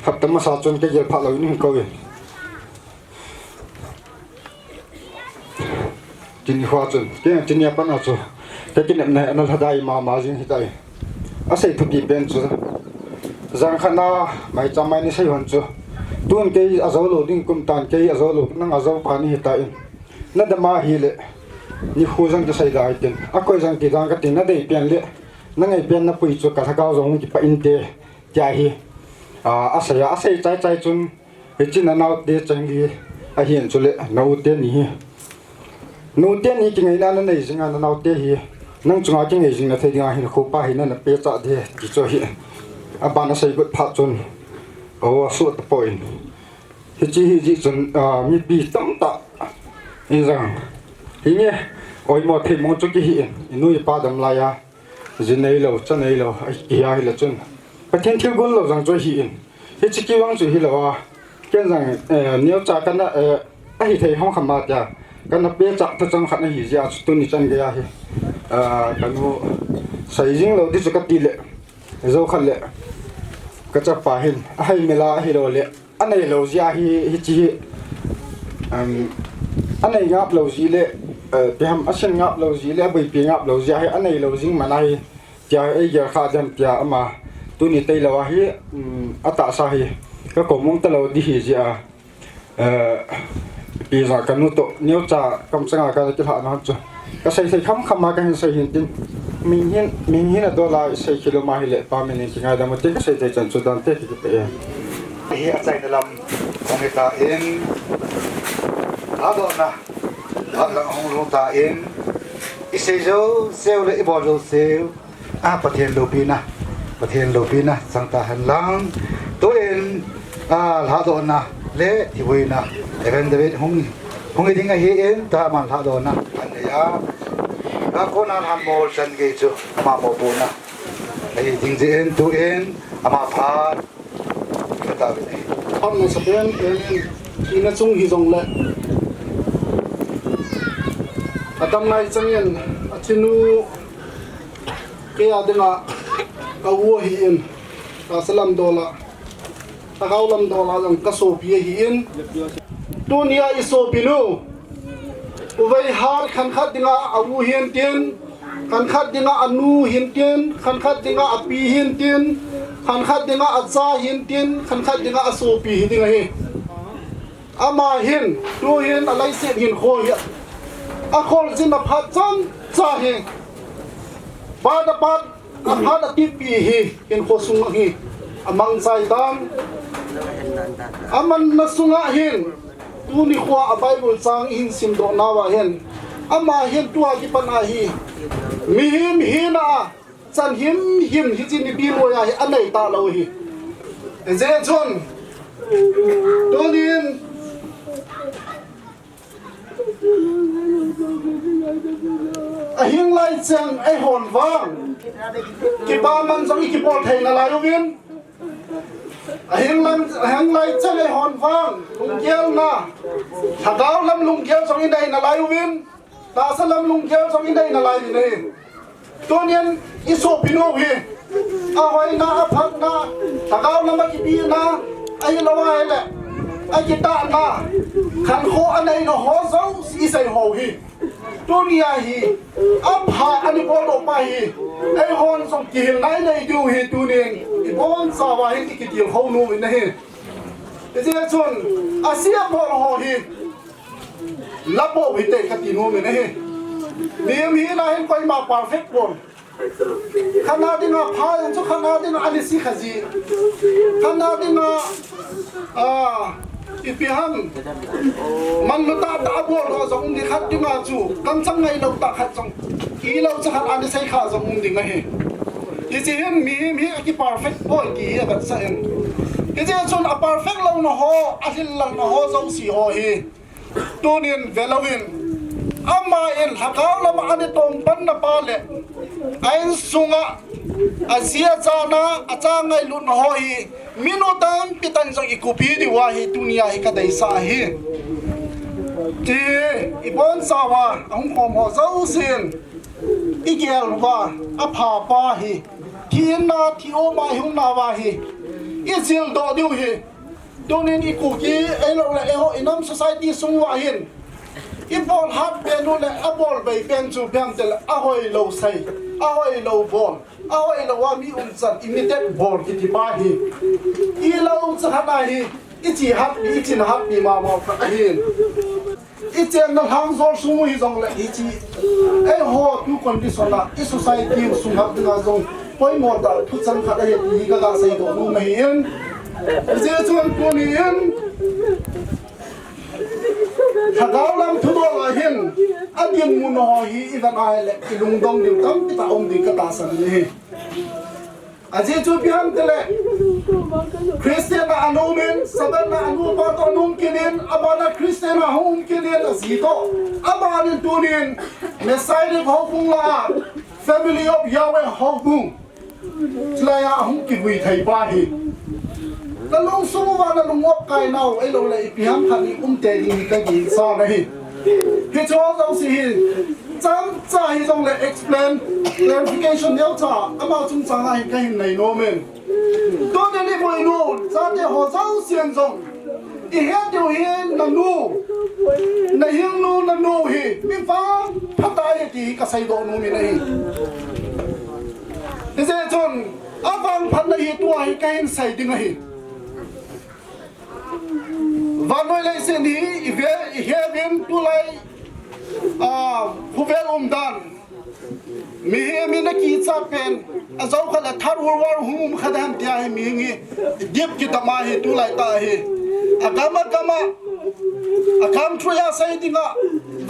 Hapta masa chun kagel phat louvin hung kou in. Tuni khoa chun, kei tuni a pat a chu, ka kinepna hi ana lhadai mama jing hitai. Asei thupi pen chu, jangkhat na maicham a eina sei hon chu, tun kei ajou lou ding kum tan, kei ajou lou, nang ajou pa nahitai. Nadam a hile, nikho jong kisei dai tin, akoi jong ti dang katin, nadei pen le, nangai pen napui chu kalhagao jong kipah inte, tia hi, a, asei a, asei chai chai chun, Hiche nanaote cheng hi ahin chule, nau teni hi. Nau teni kingaina nanei jinga nanaote hi. Nang chunga kingai jing nathei dinga hinkho pa hi nana pehcha ding ti chu ahi. Aban asei got phat chun. Aho asuh tapon. Hiche hi jeh chun, a, mipi tamtah. Ijang. Hinge. Oimo thei mong chu kihi in. Inu ipa dam laiya. Ji neilou, cha neilou, ahi, kihia hile chun. Pathen thilgon lou jong chu ahin. Hiche kivang chu hilou a. Ken jong, eh, neocha kana, eh, ahithei hom kham a tia. Kana pehcha thuchang khat ahi jeh a chu tuni chan geiya hi. Ah, kanu sei jing lou ding chu kati le. Jou khat le. Kachapa hin. Ahai mela ahilou le. anei lou jeh ahi, hiche hi, um, anei ngap lou jeh le, eh, ipi ham, asin ngap lou jeh le, aboipi ngap lou jeh ahi, anei lou jing man ahi, tia eigel kha dem tia ama tuni tailou ahi, um, atahsa hi, kakom um talou ding ahi jeh a, eh, ipi jeh a kanu toh, neocha kamchanga kakilhah na chu. Kasei sei kham kham a kahin sei hin tin. Min hin, min hin adol a isei khel um ahile, pa min in kingaidam un tin kasei thei chan chu dan te kipah e. Hi achaina lam hung hitan, lhadohna, lhadohna hung lhung tan, isei jouseu le ibol jouseu, a, Pathen loupina, Pathen loupina chang tahen lang. Tuin, a, lhadohna le thivuina, Reverend David hung, hung hi ding ahin, tua aman lhadohna anei a. Ka kona lhan mol chan gei chu, ama mopohna ahi ding jeh in, tuin, ama phat Phat masa pen pen in, thina chung hijongle, adam lai changin, athinu, kei a dinga ka u ahin, tahsa lam dol a, lhagao lam dol a jong ka sopi ahin, tunia i sopinu, Uvei Har khankhat dinga a u hintin, khankhat dinga anu hintin, khankhat dinga api hintin, khankhat dinga acha hintin, khankhat dinga asopi hi ding ahi. Ama hin, tuhin aleiset hinkho hi, akholjin aphat chomcha hi. Phat aphat Aphat atipi hi, hinkho sung hi, amangchai tan. Amanna sunga hin, tuni khoa a Bible chang ihin simdoh nauva hin, ama hin tua kipat a hi, mihem hina a, chan himhim hiche nipi noiya hi, anei talou hi. Hijeh chun, tunin, Ahing lai cheng eihon vang, kipaman jong ikibol thei nalai uvin. Ahing lam, ahing lai cheng eihon vang, lunggelna, lhagao lam lunggel jong inei nalai uvin. Tahsa lam lunggel jong inei nalai uvin ahi. Tunin i sopinu hi, ahoina, aphatna, lhagao lam a kipina, ahilou ahile, akitahna, khankho aneina ho jouse isei ho hi. Tunia hi, apha ana boldoh pa hi, eihon jong kihilna inei diu hi tunin, ibonchauva hin ikitilkhou nom uvin ahi. Hijeh chun, ase abol ho hi, Lapo hite kati nom in ahi. Mihem hina hin koima perfect pon. Khat na dinga pha jong chu khat na dinga ana se kha ji. Khat na dinga, ah, ipi ham. Manlu tahtah abol ho jong um ding, khat dinga chu kamchang ngailou tah khat jong, ilou cha khat ana sei kha jong um ding ahi. Hiche hin mihem hi aki perfect poi ti hi avetsah in. Hijeh chun a perfect louna ho, ahil louna ho jouse ho hi. Tunin velouvin, ama in lhagao lama ana tongpanna pa le, a insunga, aji achana, acha ngailutna ho hi, minu tampi tah in jong ikopi diu ahi, tunia hi kadeisah ahi. Ti, ibonchauva, ahung khom ho jousen, igel uva, apha pa hi, thi in na, thi um a ihung nauva hi, ijildoh diu hi, Tunin i Kuki, ahilouleh eiho, i nam society sung uva hin, i bol hat pen u le, a bol bei pen chu ipi ham itile, a hoilou sei, a hoilou bol, a hoilou a mi umchan, imitate bol kiti pa hi. I lou cha khat ahi, i chi hatpi, i chin hatpi mama khat ahin. I chenna lhangjol sung u hijongle hiche, eiho tu condition a, i society u sung hat dinga jong poimo tah thuchang khat ahi ti hi ka ga seidoh nom ahin. Hijeh chun tunin, lhagao lam thudol a hin, a dinmun ho hi i vet a ahile, i lungdong diu tampi tah um ding ka tahsan ahi. Ajeh chu ipi ham itile, Christian a ana um in, Sabbath a anu apa toh ana um kit in, abana Christian a hung um kit in, aji toh. Abanin tunin, Messianic houbung lah a, Family of Yahweh houbung. Chulai a hung kivui thei pa hi. Na lungsung uva na lung-op kai nau, ahilouleh ipi ham khat hi um tei ding hi ka ginsan ahi. Hiche ho jouse hi, chomcha hijongle explain, clarification neocha, ama chungchang a hin ka hin nei nom in. Tunin i Boinu, chate ho jousen jong, Ihet diu hi nanu, nahing nu nanu hi mi vangphat ahi ti hi kasei doh nom in ahi. Hijeh chun avangphatna hi tua hi kahin sei ding ahi. Vannoi leiset hi ive, ihet uvin tulai, ah, khovel umdan. Mihem in akicha pen, ajou khat le Third World War hung um kha dem tia hi mihem hi dip kidam ahi tulai tah hi. Agam agam a, a country a sei ding a,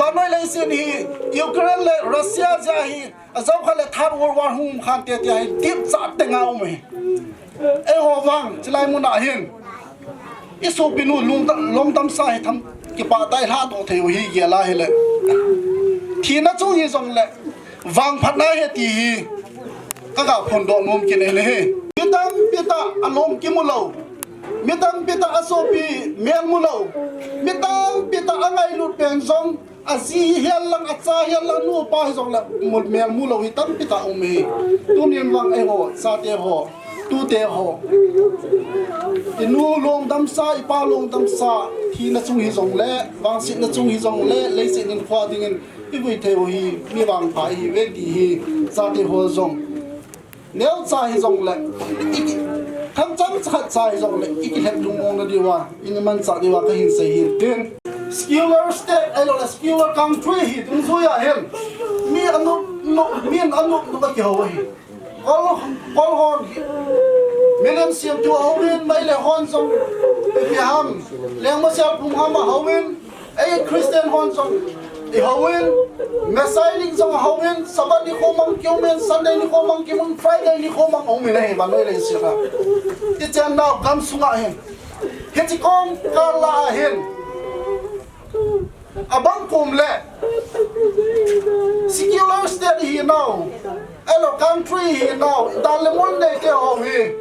vannoi leiset hi Ukraine le Russia jeh hi, ajou khat le Third World War hung um khante tia hi dip cha teng a um hi. Eiho vang, chulai mun a hin. Isopinu lungdam, lungdamsa hi tham kipah tah a ilha doh thei u hi gel a hile. Thina chung hijongle, vangphatna ahi ti hi, kaga phondoh nom kit in ahi. Mi tampi tah alom kimu lou. Mi tampi tah asopi mel mu lou. Mi tampi tah angailut pen jong Aji hihen lang, acha hihen lang, anu apa hijongle mel mu lou hi tampi tah um e. Tunin vang eiho, chate ho, tute ho, inu lungdamsa, ipa lungdamsa, thina chung hijongle, vangsetna chung hijongle, leiset hinkho dingin ivui thei u hi mi vangpha ihiuve ti hi, chate ho jong neocha hijongle, iki, themcha khat cha hijongle, ikilhep lungmong na diuva, imanchah diuva kahin sei hin tin. Secular state, ahilouleh secular country hi dungjuia hin, mi anop nop, mi anop nop a kihou ahi. Kol, Kol hon hi milim semthu ahouvin, Meitei hon jong ipi ham, Lengmasel Pumham ahouvin, ei Christian hon jong ihouvin, Messianic jong ahouvin, Sabbath nikho mang kiumin, Sunday nikho mang kiumin, Friday nikho mang aumin ahi, vannoi leiset a. Ichennau gamsunga hin, hiche kong kal a hin, abang kom le secular state ihinau, ahilouleh country ihinau, dan le mol neite ho hi,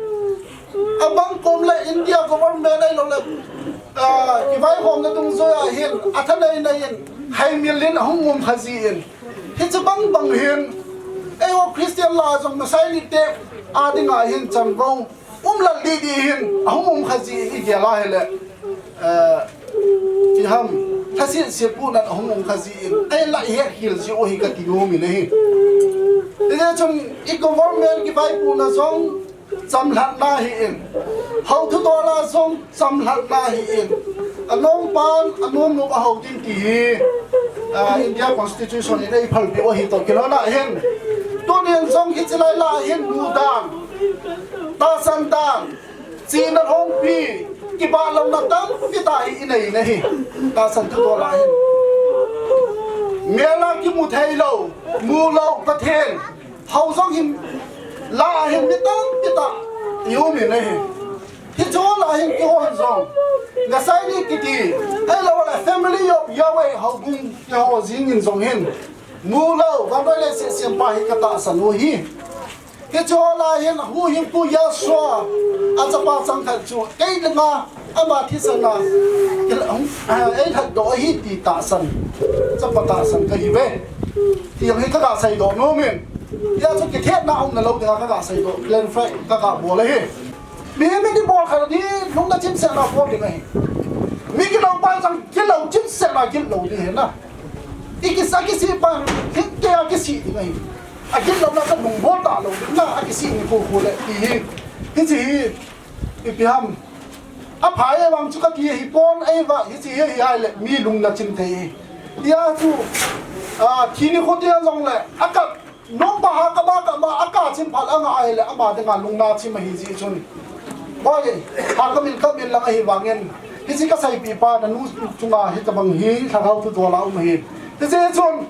abang kom le India government ahilouleh, ah, kivaihomna dungjuia hin, athanei nei in, haimil in ahung um kha jin, hiche bang bang hin, eiho Christian lah a jong Messianic te a dinga hin changou um lal didi hin ahung um kha jin igel a hile. Eh, ipi ham, lhasetset punan ahung um kha jin, ahinla ihet khel jiu hi kati nom in ahi. Hijeh chun i government kivaipohna jong chamlhatna ahin, hou thudol a jong chamlhatna ahin, anompan, anomnop a hou ding ti hi, ah, India Constitution in eiphalpeh u ahi toh kilhon a hin. Tunin jong hiche lai lah a hin mudan, tahsan dan, chihna lhompi, kibahlouna tampi tah hi inei in ahi. Tahsan thudol a hin, mel a kimu thei lou, mu lou Pathen, hou jong hin, lah a hin mi tampi tah i um in ahi. Hiche lah a hin kihon jong, Messianic kiti, ahilouleh Family of Yahweh houbung kiho jing in jong hin, mu lou, vannoi leiset sempa hi katahsan u ahi. Hiche lah a hin huhhingpu Yahshua, achapa changkhat chu kei dinga ama thisan a, ei, eh, eilhatdoh ahi ti tahsan, chapa tahsan kahiuve ti jong hi kaga seidoh nom in. Hijeh chun kithetna umna lou dinga kaga seidoh, clarify kaga bol ahi. Mihem in ibol khat ding, lungna chimsetna bol ding ahi. Mi gilou pa jong gilou chimsetna gilou ding ahi na. Ikisa kisi pa, hitia kisi ding ahi. Agillouna kalung bol talou ding na, akisi ni khu khu le ti hi. Hiche hi, ipi ham, apha e vang chu kati ahipon, ahivang hiche hi ahile mi lungna chim thei ahi. Hijeh chun, ah, thi nikho tia jongle, akap, nompa ha kap a kap a, akap chim phat anga ahile, ama dinga lungna chim ahi jeh chun. Boi, ha kamin kamin lang ahivangin, hiche kaseipeh pa nanu chunga hitobang hi lhagao thudol a um ahi. Hijeh chun,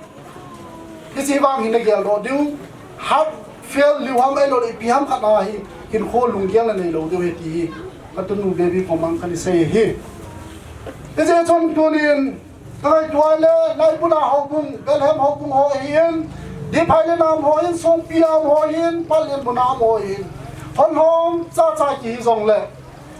hiche vang hi nageldoh diu, heartfelt lou ham ahilouleh ipi ham khat ahi, hinkho lunggel nanei lou diu ahi ti hi, katunu baby khomang kahin sei ahi. Hijeh chun tunin, kangaito a le, Laibuna houbung, Bethlehem houbung ho ahin, Diphaile nam ho ahin, Songpi nam ho ahin, Pallen bu nam ho ahin, hon lhom chacha kihi jongle,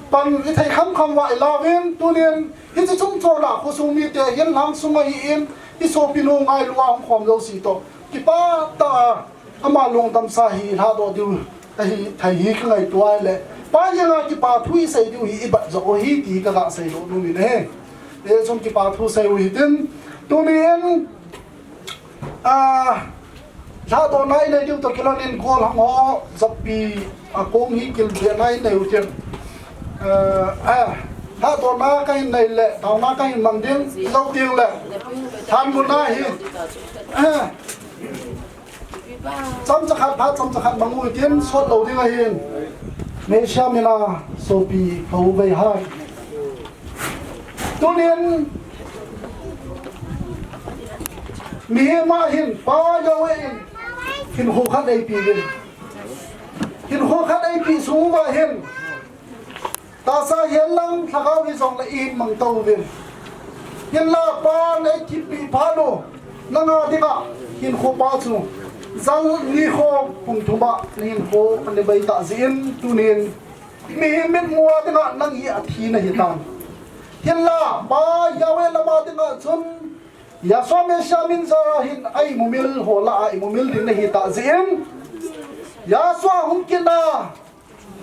pan ithei khamkham uva ilauvin, tunin, hiche chungchon a khosung mite hin lhangsung ahin, isopinu ngailu a hung khom jouse toh kipah tah a, ama lungdamsa hi lhadoh diu ahithei hi kangaito a le, Pa jeng a kipa thu isei diu hi ibat jo hi ti kaga seidoh nom in ahi. Hichun kipa thu sei u hitin, tunin, ah, lhadohna inei diu toh kilhonin gollhang ho, joppi, akong hi kilbehna inei u tin. Ah, ah, lhadohna kahin nei le, taona kahin mang ding, jou ding le. Thanmunna hi. Ah, Chomcha khat, phat chomcha khat mang u hitin, sot lou ding ahin. Messiah mina sopi ho veihai. Tunin, mihem a hin, Pa Yahweh in, hinkho khat eipe uvin. Hinkho khat eipe sung uva hin. Tahsa hihen lang lhagao hijongle imang tauvin. Hinla Pa in eithipi phat u, nanga dinga hinkho pa chu jal nikho pung thum a nahinkho anei bai tah jeh in tunin mihem mitmu a dinga nang hi athi nahitan. Hinla Pa Yahweh lama dinga chun Yahshua Messiah min jal a hin a imumil ho lah a imumil ding nahi tah jeh in Yahshua hung kit a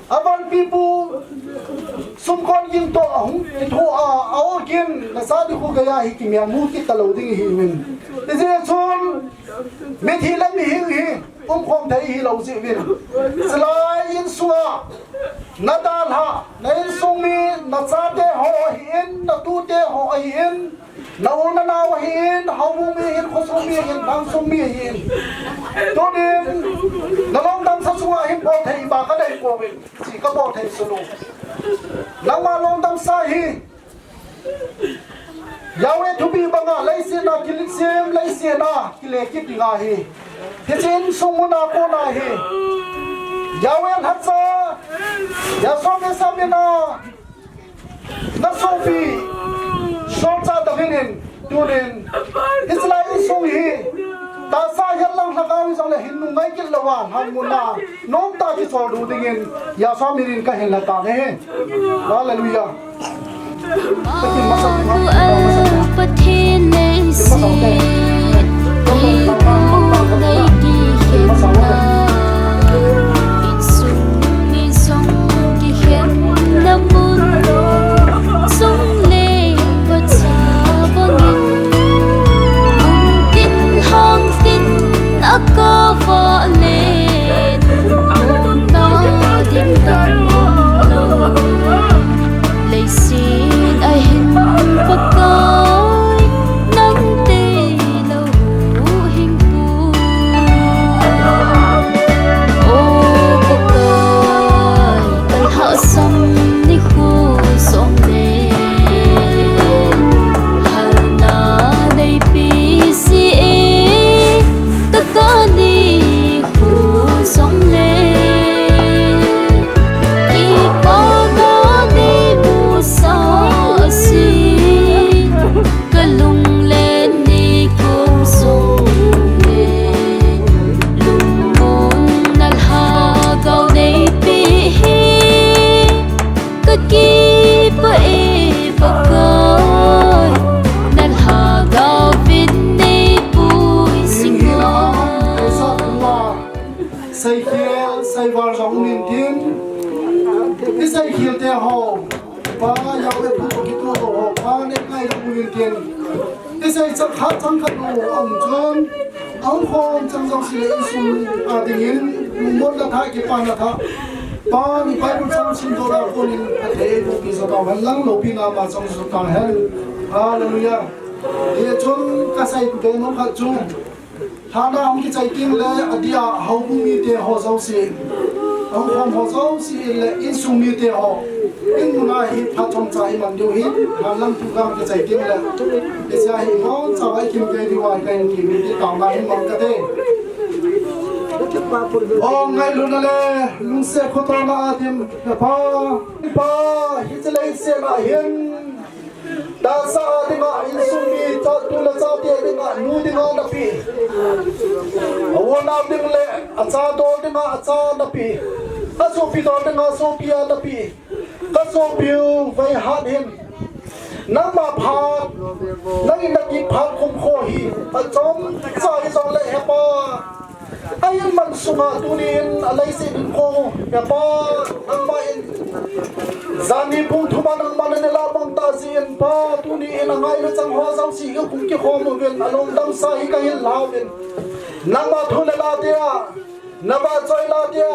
Avanpipu sumkon ging toh ahung kitho a, a-o ging nasa ding khu geiya hi kimial mu kit talou ding ihiuvin. Hijeh chun mithi le mihing hi umkhom thei hilou jeh uvin. Chulai insunga nadalhah, na insung mi, nachate ho ahin, natute ho ahin, na u nanao ahin, houbung mi ahin, khosung mi ahin, lhangsung mi ahin. Tunin, nalungdamsa sunga hin bolthei iba kanei pouvin, hiche kabol thei sun u. Nangma lungdamsa hi, Yahweh thupi banga, leiset a kiletsem, leiset a kile kit ding ahi. Hiche insung muna kona hi, Yahweh lhacha, Yahshua Messiah mina, nasopi, solchah David in, tunin, Israel insung hi, tahsa hihen lang lhagao hijongle hin nungngai kit louva, lhanmun a, nomtah a kichol diu dingin, Yahshua minin kahin lha tan ahi. Hallelujah. Manu a Pathen leiset, eiho nei kikhen na, insung mi jong kikhen na mun, jong le vacha bangin, mun tin lhang tin a kavah le, mun na ding dang lo. Leiset a hin Pakai, nang tailou hingpu. O Pakai, kalhahsam nikho jongle, halna neipi seh e, kakah ni Khu jongle, kipana neimusah jeh, kalung le nikho jongle, lungmonna lhagao neipeh in. Kakipah e Pakai, nalhagao vin neipui jing o. Seikhel, seival jong um intin. Iseikhel te ho, Pa Yahweh thu toh kitoh ho, Pa neingai jong um intin. Isei chang khat chang khat u aum chun, aum khom chang jouse le insung a dingin, lungmonna thah, kipana thah. Pa, Bible chang simdoh a konin, athei eiboh pi jo tauhen lang, loupina ama chang jo tauhen. Hallelujah. Hichun kasei be nom khat chu, lhana hung kichai teng le, adia houbung mite ho jouse, aum khom ho jouse le, insung mite ho. Inmun a hi phat chomcha iman diu hi, hanlang thu gam kichai teng le, hiche hi imacha a ikim kei diu ahi kahin ti, mite taona hi mang kate. O ngailutna le lungset khotona a dim, Pa, Pa, hiche leiset a hin, tahsa a dinga, insung mi, chate le chate dinga, nu dinga napeh. A u nao ding le, acha dol dinga, acha napeh. Asopi dol dinga, sopi a napeh. Kasopiu Veihat hin, nangma phat, nangin napeh phat khum kho hi, achomcha hijongle he Pa, a inman sunga tunin aleiset hinkho, he Pa, nangma in Janhi pung thum a nangman nanei lah bang tah jeh in Pa, tuni in angailu chang ho jouse hi hung kikhom uvin, alungdamsa hi kahin lauvin. Nangma thu le la tia, navahchoi la tia,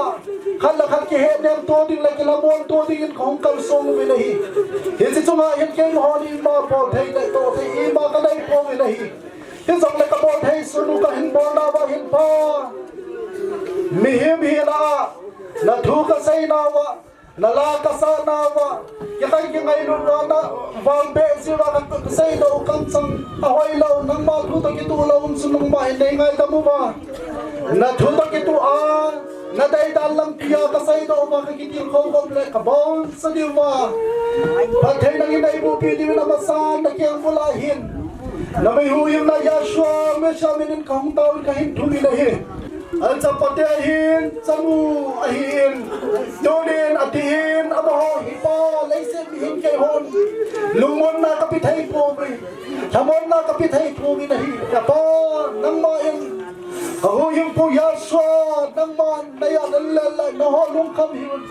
khat le khat kihetnem to ding le kilhamon to dingin kahung kalsong uvin ahi. Hiche chunga hin keihon ima bol thei le toh thei ima kanei pouvin ahi. Hijongle kabol thei sunu kahin bolnauva hin Pa, mihem hina a nathu kaseinauva, nala kasahnauva, kikhai kingailut uva, naval beh jeh uva kaseidoh u kamchang ahoilou, nangma thu toh kitoh lou um chu nangma in neingaidam uva, nathu toh kitoh a, nadeidan lampia kaseidoh uva, kakitilkhou khop le kabonsa diuva, phatthei nangin neibohpi diuvin amasan nakeng bula hin, namai huhhingna Yahshua Messiah minin kahung taovin kahin thumin ahi. Achapate ahin, chanu ahin, tunin atin, amaho hi Pa, leiset mihing keihon lungmonna kapethei pouve, lhamonna kapethei pouve nahi. He Pa, nangma in kahuhhingpu Yahshua, nangma naya nanlel lai, naho lungkham hih un.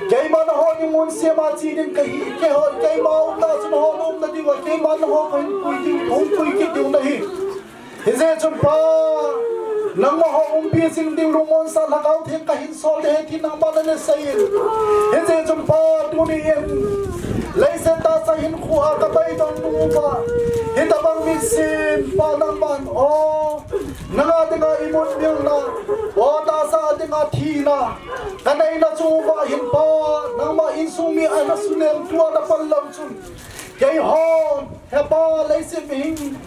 Keima naho ningun sema che ding kahi, keiho, keima umna chu naho umna diuva, keima naho kahin pui ding, hung pui kit diu nahi. Hijeh chun Pa, nangma ho umpi jing ding lungmonsah Lhagao Theng kahin sol ding ahi ti nangma nanaseiyin. Hijeh chun Pa, tuni in leiset tahsa hinkhoa kabeidong nung uva, hitobang mitsim Pa nangman o, nanga dinga imut milna, o tahsa dinga thina kaneina chung uva hin Pa, nangma insung mi ana sunem tua napan lou chun, keihon He Pa, leiset mihing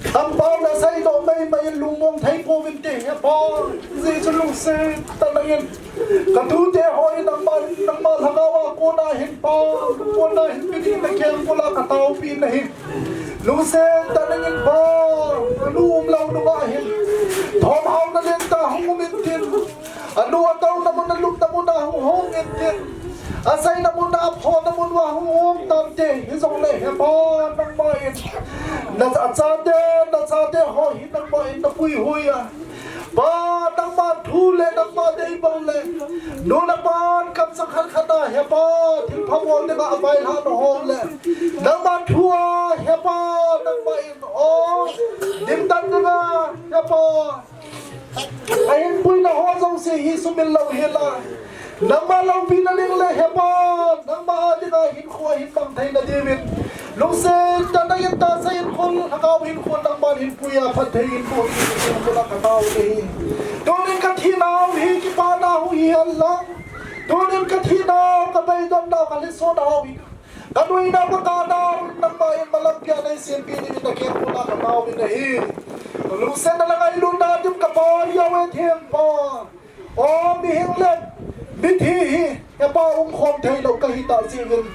kampau naseidoh meimei in lungmong thei pouvinte He Pa. Hijeh chun lungset tah nangin katute ho hi nangma, nangma Lhagao a kona hin Pa, kona hin pe dingin nakeng bula kataovin ahi. Lungset tah nangin Pa, kanu umlou nunga hin thomhaona lentah hung um intin, anu atouna mun, alupna muna hung hong intin, aseina muna, aphona mun uva hung hong tante, hijongle He Pa, nangma in na, achate, nachate ho hi nangma in napuihuiya, Pa, nangma thu le nangma deibang le, nu le pan kamsang khat khat a He Pa, thilpha bol dinga availhah nahol le, nangma thua He Pa, nangma in o, dimdan dinga He Pa, ahinpuina ho jouse hi sumil louhela, nangma loupina ding le He Pa, nangma a dinga hinkho ahin mang theina diuvin, lungset tah nangin tahsa hinkho, Lhagao hinkho nangman hinpuiya phatthei hinboh dingin kataovin ahi. Tunin kathinau hi kipana hung hihen lang, tunin kathinau, kabeidonnau, kalhesonau hi, kanuinau, kakanau nangma in malam pia neisempeh dingin nakeng bula kataovin ahi. Lungsetna le ngailutna dim kapa Yahweh Theng Pa, o mihing le mithi hi He Pa umkhom theilou kahitah jeh uvin,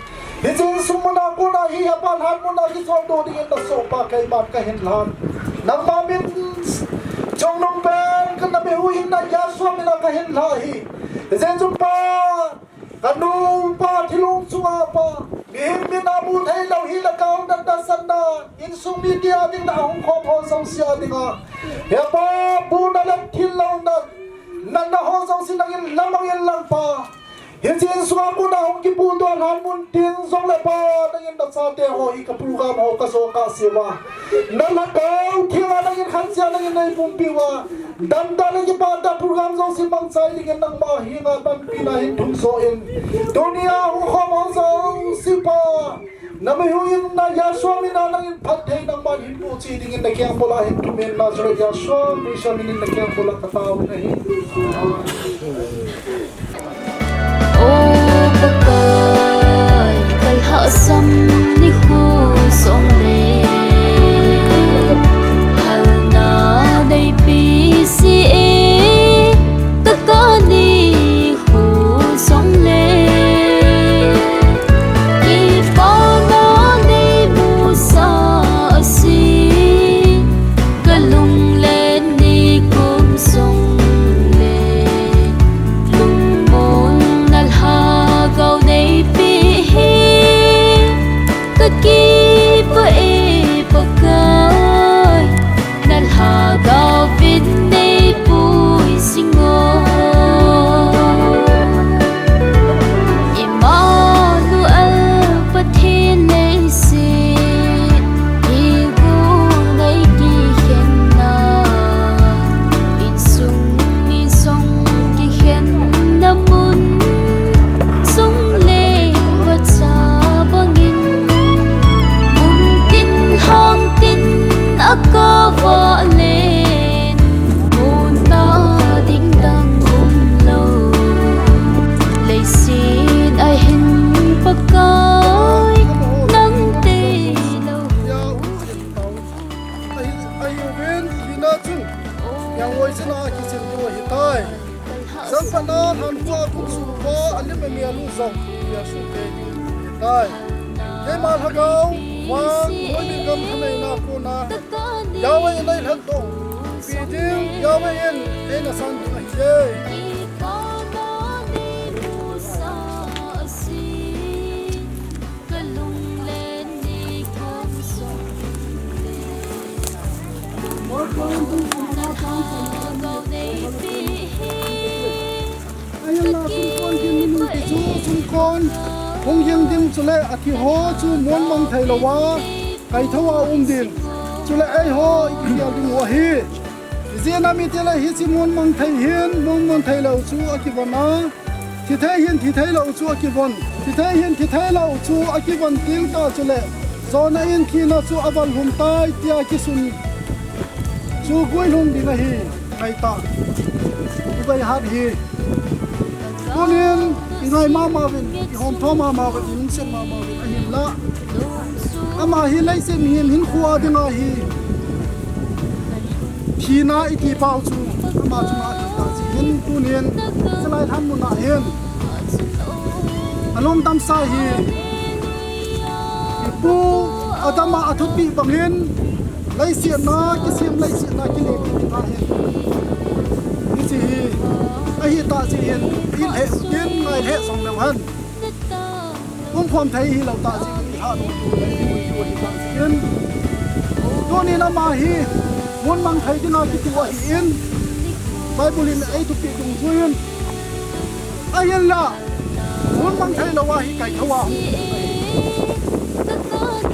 hiche insung muna kona hi He Pa lhan muna kisoldoh dingin nasohpa keiman kahin lhan, nangma min chungnung pen kana mihuhhingna Yahshua mina kahin lhan ahi. Hijeh chun Pa, kanu pa thilong chunga Pa, mihem mina mu theilou hi Lhagao natna satna, insung mi tia ding na hung khom ho jouse a dinga He Pa, buna le thil louna, natna ho jouse nangin lamang in lang Pa, hiche insunga kona hung kipudoh lhan mun tin jongle Pa, nangin nachate ho hi ka program ho kajo kahseuva, na Lhagao Thenga nangin khatcha nangin neipumpiuva, damtah le kipah tah program jouse mangchai dingin nangma henga panpina hin thumjo in, tunia hung khom ho jouse Pa, na mihuhhingna Yahshua mina nangin phatthei nangman hin boh cheh dingin nakeng bula hin thumin, Nazareth Yahshua Messiah minin nakeng bula kataovin ahi. O Pakai, kalhahsam nikho jongle, halna neipe jeh e, kakap nikho jongle, kipana neimusah jeh, kalunglen nikum jongle, Kan patna lhan kua kum sung kua alim a mi alu zong mi a sung te ding tai. Keima lhagao vang, noi min gam thaneina kona Yahweh in ei lhan tong pi ding, Yahweh in ei nasan ding ahi e. Ahinla sumkon ding minung ti chu sumkon hung hing ding chule athi ho chu muanmang thei lou a kaitho a um ding. Chule eiho i kikhel ding u ahi. Ijeh inem itile hiche muanmang thei hin muanmang thei lou chu akivon a. Thi thei hin thi thei lou chu akivon. Thi thei hin thi thei lou chu akivon ting tah chule Jonah in thina chu aval lhum tai tia kisun chu guilhung ding ahi. Ngai ta. Ubai hat hi. Tunin i ngai mama uvin, i hom tho mama uvin, i lungset mama uvin, ahinla. Ama hi leiset mihem hinkho a dinga hi thina i ti pau chu ama chunga athi tah jeh hin tunin, hiche lai lhan mun a hin alungdam sa hi i pu Adam a athupeh bangin leiset na kisem, leiset na kile kit ding ahi. Hiche hi ahi tah jeh hin, i lheh tin ngai lheh jong leu hen. Umkhom thei hilou tah jeh in, i hat u, i mu u ahi tah jeh in. Tunin ama hi muanmang thei dinga kitu ahin, Bible in ei thupeh dungjuiyin. Ahinla, muanmang thei lou a hi kaitho a hung kitu ahi.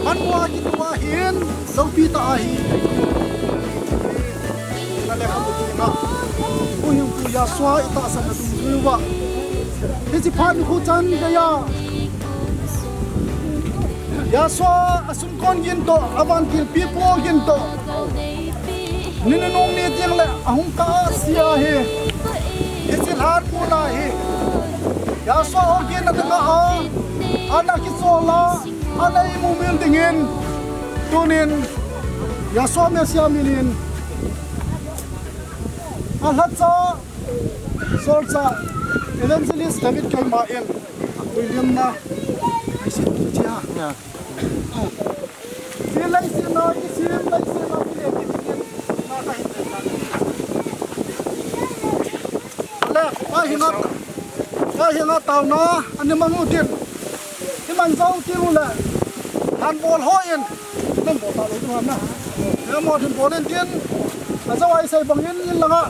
Manmo a kitu ahin, loupi tah a hi kaitho a hung kitu ahi. Na lekhabu kina. Pu hing pu Yahshua i tahsanna dungjui uva. Hiche phat nikho chan geiya Yahshua asumkon gin toh, avantil pipu gin toh, ni nunung ni teng le ahung tahsa ahi. Hiche lhan mun a hi Yahshua ho gin na dinga a, ana kichol a, ana imumil dingin, tunin Yahshua Messiah minin alhacha Solchah Evangelist David keima in vuilimna leiset kichia. Hi leiset na kisem, leiset na kile kit dingin na kahin. Ale, pa hinga, pa hinga taona ani mang u tin. Hi man jou ti u le. Han bol ho in. Nan bol ta lou tu ham na. He mo din bol in tin. Ajou a isei bangin in langa.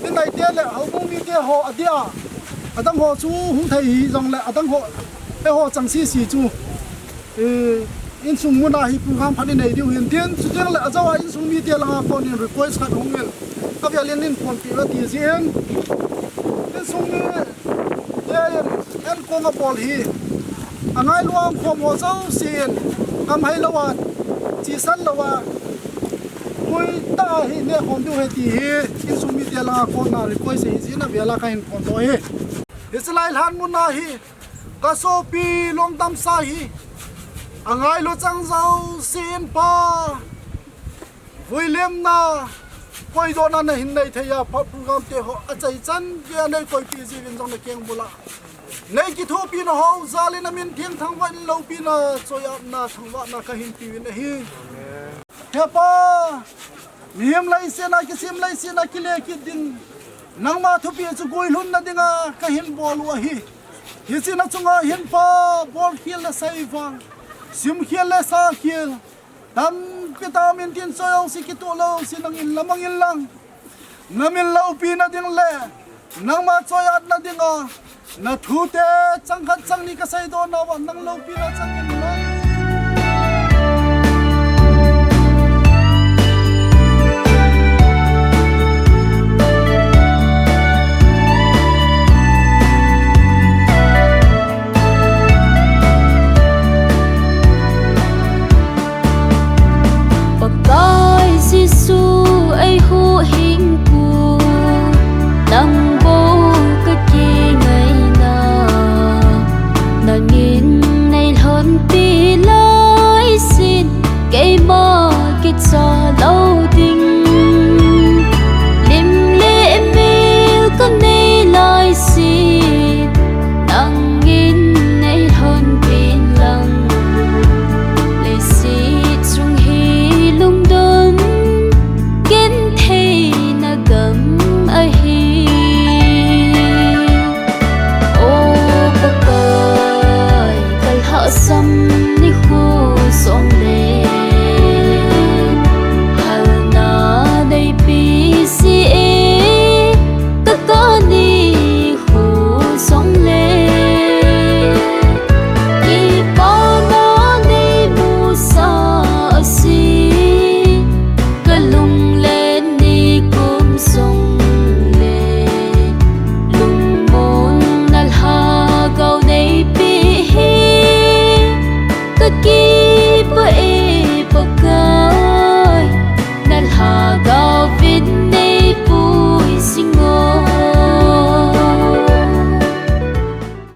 Tin nai te le, houbung mite ho adia. Adang ho chu hung thei hijongle, adang ho, eiho chang sisi chu. Eh, insung muna hi program phat inei diu hin tin, chuteng le ajou a insung mite langa kon in request khat hung in. Avel in in phonpeh uve ti jeh in. Insung mite in, enkong abol hi. Angailua umkhom ho jousen, kam hai lou a, chisan lou a, pui tah a hi neh khom diu ahi ti hi, insung mite langa kona request ahi jeh in avel a kahin phondoh ahi. Hiche lai lhan mun a hi, ka sopi lungdam sa hi, angailu chang jousen pa, vuilimna, koidohna nahin nei thei a, phat program te ho, achaichan geiya nei koipeh jiuvin jong nakeng bul a. Nei kithopina ho jal in namin theng thangvah in loupina, choi-atna, thangvahna kahin peuvin ahi. He Pa, mihem leiset na kisem, leiset na kile kit ding. Nangma thupeh chu guilhunna dinga kahin bol u ahi. Hiche na chunga hin Pa, bolkhel le seivang, simkhel le sakhel, tampi tah um intin choi jouse kitoh lou jouse nangin lamang in lang. Namin loupina ding le, nangma choi-atna dinga, nathute chang khat chang ni kaseidoh nauva, nang loupina chang in lang.